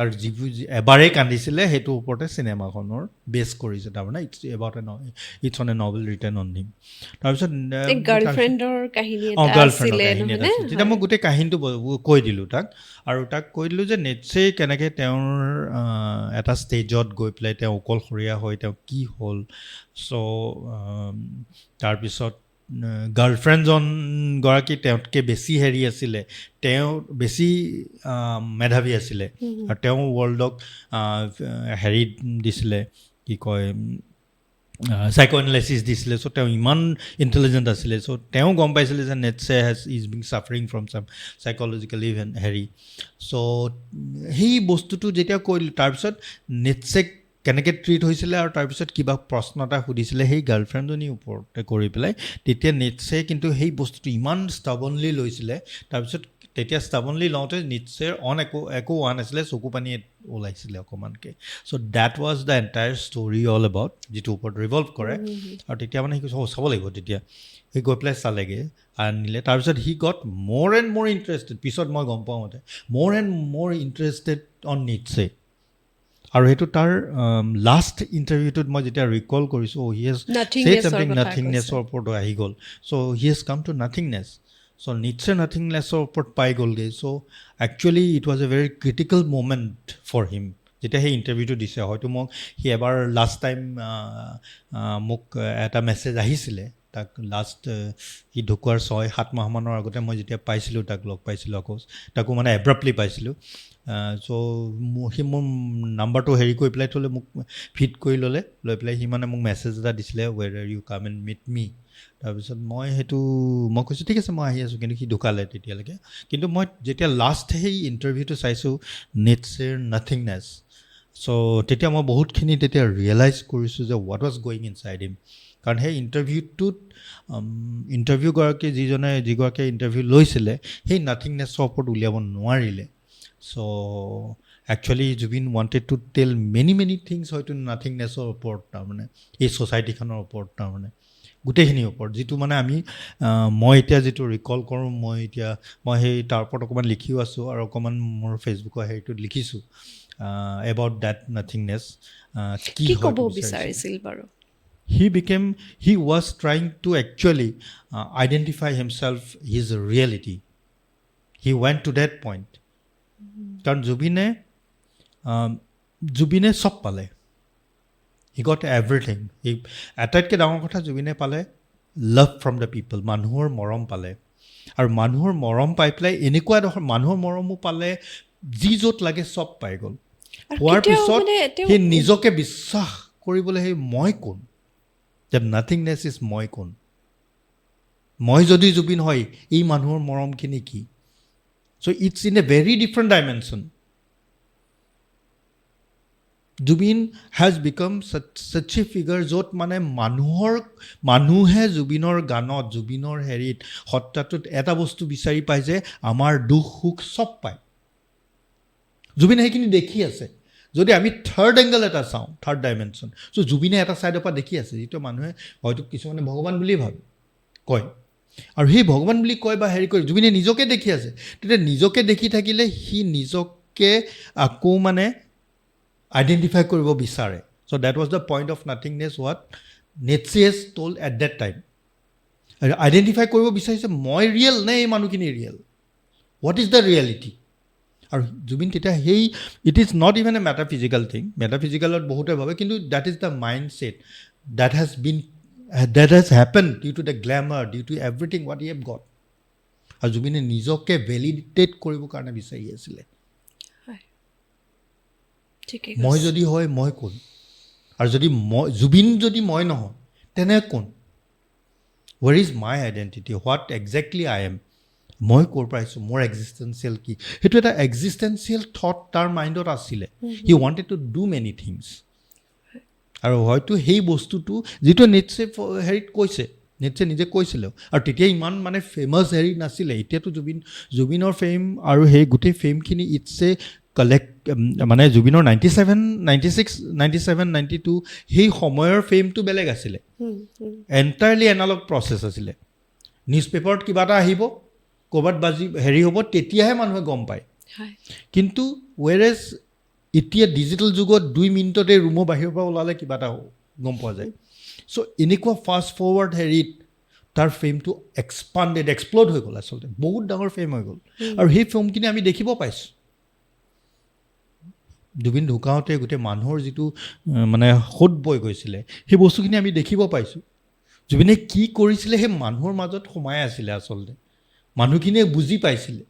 আৰু যিবোৰ এবাৰেই কান্দিছিলে, সেইটোৰ ওপৰতে চিনেমাখনৰ বেছ কৰিছে। তাৰমানে it's on a novel written on him. তাৰপিছত
গাৰ্লফ্ৰেণ্ডৰ কাহিনী
অঁ,
এটা
গাৰ্লফ্ৰেণ্ডৰ
আছিলে
কাহিনী এটা
নহয়নে?
আছিল। তেতিয়া মই গোটেই কাহিনীটো কৈ দিলোঁ তাক আৰু তাক কৈ দিলোঁ যে নিটছে কেনেকৈ তেওঁৰ এটা ষ্টেজত গৈ পেলাই তেওঁ অকলশৰীয়া হৈ তেওঁ কি হ'ল। চ' তাৰপিছত গাৰ্লফ্ৰেণ্ডজন গৰাকী তেওঁতকৈ বেছি হেৰি আছিলে, তেওঁ বেছি মেধাৱী আছিলে আৰু তেওঁ ৱৰ্ল্ডক হেৰি দিছিলে, কি কয়, চাইক' এনালাইচিছ দিছিলে। চ' তেওঁ ইমান ইণ্টেলিজেণ্ট আছিলে। চ' তেওঁ গম পাইছিলে যে Nietzsche is being suffering from some psychological even হেৰি। চ' সেই বস্তুটো যেতিয়া কৈ দিলোঁ, তাৰপিছত নিটছেক কেনেকৈ ট্ৰিট হৈছিলে আৰু তাৰপিছত কিবা প্ৰশ্ন এটা সুধিছিলে সেই গাৰ্লফ্ৰেণ্ডজনীৰ ওপৰতে কৰি পেলাই, তেতিয়া নিটছে কিন্তু সেই বস্তুটো ইমান ষ্টাবনলি লৈছিলে। তাৰপিছত তেতিয়া ষ্টাবনলি লওঁতে নিটছেৰ অন একো একো হোৱা নাছিলে, চকু পানী ওলাইছিলে অকণমানকৈ। So that was the entire story all about, যিটোৰ ওপৰত ৰিভল্ভ কৰে। আৰু তেতিয়া মানে সি কৈছে, অ', চাব লাগিব। তেতিয়া সি গৈ পেলাই চালেগৈ, আনিলে। তাৰপিছত he got more and more interested, পিছত মই গম পাওঁ মতে, more and more interested on Nietzsche। আৰু সেইটো তাৰ লাষ্ট ইণ্টাৰভিউটোত মই যেতিয়া ৰিকল কৰিছোঁ, he has said something, নাথিংনেছৰ ওপৰত আহি গ'ল। So he has come to nothingness. So নিটছে নাথিংনেছৰ ওপৰত পাই গ'লগৈ। So actually it was a very critical moment for him যেতিয়া সেই ইণ্টাৰভিউটো দিছে। হয়তো মোক সি এবাৰ লাষ্ট টাইম মোক এটা মেছেজ আহিছিলে তাক লাষ্ট সি ঢুকোৱাৰ 6-7 মাহমানৰ আগতে মই যেতিয়া পাইছিলোঁ, তাক লগ পাইছিলোঁ আকৌ, তাকো মানে এব্ৰাপ্টলি পাইছিলোঁ। চ' সি মোৰ নাম্বাৰটো হেৰি কৰি পেলাই থ'লে, মোক ফিড কৰি ল'লে, লৈ পেলাই সি মানে মোক মেছেজ এটা দিছিলে, "Where are you? Come and meet me." তাৰপিছত মই সেইটো মই কৈছোঁ, ঠিক আছে, মই আহি আছোঁ। কিন্তু সি ঢুকালে তেতিয়ালৈকে। কিন্তু মই যেতিয়া লাষ্ট সেই ইণ্টাৰভিউটো চাইছোঁ নিটছেৰ নাথিংনেছ, চ' তেতিয়া মই বহুতখিনি তেতিয়া ৰিয়েলাইজ কৰিছোঁ যে what was going inside him। কাৰণ সেই ইণ্টাৰভিউটোত ইণ্টাৰভিউগৰাকী যিজনে যিগৰাকীয়ে ইণ্টাৰভিউ লৈছিলে, সেই নাথিংনেছৰ ওপৰত উলিয়াব নোৱাৰিলে। So actually Zubeen wanted to tell many many things, হয়তো নাথিংনেছৰ ওপৰত, তাৰমানে এই ছ'চাইটিখনৰ ওপৰত, তাৰমানে গোটেইখিনিৰ ওপৰত, যিটো মানে আমি মই এতিয়া যিটো ৰিকল কৰোঁ, মই এতিয়া মই সেই তাৰ ওপৰত অকণমান লিখিও আছোঁ আৰু অকণমান মোৰ ফেচবুকৰ হেৰিটোত লিখিছোঁ এবাউট that নাথিংনেছ।
কি ক'ব বিচাৰিছিল বাৰু?
He was trying to actually identify himself, his reality. He went to that point. কাৰণ জুবিনে চব পালে, he got everything. সি আটাইতকৈ ডাঙৰ কথা জুবিনে পালে লাভ ফ্ৰম the people, মানুহৰ মৰম পালে। আৰু মানুহৰ মৰম পাই পেলাই এনেকুৱা এডোখৰ মানুহৰ মৰমো পালে, যি য'ত লাগে চব পাই গ'ল।
আৰু
পোৱাৰ
কেতিয়াও
পিছত
মানে তেওঁ
সেই নিজকে বিশ্বাস কৰিবলৈ সেই মই কোন, যে নাথিংনেছ is মই কোন, মই যদি জুবিন হয়, এই মানুহৰ মৰমখিনি কি? So it's in a very different dimension. Zubeen has become such a figure য'ত মানে মানুহে জুবিনৰ গানত, জুবিনৰ হেৰিত, সত্তাটোত এটা বস্তু বিচাৰি পায় যে আমাৰ দুখ সুখ চব পায়। জুবিনে সেইখিনি দেখি আছে। যদি আমি থাৰ্ড এংগল এটা চাওঁ, থাৰ্ড ডাইমেনশ্যন, চ' জুবিনে এটা ছাইডৰ পৰা দেখি আছে, যিটো মানুহে হয়তো কিছুমানে ভগৱান বুলিয়ে ভাবে, কয়। আৰু সেই ভগৱান বুলি কয় বা হেৰি কৰি জুবিনে নিজকে দেখি আছে। তেতিয়া নিজকে দেখি থাকিলে সি নিজকে আকৌ মানে আইডেণ্টিফাই কৰিব বিচাৰে। So that was the point of nothingness, what Nietzsche has told at that time. Identify কৰিব বিচাৰিছে, মই ৰিয়েল নে এই মানুহখিনি real? What is the reality? আৰু জুবিন তেতিয়া সেই, it is not even a metaphysical thing, মেটাফিজিকেলত বহুতে ভাবে, কিন্তু that is the mindset that has happen due to the glamour, due to everything what you have got. আৰু জুবিনে নিজকে ভেলিডেট কৰিবৰ কাৰণে বিচাৰি আছিলে।
হয়, ঠিকেই
মই
কৈছে।
যদি হয়, মই কোন? আৰু যদি মই জুবিন যদি মই নহয়, তেনে কোন? Where is my identity? What exactly I am? মই ক'ৰ পৰা আহিছোঁ? মোৰ এক্সিষ্টেঞ্চিয়েল কি? সেইটো এটা এক্সিষ্টেঞ্চিয়েল থট তাৰ মাইণ্ডত আছিলে। He wanted to do many things. আৰু হয়তো সেই বস্তুটো যিটো নিটছে হেৰিত কৈছে, নিটছে নিজে কৈছিলেও, আৰু তেতিয়া ইমান মানে ফেমাছ হেৰি নাছিলে। এতিয়াতো জুবিনৰ ফেম আৰু সেই গোটেই ফেমখিনি it's a collect, মানে জুবিনৰ 97, 96, 97, 92 সেই সময়ৰ ফেমটো বেলেগ আছিলে।
হুম, হুম,
এণ্টায়াৰলি এনালগ প্ৰচেছ আছিলে। নিউজ পেপাৰত কিবা এটা আহিব, ক'ৰবাত বাজি হেৰি হ'ব, তেতিয়াহে মানুহে গম পায়। কিন্তু ৱেৰেজ এতিয়া ডিজিটেল যুগত 2 মিনিটতে ৰুমৰ বাহিৰৰ পৰা ওলালে কিবা এটা গম পোৱা যায়। চ' এনেকুৱা ফাষ্ট ফৰৱাৰ্ড হেৰিত তাৰ ফেমটো এক্সপাণ্ডেড, এক্সপ্ল'ড হৈ গ'ল। আচলতে বহুত ডাঙৰ ফেম হৈ গ'ল আৰু সেই ফেমখিনি আমি দেখিব পাইছোঁ। জুবিন ঢুকাওঁতে গোটেই মানুহৰ যিটো মানে সোঁত বৈ গৈছিলে, সেই বস্তুখিনি আমি দেখিব পাইছোঁ। জুবিনে কি কৰিছিলে, সেই মানুহৰ মাজত সোমাই আছিলে। আচলতে মানুহখিনিয়ে বুজি পাইছিলে,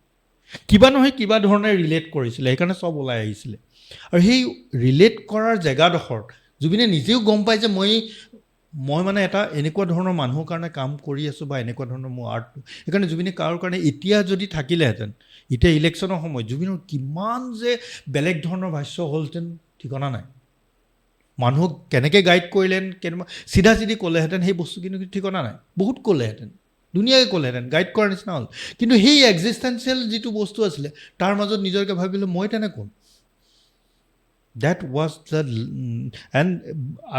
কিবা নহয় কিবা ধৰণে ৰিলেট কৰিছিলে, সেইকাৰণে চব ওলাই আহিছিলে। আৰু সেই ৰিলেট কৰাৰ জেগাডোখৰত জুবিনে নিজেও গম পায় যে মই মানে এটা এনেকুৱা ধৰণৰ মানুহৰ কাৰণে কাম কৰি আছোঁ বা এনেকুৱা ধৰণৰ মোৰ আৰ্টটো। সেইকাৰণে জুবিনে কাৰো কাৰণে এতিয়া যদি থাকিলেহেঁতেন, এতিয়া ইলেকশ্যনৰ সময়ত জুবিনৰ কিমান যে বেলেগ ধৰণৰ ভাষ্য হ'লহেঁতেন ঠিকনা নাই। মানুহক কেনেকৈ গাইড কৰিলেহেঁতেন, কেনেকুৱা চিধা চিধি ক'লেহেঁতেন, সেই বস্তুখিনি ঠিকনা নাই। বহুত ক'লেহেঁতেন, ধুনীয়াকৈ ক'লেহেঁতেন, গাইড কৰাৰ নিচিনা হ'ল। কিন্তু সেই এক্সিষ্টেঞ্চিয়েল যিটো বস্তু আছিলে, তাৰ মাজত নিজকে ভাবিলোঁ, মই তেনে কোন? That was the and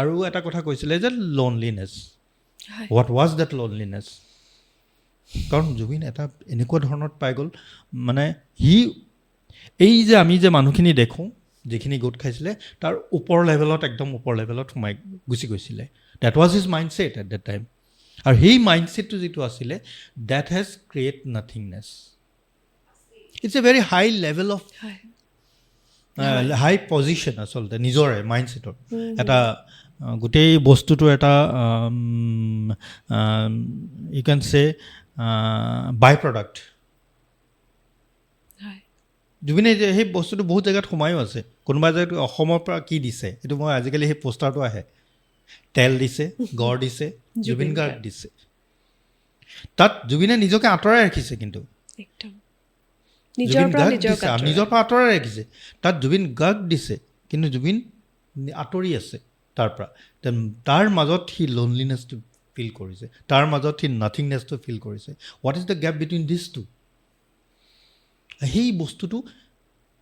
আৰু এটা কথা কৈছিলে যে loneliness. What was that loneliness? কাৰণ জুবিন এটা এনেকুৱা ধৰণত পাই গ'ল, মানে সি এই যে আমি যে মানুহখিনি দেখোঁ, যিখিনি গোট খাইছিলে, তাৰ ওপৰ লেভেলত, একদম ওপৰ লেভেলত সোমাই গুচি গৈছিলে। That was his mindset at that time. আৰু সেই মাইণ্ডছেটটো যিটো আছিলে, that has create nothingness. It's a very high level of high position. আচলতে নিজৰে মাইণ্ডছেটৰ এটা গোটেই বস্তুটো এটা, you can say, by product. জুবিনে যে সেই বস্তুটো বহুত জেগাত সোমায়ো আছে। কোনোবা জেগাত অসমৰ পৰা কি দিছে, সেইটো মই আজিকালি সেই পোষ্টাৰটো আহে, তেল দিছে, গড় দিছে, জুবিন গাৰ্গ দিছে। তাত জুবিনে নিজকে আঁতৰাই ৰাখিছে কিন্তু
নিজৰ
জুবিন
পৰা
গাৰ্গ
নিজক
দিছে,
আঁতৰাই।
নিজৰ পৰা আঁতৰাই ৰাখিছে। তাত জুবিন গাৰ্গ দিছে, কিন্তু জুবিন আঁতৰি আছে তাৰ পৰা। তাৰ মাজত সি লোনলিনেছটো ফিল কৰিছে, তাৰ মাজত সি নাথিংনেছটো ফিল কৰিছে। What is the gap between this two? সেই বস্তুটো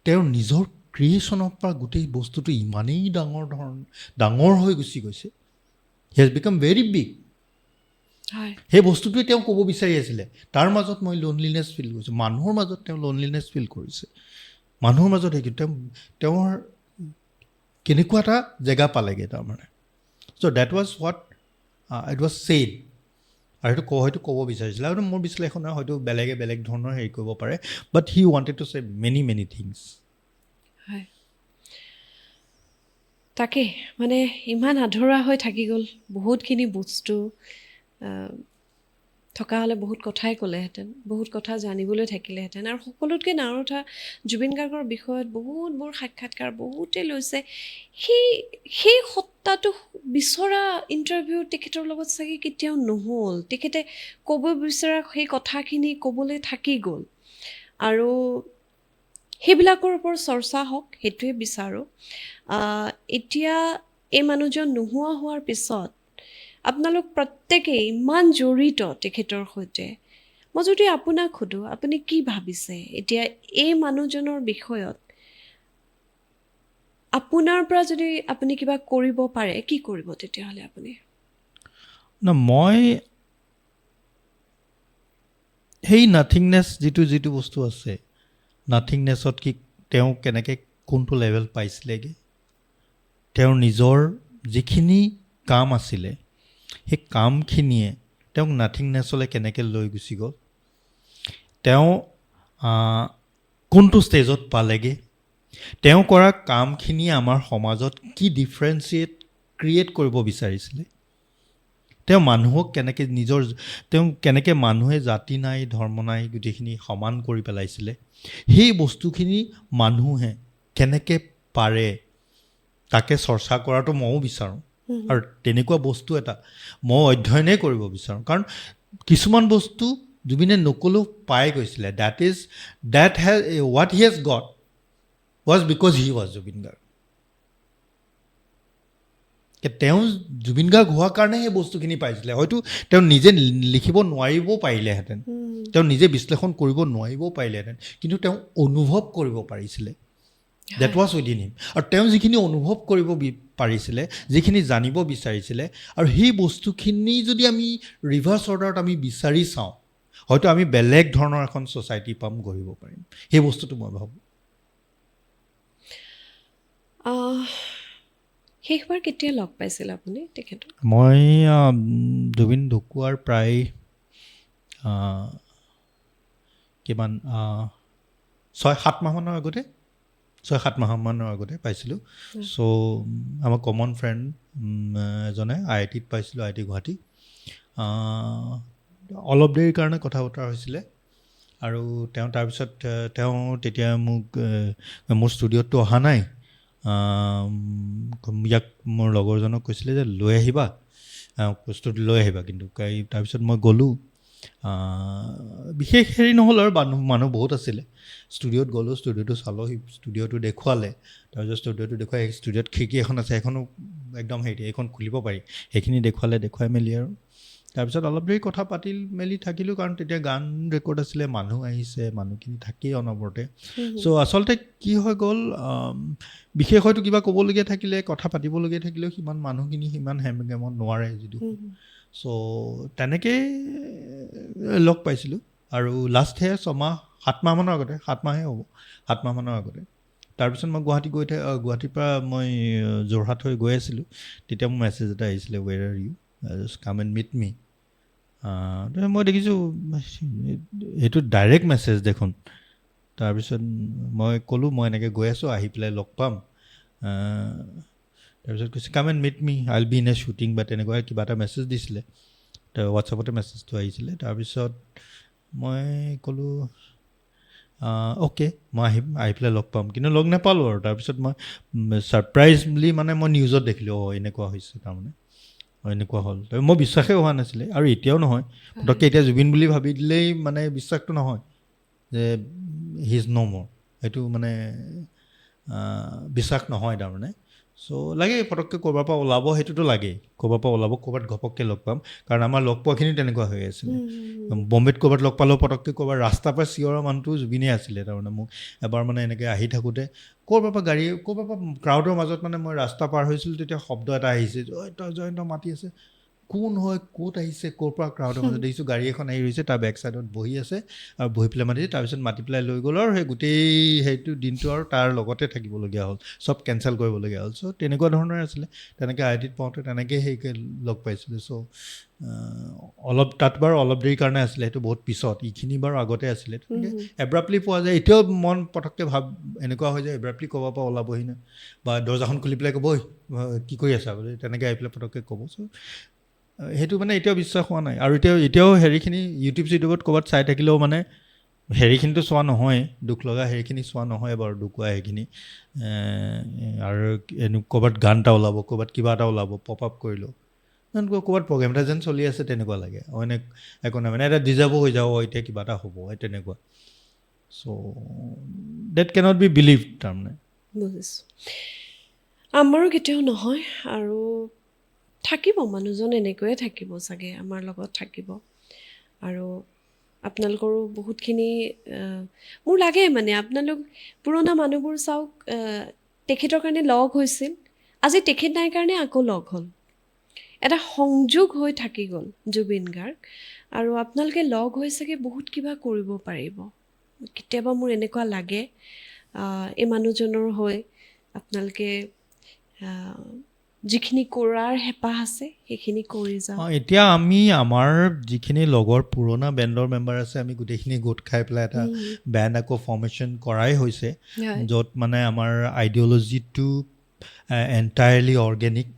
তেওঁৰ নিজৰ ক্ৰিয়েশ্যনৰ পৰা গোটেই বস্তুটো ইমানেই ডাঙৰ ধৰণ ডাঙৰ হৈ গুচি গৈছে। He has become very big. সেই বস্তুটোৱে তেওঁ ক'ব বিচাৰি আছিলে, তাৰ মাজত মই লোনলিনেছ ফিল কৰিছোঁ। মানুহৰ মাজত তেওঁ লোনলিনেছ ফিল কৰিছে। মানুহৰ মাজত সেই তেওঁৰ কেনেকুৱা এটা জেগা পালেগৈ তাৰমানে। So that was what it was said. আৰু সেইটো হয়তো ক'ব বিচাৰিছিলে আৰু মোৰ বিশ্লেষণে হয়তো বেলেগে বেলেগ ধৰণৰ হেৰি কৰিব পাৰে, but he wanted to say many many things.
হয়, তাকেই, মানে ইমান আধৰুৱা হৈ থাকি গ'ল বহুতখিনি বস্তু। থকা হ'লে বহুত কথাই ক'লেহেঁতেন, বহুত কথা জানিবলৈ থাকিলেহেঁতেন। আৰু সকলোতকৈ ডাঙৰ কথা, জুবিন গাৰ্গৰ বিষয়ত বহুতবোৰ সাক্ষাৎকাৰ বহুতে লৈছে, সেই সত্তাটো বিচৰা ইণ্টাৰভিউ তেখেতৰ লগত চাগে কেতিয়াও নহ'ল। তেখেতে ক'ব বিচৰা সেই কথাখিনি ক'বলৈ থাকি গ'ল। আৰু সেইবিলাকৰ ওপৰত চৰ্চা হওক, সেইটোৱে বিচাৰোঁ। এতিয়া এই মানুহজন নোহোৱা হোৱাৰ পিছত আপোনালোক প্ৰত্যেকেই ইমান জড়িত তেখেতৰ সৈতে, মই যদি আপোনাক সোধোঁ, আপুনি কি ভাবিছে এতিয়া এই মানুহজনৰ বিষয়ত? আপোনাৰ পৰা যদি আপুনি কিবা কৰিব পাৰে, কি কৰিব তেতিয়াহ'লে আপুনি?
ন, মই সেই নাথিংনেছ যিটো বস্তু আছে, নাথিংনেছত কি তেওঁ কেনেকৈ কোনটো লেভেল পাইছিলেগৈ, তেওঁৰ নিজৰ যিখিনি কাম আছিলে, সেই কামখিনিয়ে তেওঁক নাথিংনেছলৈ কেনেকৈ লৈ গুচি গ'ল, তেওঁ কোনটো ষ্টেজত পালেগৈ, তেওঁ কৰা কামখিনিয়ে আমাৰ সমাজত কি ডিফাৰেঞ্চিয়েট ক্ৰিয়েট কৰিব বিচাৰিছিলে, তেওঁ মানুহক কেনেকৈ নিজৰ, তেওঁ কেনেকৈ মানুহে জাতি নাই ধৰ্ম নাই গোটেইখিনি সমান কৰি পেলাইছিলে, সেই বস্তুখিনি মানুহে কেনেকৈ পাৰে তাকে চৰ্চা কৰাটো ময়ো বিচাৰোঁ। আৰু তেনেকুৱা বস্তু এটা ময়ো অধ্যয়নেই কৰিব বিচাৰোঁ, কাৰণ কিছুমান বস্তু জুবিনে নক'লেও পাই গৈছিলে। That is that has what he has got was because he was Zubeen Garg. তেওঁ জুবিন গাৰ্গ হোৱাৰ কাৰণে সেই বস্তুখিনি পাইছিলে। হয়তো তেওঁ নিজে লিখিব নোৱাৰিবও পাৰিলেহেঁতেন, তেওঁ নিজে বিশ্লেষণ কৰিব নোৱাৰিবও পাৰিলেহেঁতেন, কিন্তু তেওঁ অনুভৱ কৰিব পাৰিছিলে। That was within him. আৰু তেওঁ যিখিনি অনুভৱ কৰিব পাৰিছিলে, যিখিনি জানিব বিচাৰিছিলে, আৰু সেই বস্তুখিনি যদি আমি ৰিভাৰ্ছ অৰ্ডাৰত আমি বিচাৰি চাওঁ, হয়তো আমি বেলেগ ধৰণৰ এখন ছ'চাইটি পাম, গঢ়িব পাৰিম। সেই বস্তুটো মই ভাবোঁ।
শেষবাৰ কেতিয়া লগ পাইছিল আপুনি তেখেতক?
মই জুবিন ঢুকোৱাৰ প্ৰায় কিমান 6-7 মাহমানৰ আগতে, 6-7 মাহমানৰ আগতে পাইছিলোঁ। চ' আমাৰ কমন ফ্ৰেণ্ড এজনে, আই আই টিত পাইছিলোঁ, আই I T Guwahati. অলপ দেৰিৰ কাৰণে কথা বতৰা হৈছিলে আৰু তেওঁ তাৰপিছত তেওঁ তেতিয়া মোক মোৰ ষ্টুডিঅ'ততো অহা নাই, ইয়াক মোৰ লগৰজনক কৈছিলে যে লৈ আহিবা, বস্তুটো লৈ আহিবা। কিন্তু তাৰপিছত মই গ'লোঁ, বিশেষ হেৰি নহ'ল আৰু মানুহ বহুত আছিলে। ষ্টুডিঅ'ত গ'লোঁ, ষ্টুডিঅ'টো চালোঁ, সি ষ্টুডিঅ'টো দেখুৱালে। তাৰপিছত ষ্টুডিঅ'টো দেখুৱাই, ষ্টুডিঅ'ত খিৰিকী এখন আছে, সেইখনো একদম হেৰি, এইখন খুলিব পাৰি, সেইখিনি দেখুৱালে। দেখুৱাই মেলি আৰু তাৰপিছত অলপ দেৰি কথা পাতি মেলি থাকিলোঁ, কাৰণ তেতিয়া গান ৰেকৰ্ড আছিলে, মানুহ আহিছে, মানুহখিনি থাকেই অনবৰতে। চ' আচলতে কি হৈ গ'ল, বিশেষ হয়তো কিবা ক'বলগীয়া থাকিলে, কথা পাতিবলগীয়া থাকিলেও সিমান মানুহখিনি সিমান হেমগেমত নোৱাৰে যিটো। চ' তেনেকেই লগ পাইছিলোঁ। আৰু লাষ্ট সেয়া 6 মাহ 7 মাহমানৰ আগতে, 7 মাহে হ'ব, 7 মাহমানৰ আগতে। তাৰপিছত মই গুৱাহাটী গৈ থাক গুৱাহাটীৰ পৰা মই যোৰহাট হৈ গৈ আছিলোঁ, তেতিয়া মোৰ মেছেজ এটা আহিছিলে, "Where are you? Just come and meet me." মই দেখিছোঁ সেইটো ডাইৰেক্ট মেছেজ দেখোন। তাৰপিছত মই ক'লোঁ, মই এনেকৈ গৈ আছোঁ, আহি পেলাই লগ পাম। তাৰপিছত কৈছে, "Come and meet me, I will be in a shooting" বা তেনেকুৱা কিবা এটা মেছেজ দিছিলে। হোৱাটছএপতে মেছেজটো আহিছিলে। তাৰপিছত মই ক'লোঁ, অ'কে, মই আহিম, আহি পেলাই লগ পাম। কিন্তু লগ নাপালোঁ। আৰু তাৰপিছত মই ছাৰপ্ৰাইজলি মানে মই নিউজত দেখিলোঁ, অঁ, এনেকুৱা হৈছে, তাৰমানে অঁ এনেকুৱা হ'ল। মই বিশ্বাসেই হোৱা নাছিলে আৰু এতিয়াও নহয়। পটককৈ এতিয়া জুবিন বুলি ভাবি দিলেই মানে বিশ্বাসটো নহয় যে he is no more, সেইটো মানে বিশ্বাস নহয় তাৰমানে। চ' লাগে পটককৈ ক'ৰবাৰ পৰা ওলাব, সেইটোতো লাগেই, ক'ৰবাৰ পৰা ওলাব, ক'ৰবাত ঘপককৈ লগ পাম, কাৰণ আমাৰ লগ পোৱাখিনি তেনেকুৱা হৈ আছিলে। বম্বেত ক'ৰবাত লগ পালেও পটককৈ ক'ৰবাত ৰাস্তাৰ পৰা চিঞৰা মানুহটো জুবিনেই আছিলে তাৰমানে। মোক এবাৰ মানে এনেকৈ আহি থাকোঁতে ক'ৰবাৰ পৰা গাড়ী, ক'ৰবাৰ পৰা ক্ৰাউডৰ মাজত মানে মই ৰাস্তা পাৰ হৈছিলোঁ, তেতিয়া শব্দ এটা আহিছে, জয়ন্ত জয়ন্ত মাতি আছে। কোন হয়, ক'ত আহিছে, ক'ৰ পৰা, ক্ৰাউডৰ মাজত দেখিছোঁ গাড়ী এখন আহি ৰৈছে, তাৰ বেক চাইডত বহি আছে আৰু বহি পেলাই মাতিছে। তাৰপিছত মাতি পেলাই লৈ গ'ল আৰু সেই গোটেই সেইটো দিনটো আৰু তাৰ লগতে থাকিবলগীয়া হ'ল, চব কেঞ্চেল কৰিবলগীয়া হ'ল। চ' তেনেকুৱা ধৰণৰে আছিলে। তেনেকৈ আই আই টিত পাওঁতে তেনেকেই সেইকে লগ পাইছিলোঁ। চ' অলপ তাত বাৰু অলপ দেৰিৰ কাৰণে আছিলে, সেইটো বহুত পিছত, এইখিনি বাৰু আগতে আছিলে। তেনেকৈ এব্ৰাপ্টলি পোৱা যায়। এতিয়াও মন পটককৈ ভাব এনেকুৱা হৈ যায়, এব্ৰাপ্টলি ক'ৰবাৰ পৰা ওলাবহি নে বা দৰ্জাখন খুলি পেলাই ক'ব, "ঐ, কি কৰি আছা?" বুলি তেনেকৈ আহি পেলাই পটককৈ ক'ব। চ' সেইটো মানে এতিয়াও বিশ্বাস হোৱা নাই। আৰু এতিয়াও হেৰিখিনি ইউটিউব চিউটিউবত ক'ৰবাত চাই থাকিলেও মানে হেৰিখিনিতো চোৱা নহয়, দুখ লগা হেৰিখিনি চোৱা নহয় বাৰু, ঢুকোৱা সেইখিনি। আৰু এনে ক'ৰবাত গান এটা ওলাব, ক'ৰবাত কিবা এটা ওলাব, পপ আপ কৰিলেও ক'ৰবাত প্ৰগ্ৰেম এটা যেন চলি আছে তেনেকুৱা লাগে। অইন একো নাই, মানে এটা ডিজাৰ্ভো হৈ যাব, এতিয়া কিবা এটা হ'ব, এই তেনেকুৱা। চ' date cannot B believe তাৰমানে।
বুজিছোঁ। আমাৰো কেতিয়াও নহয় আৰু থাকিব, মানুহজন এনেকৈয়ে থাকিব চাগে, আমাৰ লগত থাকিব। আৰু আপোনালোকৰো বহুতখিনি মোৰ লাগে মানে আপোনালোক পুৰণা মানুহবোৰ চাওক, তেখেতৰ কাৰণে লগ হৈছিল, আজি তেখেত নাই কাৰণে আকৌ লগ হ'ল, এটা সংযোগ হৈ থাকি গ'ল জুবিন গাৰ্গ। আৰু আপোনালোকে লগ হৈ চাগে বহুত কিবা কৰিব পাৰিব। কেতিয়াবা মোৰ এনেকুৱা লাগে, এই মানুহজনৰ হৈ আপোনালোকে যিখিনি কৰাৰ হেঁপাহ আছে, সেইখিনি কৰি যাওক।
এতিয়া আমি আমাৰ যিখিনি লগৰ পুৰণা বেণ্ডৰ মেম্বাৰ আছে, আমি গোটেইখিনি গোট খাই পেলাই এটা বেণ্ড আকৌ ফৰ্মেশ্যন কৰাই হৈছে, য'ত মানে আমাৰ আইডিঅ'লজিটো এণ্টায়াৰলি অৰ্গেনিক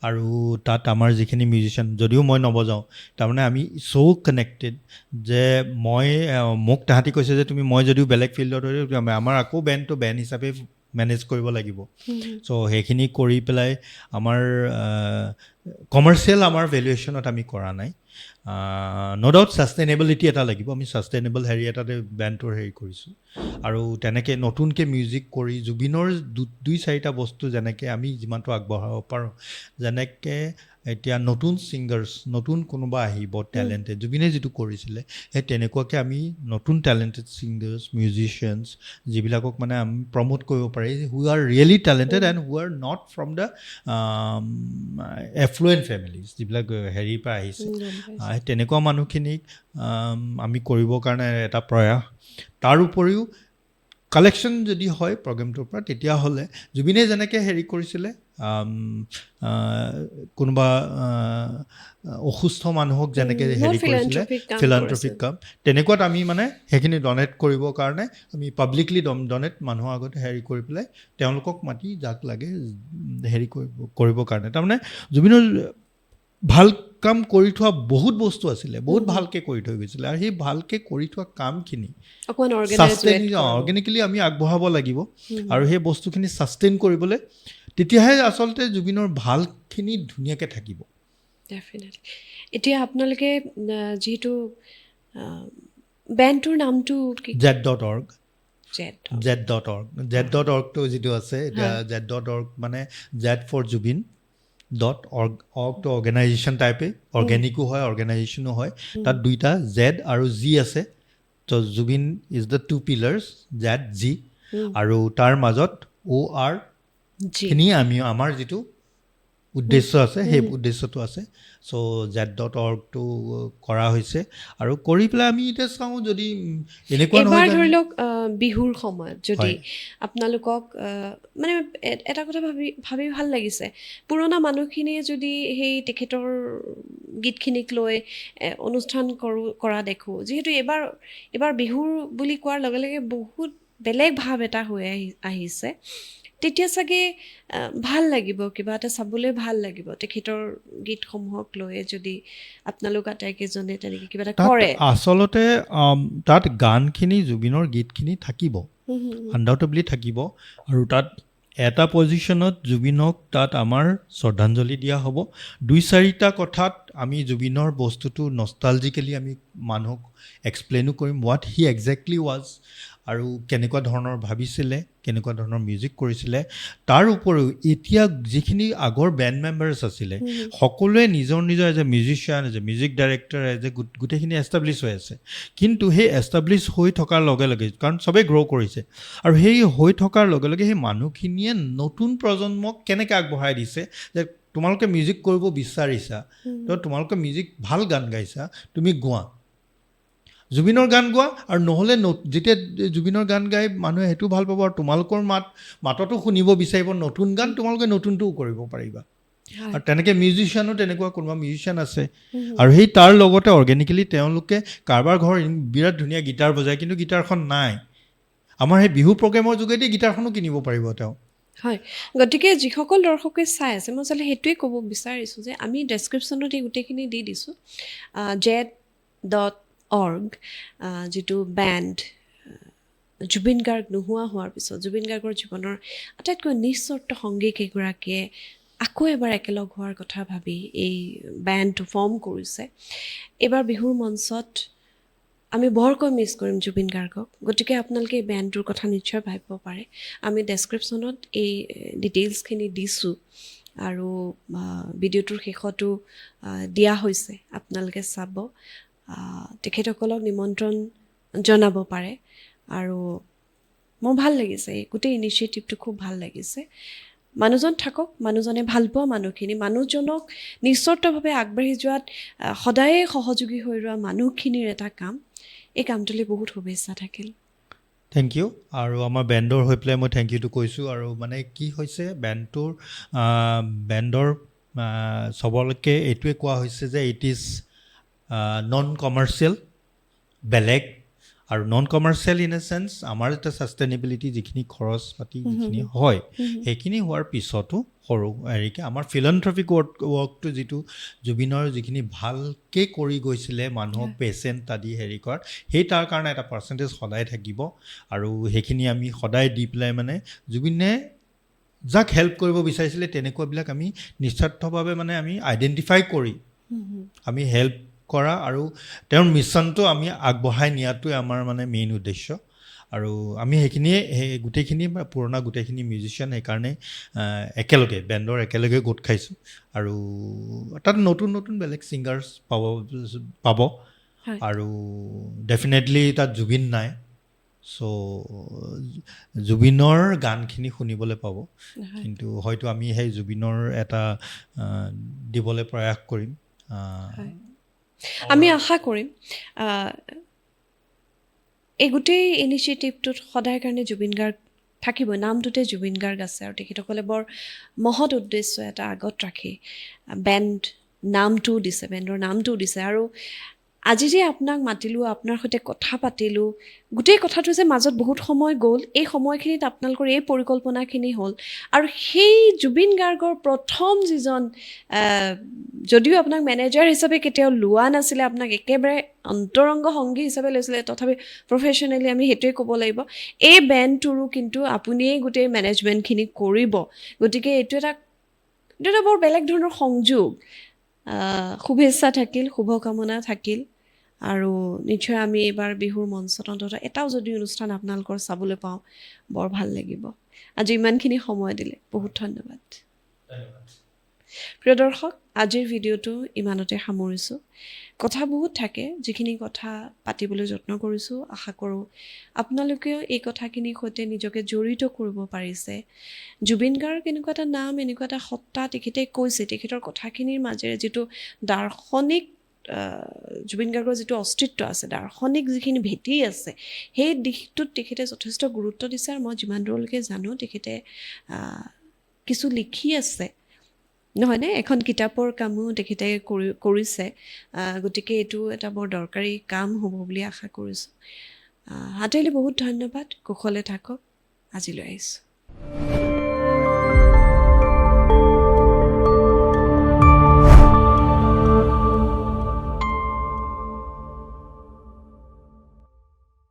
আৰু তাত আমাৰ যিখিনি মিউজিচিয়ান, যদিও মই নবজাওঁ, তাৰমানে আমি চ' কানেক্টেড যে মই মোক তাহাঁতি কৈছে যে তুমি, মই যদিও বেলেগ ফিল্ডত হৈ, আমাৰ আকৌ বেণ্ডটো বেণ্ড হিচাপে মেনেজ কৰিব লাগিব। চ' সেইখিনি কৰি পেলাই আমাৰ কমাৰ্চিয়েল আমাৰ ভেলুৱেশ্যনত আমি কৰা নাই। ন' ডাউট ছাষ্টেইনেবিলিটি এটা লাগিব। আমি ছাষ্টেইনেবল হেৰি এটাতে বেণ্ডটোৰ হেৰি কৰিছোঁ আৰু তেনেকৈ নতুনকৈ মিউজিক কৰি জুবিনৰ দুই চাৰিটা বস্তু যেনেকৈ আমি যিমানটো আগবঢ়াব পাৰোঁ, যেনেকৈ এতিয়া নতুন ছিংগাৰ্ছ, নতুন কোনোবা আহিব টেলেণ্টেড, জুবিনে যিটো কৰিছিলে সেই তেনেকুৱাকৈ আমি নতুন টেলেণ্টেড ছিংগাৰ্ছ, মিউজিচিয়ানছ যিবিলাকক মানে আমি প্ৰম'ট কৰিব পাৰি, who are really talented and who are not from the affluent families, যিবিলাক হেৰিৰ পৰা আহিছে,
গম পাইছোঁ।
সেই তেনেকুৱা মানুহখিনিক আমি কৰিবৰ কাৰণে এটা প্ৰয়াস। তাৰ উপৰিও কালেকশ্যন যদি হয় প্ৰগ্ৰেমটোৰ পৰা, তেতিয়াহ'লে জুবিনে যেনেকৈ হেৰি কৰিছিলে, কোনোবা অসুস্থ মানুহক যেনেকৈ হেৰি কৰিছিলে,
philanthropic কাম।
ফিলান্থ্ৰপিক কাম, তেনেকুৱাত আমি মানে সেইখিনি ডনেট কৰিবৰ কাৰণে আমি পাব্লিকলি ডনেট মানুহৰ আগত হেৰি কৰি পেলাই তেওঁলোকক মাতি যাক লাগে হেৰি কৰিবৰ কাৰণে। তাৰমানে জুবিনৰ ভাল কাম কৰি থোৱা বহুত বস্তু আছিলে, বহুত ভালকৈ কৰি থৈ গৈছিলে আৰু সেই ভালকৈ কৰি থোৱা কামখিনি
অকণমান অৰ্গেনাইজ
ছাষ্টেইন, অৰ্গেনিকেলি আমি আগবঢ়াব লাগিব আৰু সেই বস্তুখিনি ছাষ্টেইন কৰিবলৈ, তেতিয়াহে আচলতে জুবিনৰ ভালখিনি ধুনীয়াকৈ থাকিব।
ডেফিনেটলি। এতিয়া আপোনালোকে যিহেতু বেণ্ডটোৰ নামটো কি?
Z.org.
Z.
Z.org. Z.orgটো যিটো আছে এতিয়া, Z.org মানে Z for Zubeen dot org. অৰ্গটো অৰ্গেনাইজেশ্যন টাইপে, অৰ্গেনিকো হয়, অৰ্গেনাইজেশ্যনো হয়। তাত দুইটা জেড আৰু জি আছে। ত' Zubeen is the two pillars, Z G, আৰু তাৰ মাজত অ' আৰ
জি।
খিনি আমি আমাৰ যিটো উদ্দেশ্য আছে, সেই উদ্দেশ্যটো আছে। চ' Z.orgটো কৰা হৈছে আৰু কৰি পেলাই আমি এতিয়া চাওঁ যদি এনেকুৱা
এইবাৰ
নহয় যে
ধৰি লওক বিহুৰ সময়ত যদি আপোনালোকক মানে এটা কথা ভাবি ভাবি ভাল লাগিছে, পুৰণা মানুহখিনিয়ে যদি সেই তেখেতৰ গীতখিনিক লৈ অনুষ্ঠান কৰোঁ কৰা দেখোঁ, যিহেতু এইবাৰ বিহুৰ বুলি কোৱাৰ লগে লগে বহুত বেলেগ ভাৱ এটা হৈ আহিছে, তেতিয়া চাগে ভাল লাগিব, কিবা এটা চাবলৈ ভাল লাগিব। তেখেতৰ গীতসমূহক লৈ যদি আপোনালোক আটাইকেইজনে তেনেকৈ কিবা এটা
তাত
কৰে।
আচলতে তাত গানখিনি, জুবিনৰ গীতখিনি থাকিব,
হুম, হুম, হুম।
আনডাউটেডলি থাকিব আৰু তাত এটা পজিশ্যনত জুবিনক তাত আমাৰ শ্ৰদ্ধাঞ্জলি দিয়া হ'ব। দুই চাৰিটা কথাত আমি জুবিনৰ বস্তুটো নষ্টালজিকেলি আমি মানুহক এক্সপ্লেইনো কৰিম, what he exactly was আৰু কেনেকুৱা ধৰণৰ ভাবিছিলে, কেনেকুৱা ধৰণৰ মিউজিক কৰিছিলে। তাৰ উপৰিও এতিয়া যিখিনি আগৰ বেণ্ড মেম্বাৰ্ছ আছিলে, সকলোৱে নিজৰ নিজৰ as a musician, as a music director, as a গোটেইখিনি এষ্টাব্লিছ হৈ আছে। কিন্তু সেই এষ্টাব্লিছ হৈ থকাৰ লগে লগে, কাৰণ চবেই গ্ৰ' কৰিছে, আৰু সেই হৈ থকাৰ লগে লগে সেই মানুহখিনিয়ে নতুন প্ৰজন্মক কেনেকৈ আগবঢ়াই দিছে যে তোমালোকে মিউজিক কৰিব বিচাৰিছা, তো তোমালোকে মিউজিক ভাল গান গাইছা, তুমি গোৱা, জুবিনৰ গান গোৱা। আৰু নহ'লে যেতিয়া জুবিনৰ গান গাই মানুহে সেইটো ভাল পাব আৰু তোমালোকৰ মাততো শুনিব বিচাৰিব নতুন গান, তোমালোকে নতুনটোও কৰিব পাৰিবা। আৰু তেনেকৈ মিউজিচিয়ানো, তেনেকুৱা কোনোবা মিউজিচিয়ান আছে আৰু সেই তাৰ লগতে অৰ্গেনিকেলি তেওঁলোকে কাৰোবাৰ ঘৰ বিৰাট ধুনীয়া গীটাৰ বজায়, কিন্তু গীটাৰখন নাই, আমাৰ সেই বিহু প্ৰগ্ৰেমৰ যোগেদি গীটাৰখনো কিনিব পাৰিব তেওঁ।
হয়, গতিকে যিসকল দৰ্শকে চাই আছে, মই আচলতে সেইটোৱে ক'ব বিচাৰিছোঁ যে আমি ডেছক্ৰিপশ্যনত এই গোটেইখিনি দি দিছোঁ। Z.org যিটো বেণ্ড, জুবিন গাৰ্গ নোহোৱা হোৱাৰ পিছত জুবিন গাৰ্গৰ জীৱনৰ আটাইতকৈ নিঃচৰ্ত সংগী কেইগৰাকীয়ে আকৌ এবাৰ একেলগ হোৱাৰ কথা ভাবি এই বেণ্ডটো ফৰ্ম কৰিছে। এইবাৰ বিহুৰ মঞ্চত আমি বৰকৈ মিছ কৰিম জুবিন গাৰ্গক, গতিকে আপোনালোকে এই বেণ্ডটোৰ কথা নিশ্চয় ভাবিব পাৰে। আমি ডেছক্ৰিপশ্যনত এই ডিটেইলছখিনি দিছোঁ আৰু ভিডিঅ'টোৰ শেষতো দিয়া হৈছে, আপোনালোকে চাব, তেখেতসকলক নিমন্ত্ৰণ জনাব পাৰে। আৰু মোৰ ভাল লাগিছে এই গোটেই ইনিচিয়েটিভটো, খুব ভাল লাগিছে। মানুহজন থাকক, মানুহজনে ভাল পোৱা মানুহখিনি, মানুহজনক নিঃচৰ্তভাৱে আগবাঢ়ি যোৱাত সদায়ে সহযোগী হৈ ৰোৱা মানুহখিনিৰ এটা কাম, এই কামটোলৈ বহুত শুভেচ্ছা থাকিল।
Thank you. আৰু আমাৰ বেণ্ডৰ হৈ পেলাই মই thank ইউটো কৈছোঁ। আৰু মানে কি হৈছে, বেণ্ডৰ চবলৈকে এইটোৱে কোৱা হৈছে যে it is non commercial, বেলেগ আৰু non commercial in a sense আমাৰ এটা ছাষ্টেইনেবিলিটি, যিখিনি খৰচ পাতি যিখিনি হয়, সেইখিনি হোৱাৰ পিছতো সৰু হেৰিকে আমাৰ ফিলন্থ্ৰপিক ৱৰ্কটো, যিটো জুবিনৰ যিখিনি ভালকৈ কৰি গৈছিলে মানুহক পেচেণ্ট আদি হেৰি কৰাত, সেই তাৰ কাৰণে এটা পাৰ্চেণ্টেজ সদায় থাকিব। আৰু সেইখিনি আমি সদায় দি পেলাই মানে জুবিনে যাক হেল্প কৰিব বিচাৰিছিলে, তেনেকুৱাবিলাক আমি নিস্বাৰ্থভাৱে মানে আমি আইডেণ্টিফাই কৰি আমি হেল্প কৰা আৰু তেওঁৰ মিছনটো আমি আগবঢ়াই নিয়াটোৱে আমাৰ মানে মেইন উদ্দেশ্য। আৰু আমি সেইখিনিয়ে, সেই গোটেইখিনি পুৰণা গোটেইখিনি মিউজিচিয়ান সেইকাৰণে একেলগে বেণ্ডৰ একেলগে গোট খাইছোঁ। আৰু তাত নতুন নতুন বেলেগ ছিংগাৰ্ছ পাব পাব আৰু ডেফিনেটলি তাত জুবিন নাই, চ' জুবিনৰ গানখিনি শুনিবলৈ পাব। কিন্তু হয়তো আমি সেই জুবিনৰ এটা দিবলৈ প্ৰয়াস কৰিম।
আমি আশা কৰিম এই গোটেই ইনিচিয়েটিভটোত সদায় কাৰণে জুবিন গাৰ্গ থাকিবই, নামটোতে জুবিন গাৰ্গ আছে। আৰু তেখেতসকলে বৰ মহৎ উদ্দেশ্য এটা আগত ৰাখি বেণ্ড নামটোও দিছে, বেণ্ডৰ নামটোও দিছে। আৰু আজি যে আপোনাক মাতিলোঁ, আপোনাৰ সৈতে কথা পাতিলোঁ, গোটেই কথাটো যে মাজত বহুত সময় গ'ল, এই সময়খিনিত আপোনালোকৰ এই পৰিকল্পনাখিনি হ'ল। আৰু সেই জুবিন গাৰ্গৰ প্ৰথম যিজন, যদিও আপোনাক মেনেজাৰ হিচাপে কেতিয়াও লোৱা নাছিলে, আপোনাক একেবাৰে অন্তৰংগ সংগী হিচাপে লৈছিলে, তথাপি প্ৰফেশ্যনেলি আমি সেইটোৱে ক'ব লাগিব, এই বেণ্ডটোৰো কিন্তু আপুনিয়েই গোটেই মেনেজমেণ্টখিনি কৰিব। গতিকে এইটো এটা বৰ বেলেগ ধৰণৰ সংযোগ। শুভেচ্ছা থাকিল, শুভকামনা থাকিল। আৰু নিশ্চয় আমি এইবাৰ বিহুৰ মঞ্চত অন্ততঃ এটাও যদি অনুষ্ঠান আপোনালোকৰ চাবলৈ পাওঁ, বৰ ভাল লাগিব। আজি ইমানখিনি সময় দিলে, বহুত ধন্যবাদ।
ধন্যবাদ।
প্ৰিয় দৰ্শক, আজিৰ ভিডিঅ'টো ইমানতে সামৰিছোঁ। কথা বহুত থাকে, যিখিনি কথা পাতিবলৈ যত্ন কৰিছোঁ, আশা কৰোঁ আপোনালোকেও এই কথাখিনিৰ সৈতে নিজকে জড়িত কৰিব পাৰিছে। জুবিন গাৰ্গ এনেকুৱা এটা নাম, এনেকুৱা এটা সত্তা, তেখেতে কৈছে, তেখেতৰ কথাখিনিৰ মাজেৰে যিটো দাৰ্শনিক, জুবিন গাৰ্গৰ যিটো অস্তিত্ব আছে, দাৰ্শনিক যিখিনি ভেটি আছে, সেই দিশটোত তেখেতে যথেষ্ট গুৰুত্ব দিছে। আৰু মই যিমান দূৰলৈকে জানো, তেখেতে কিছু লিখি আছে নহয়নে? এখন কিতাপৰ কামো তেখেতে কৰিছে। গতিকে এইটো এটা বৰ দৰকাৰী কাম হ'ব বুলি আশা কৰিছোঁ। হাতেলি বহুত ধন্যবাদ। কুশলে থাকক। আজিলৈ আহিছোঁ।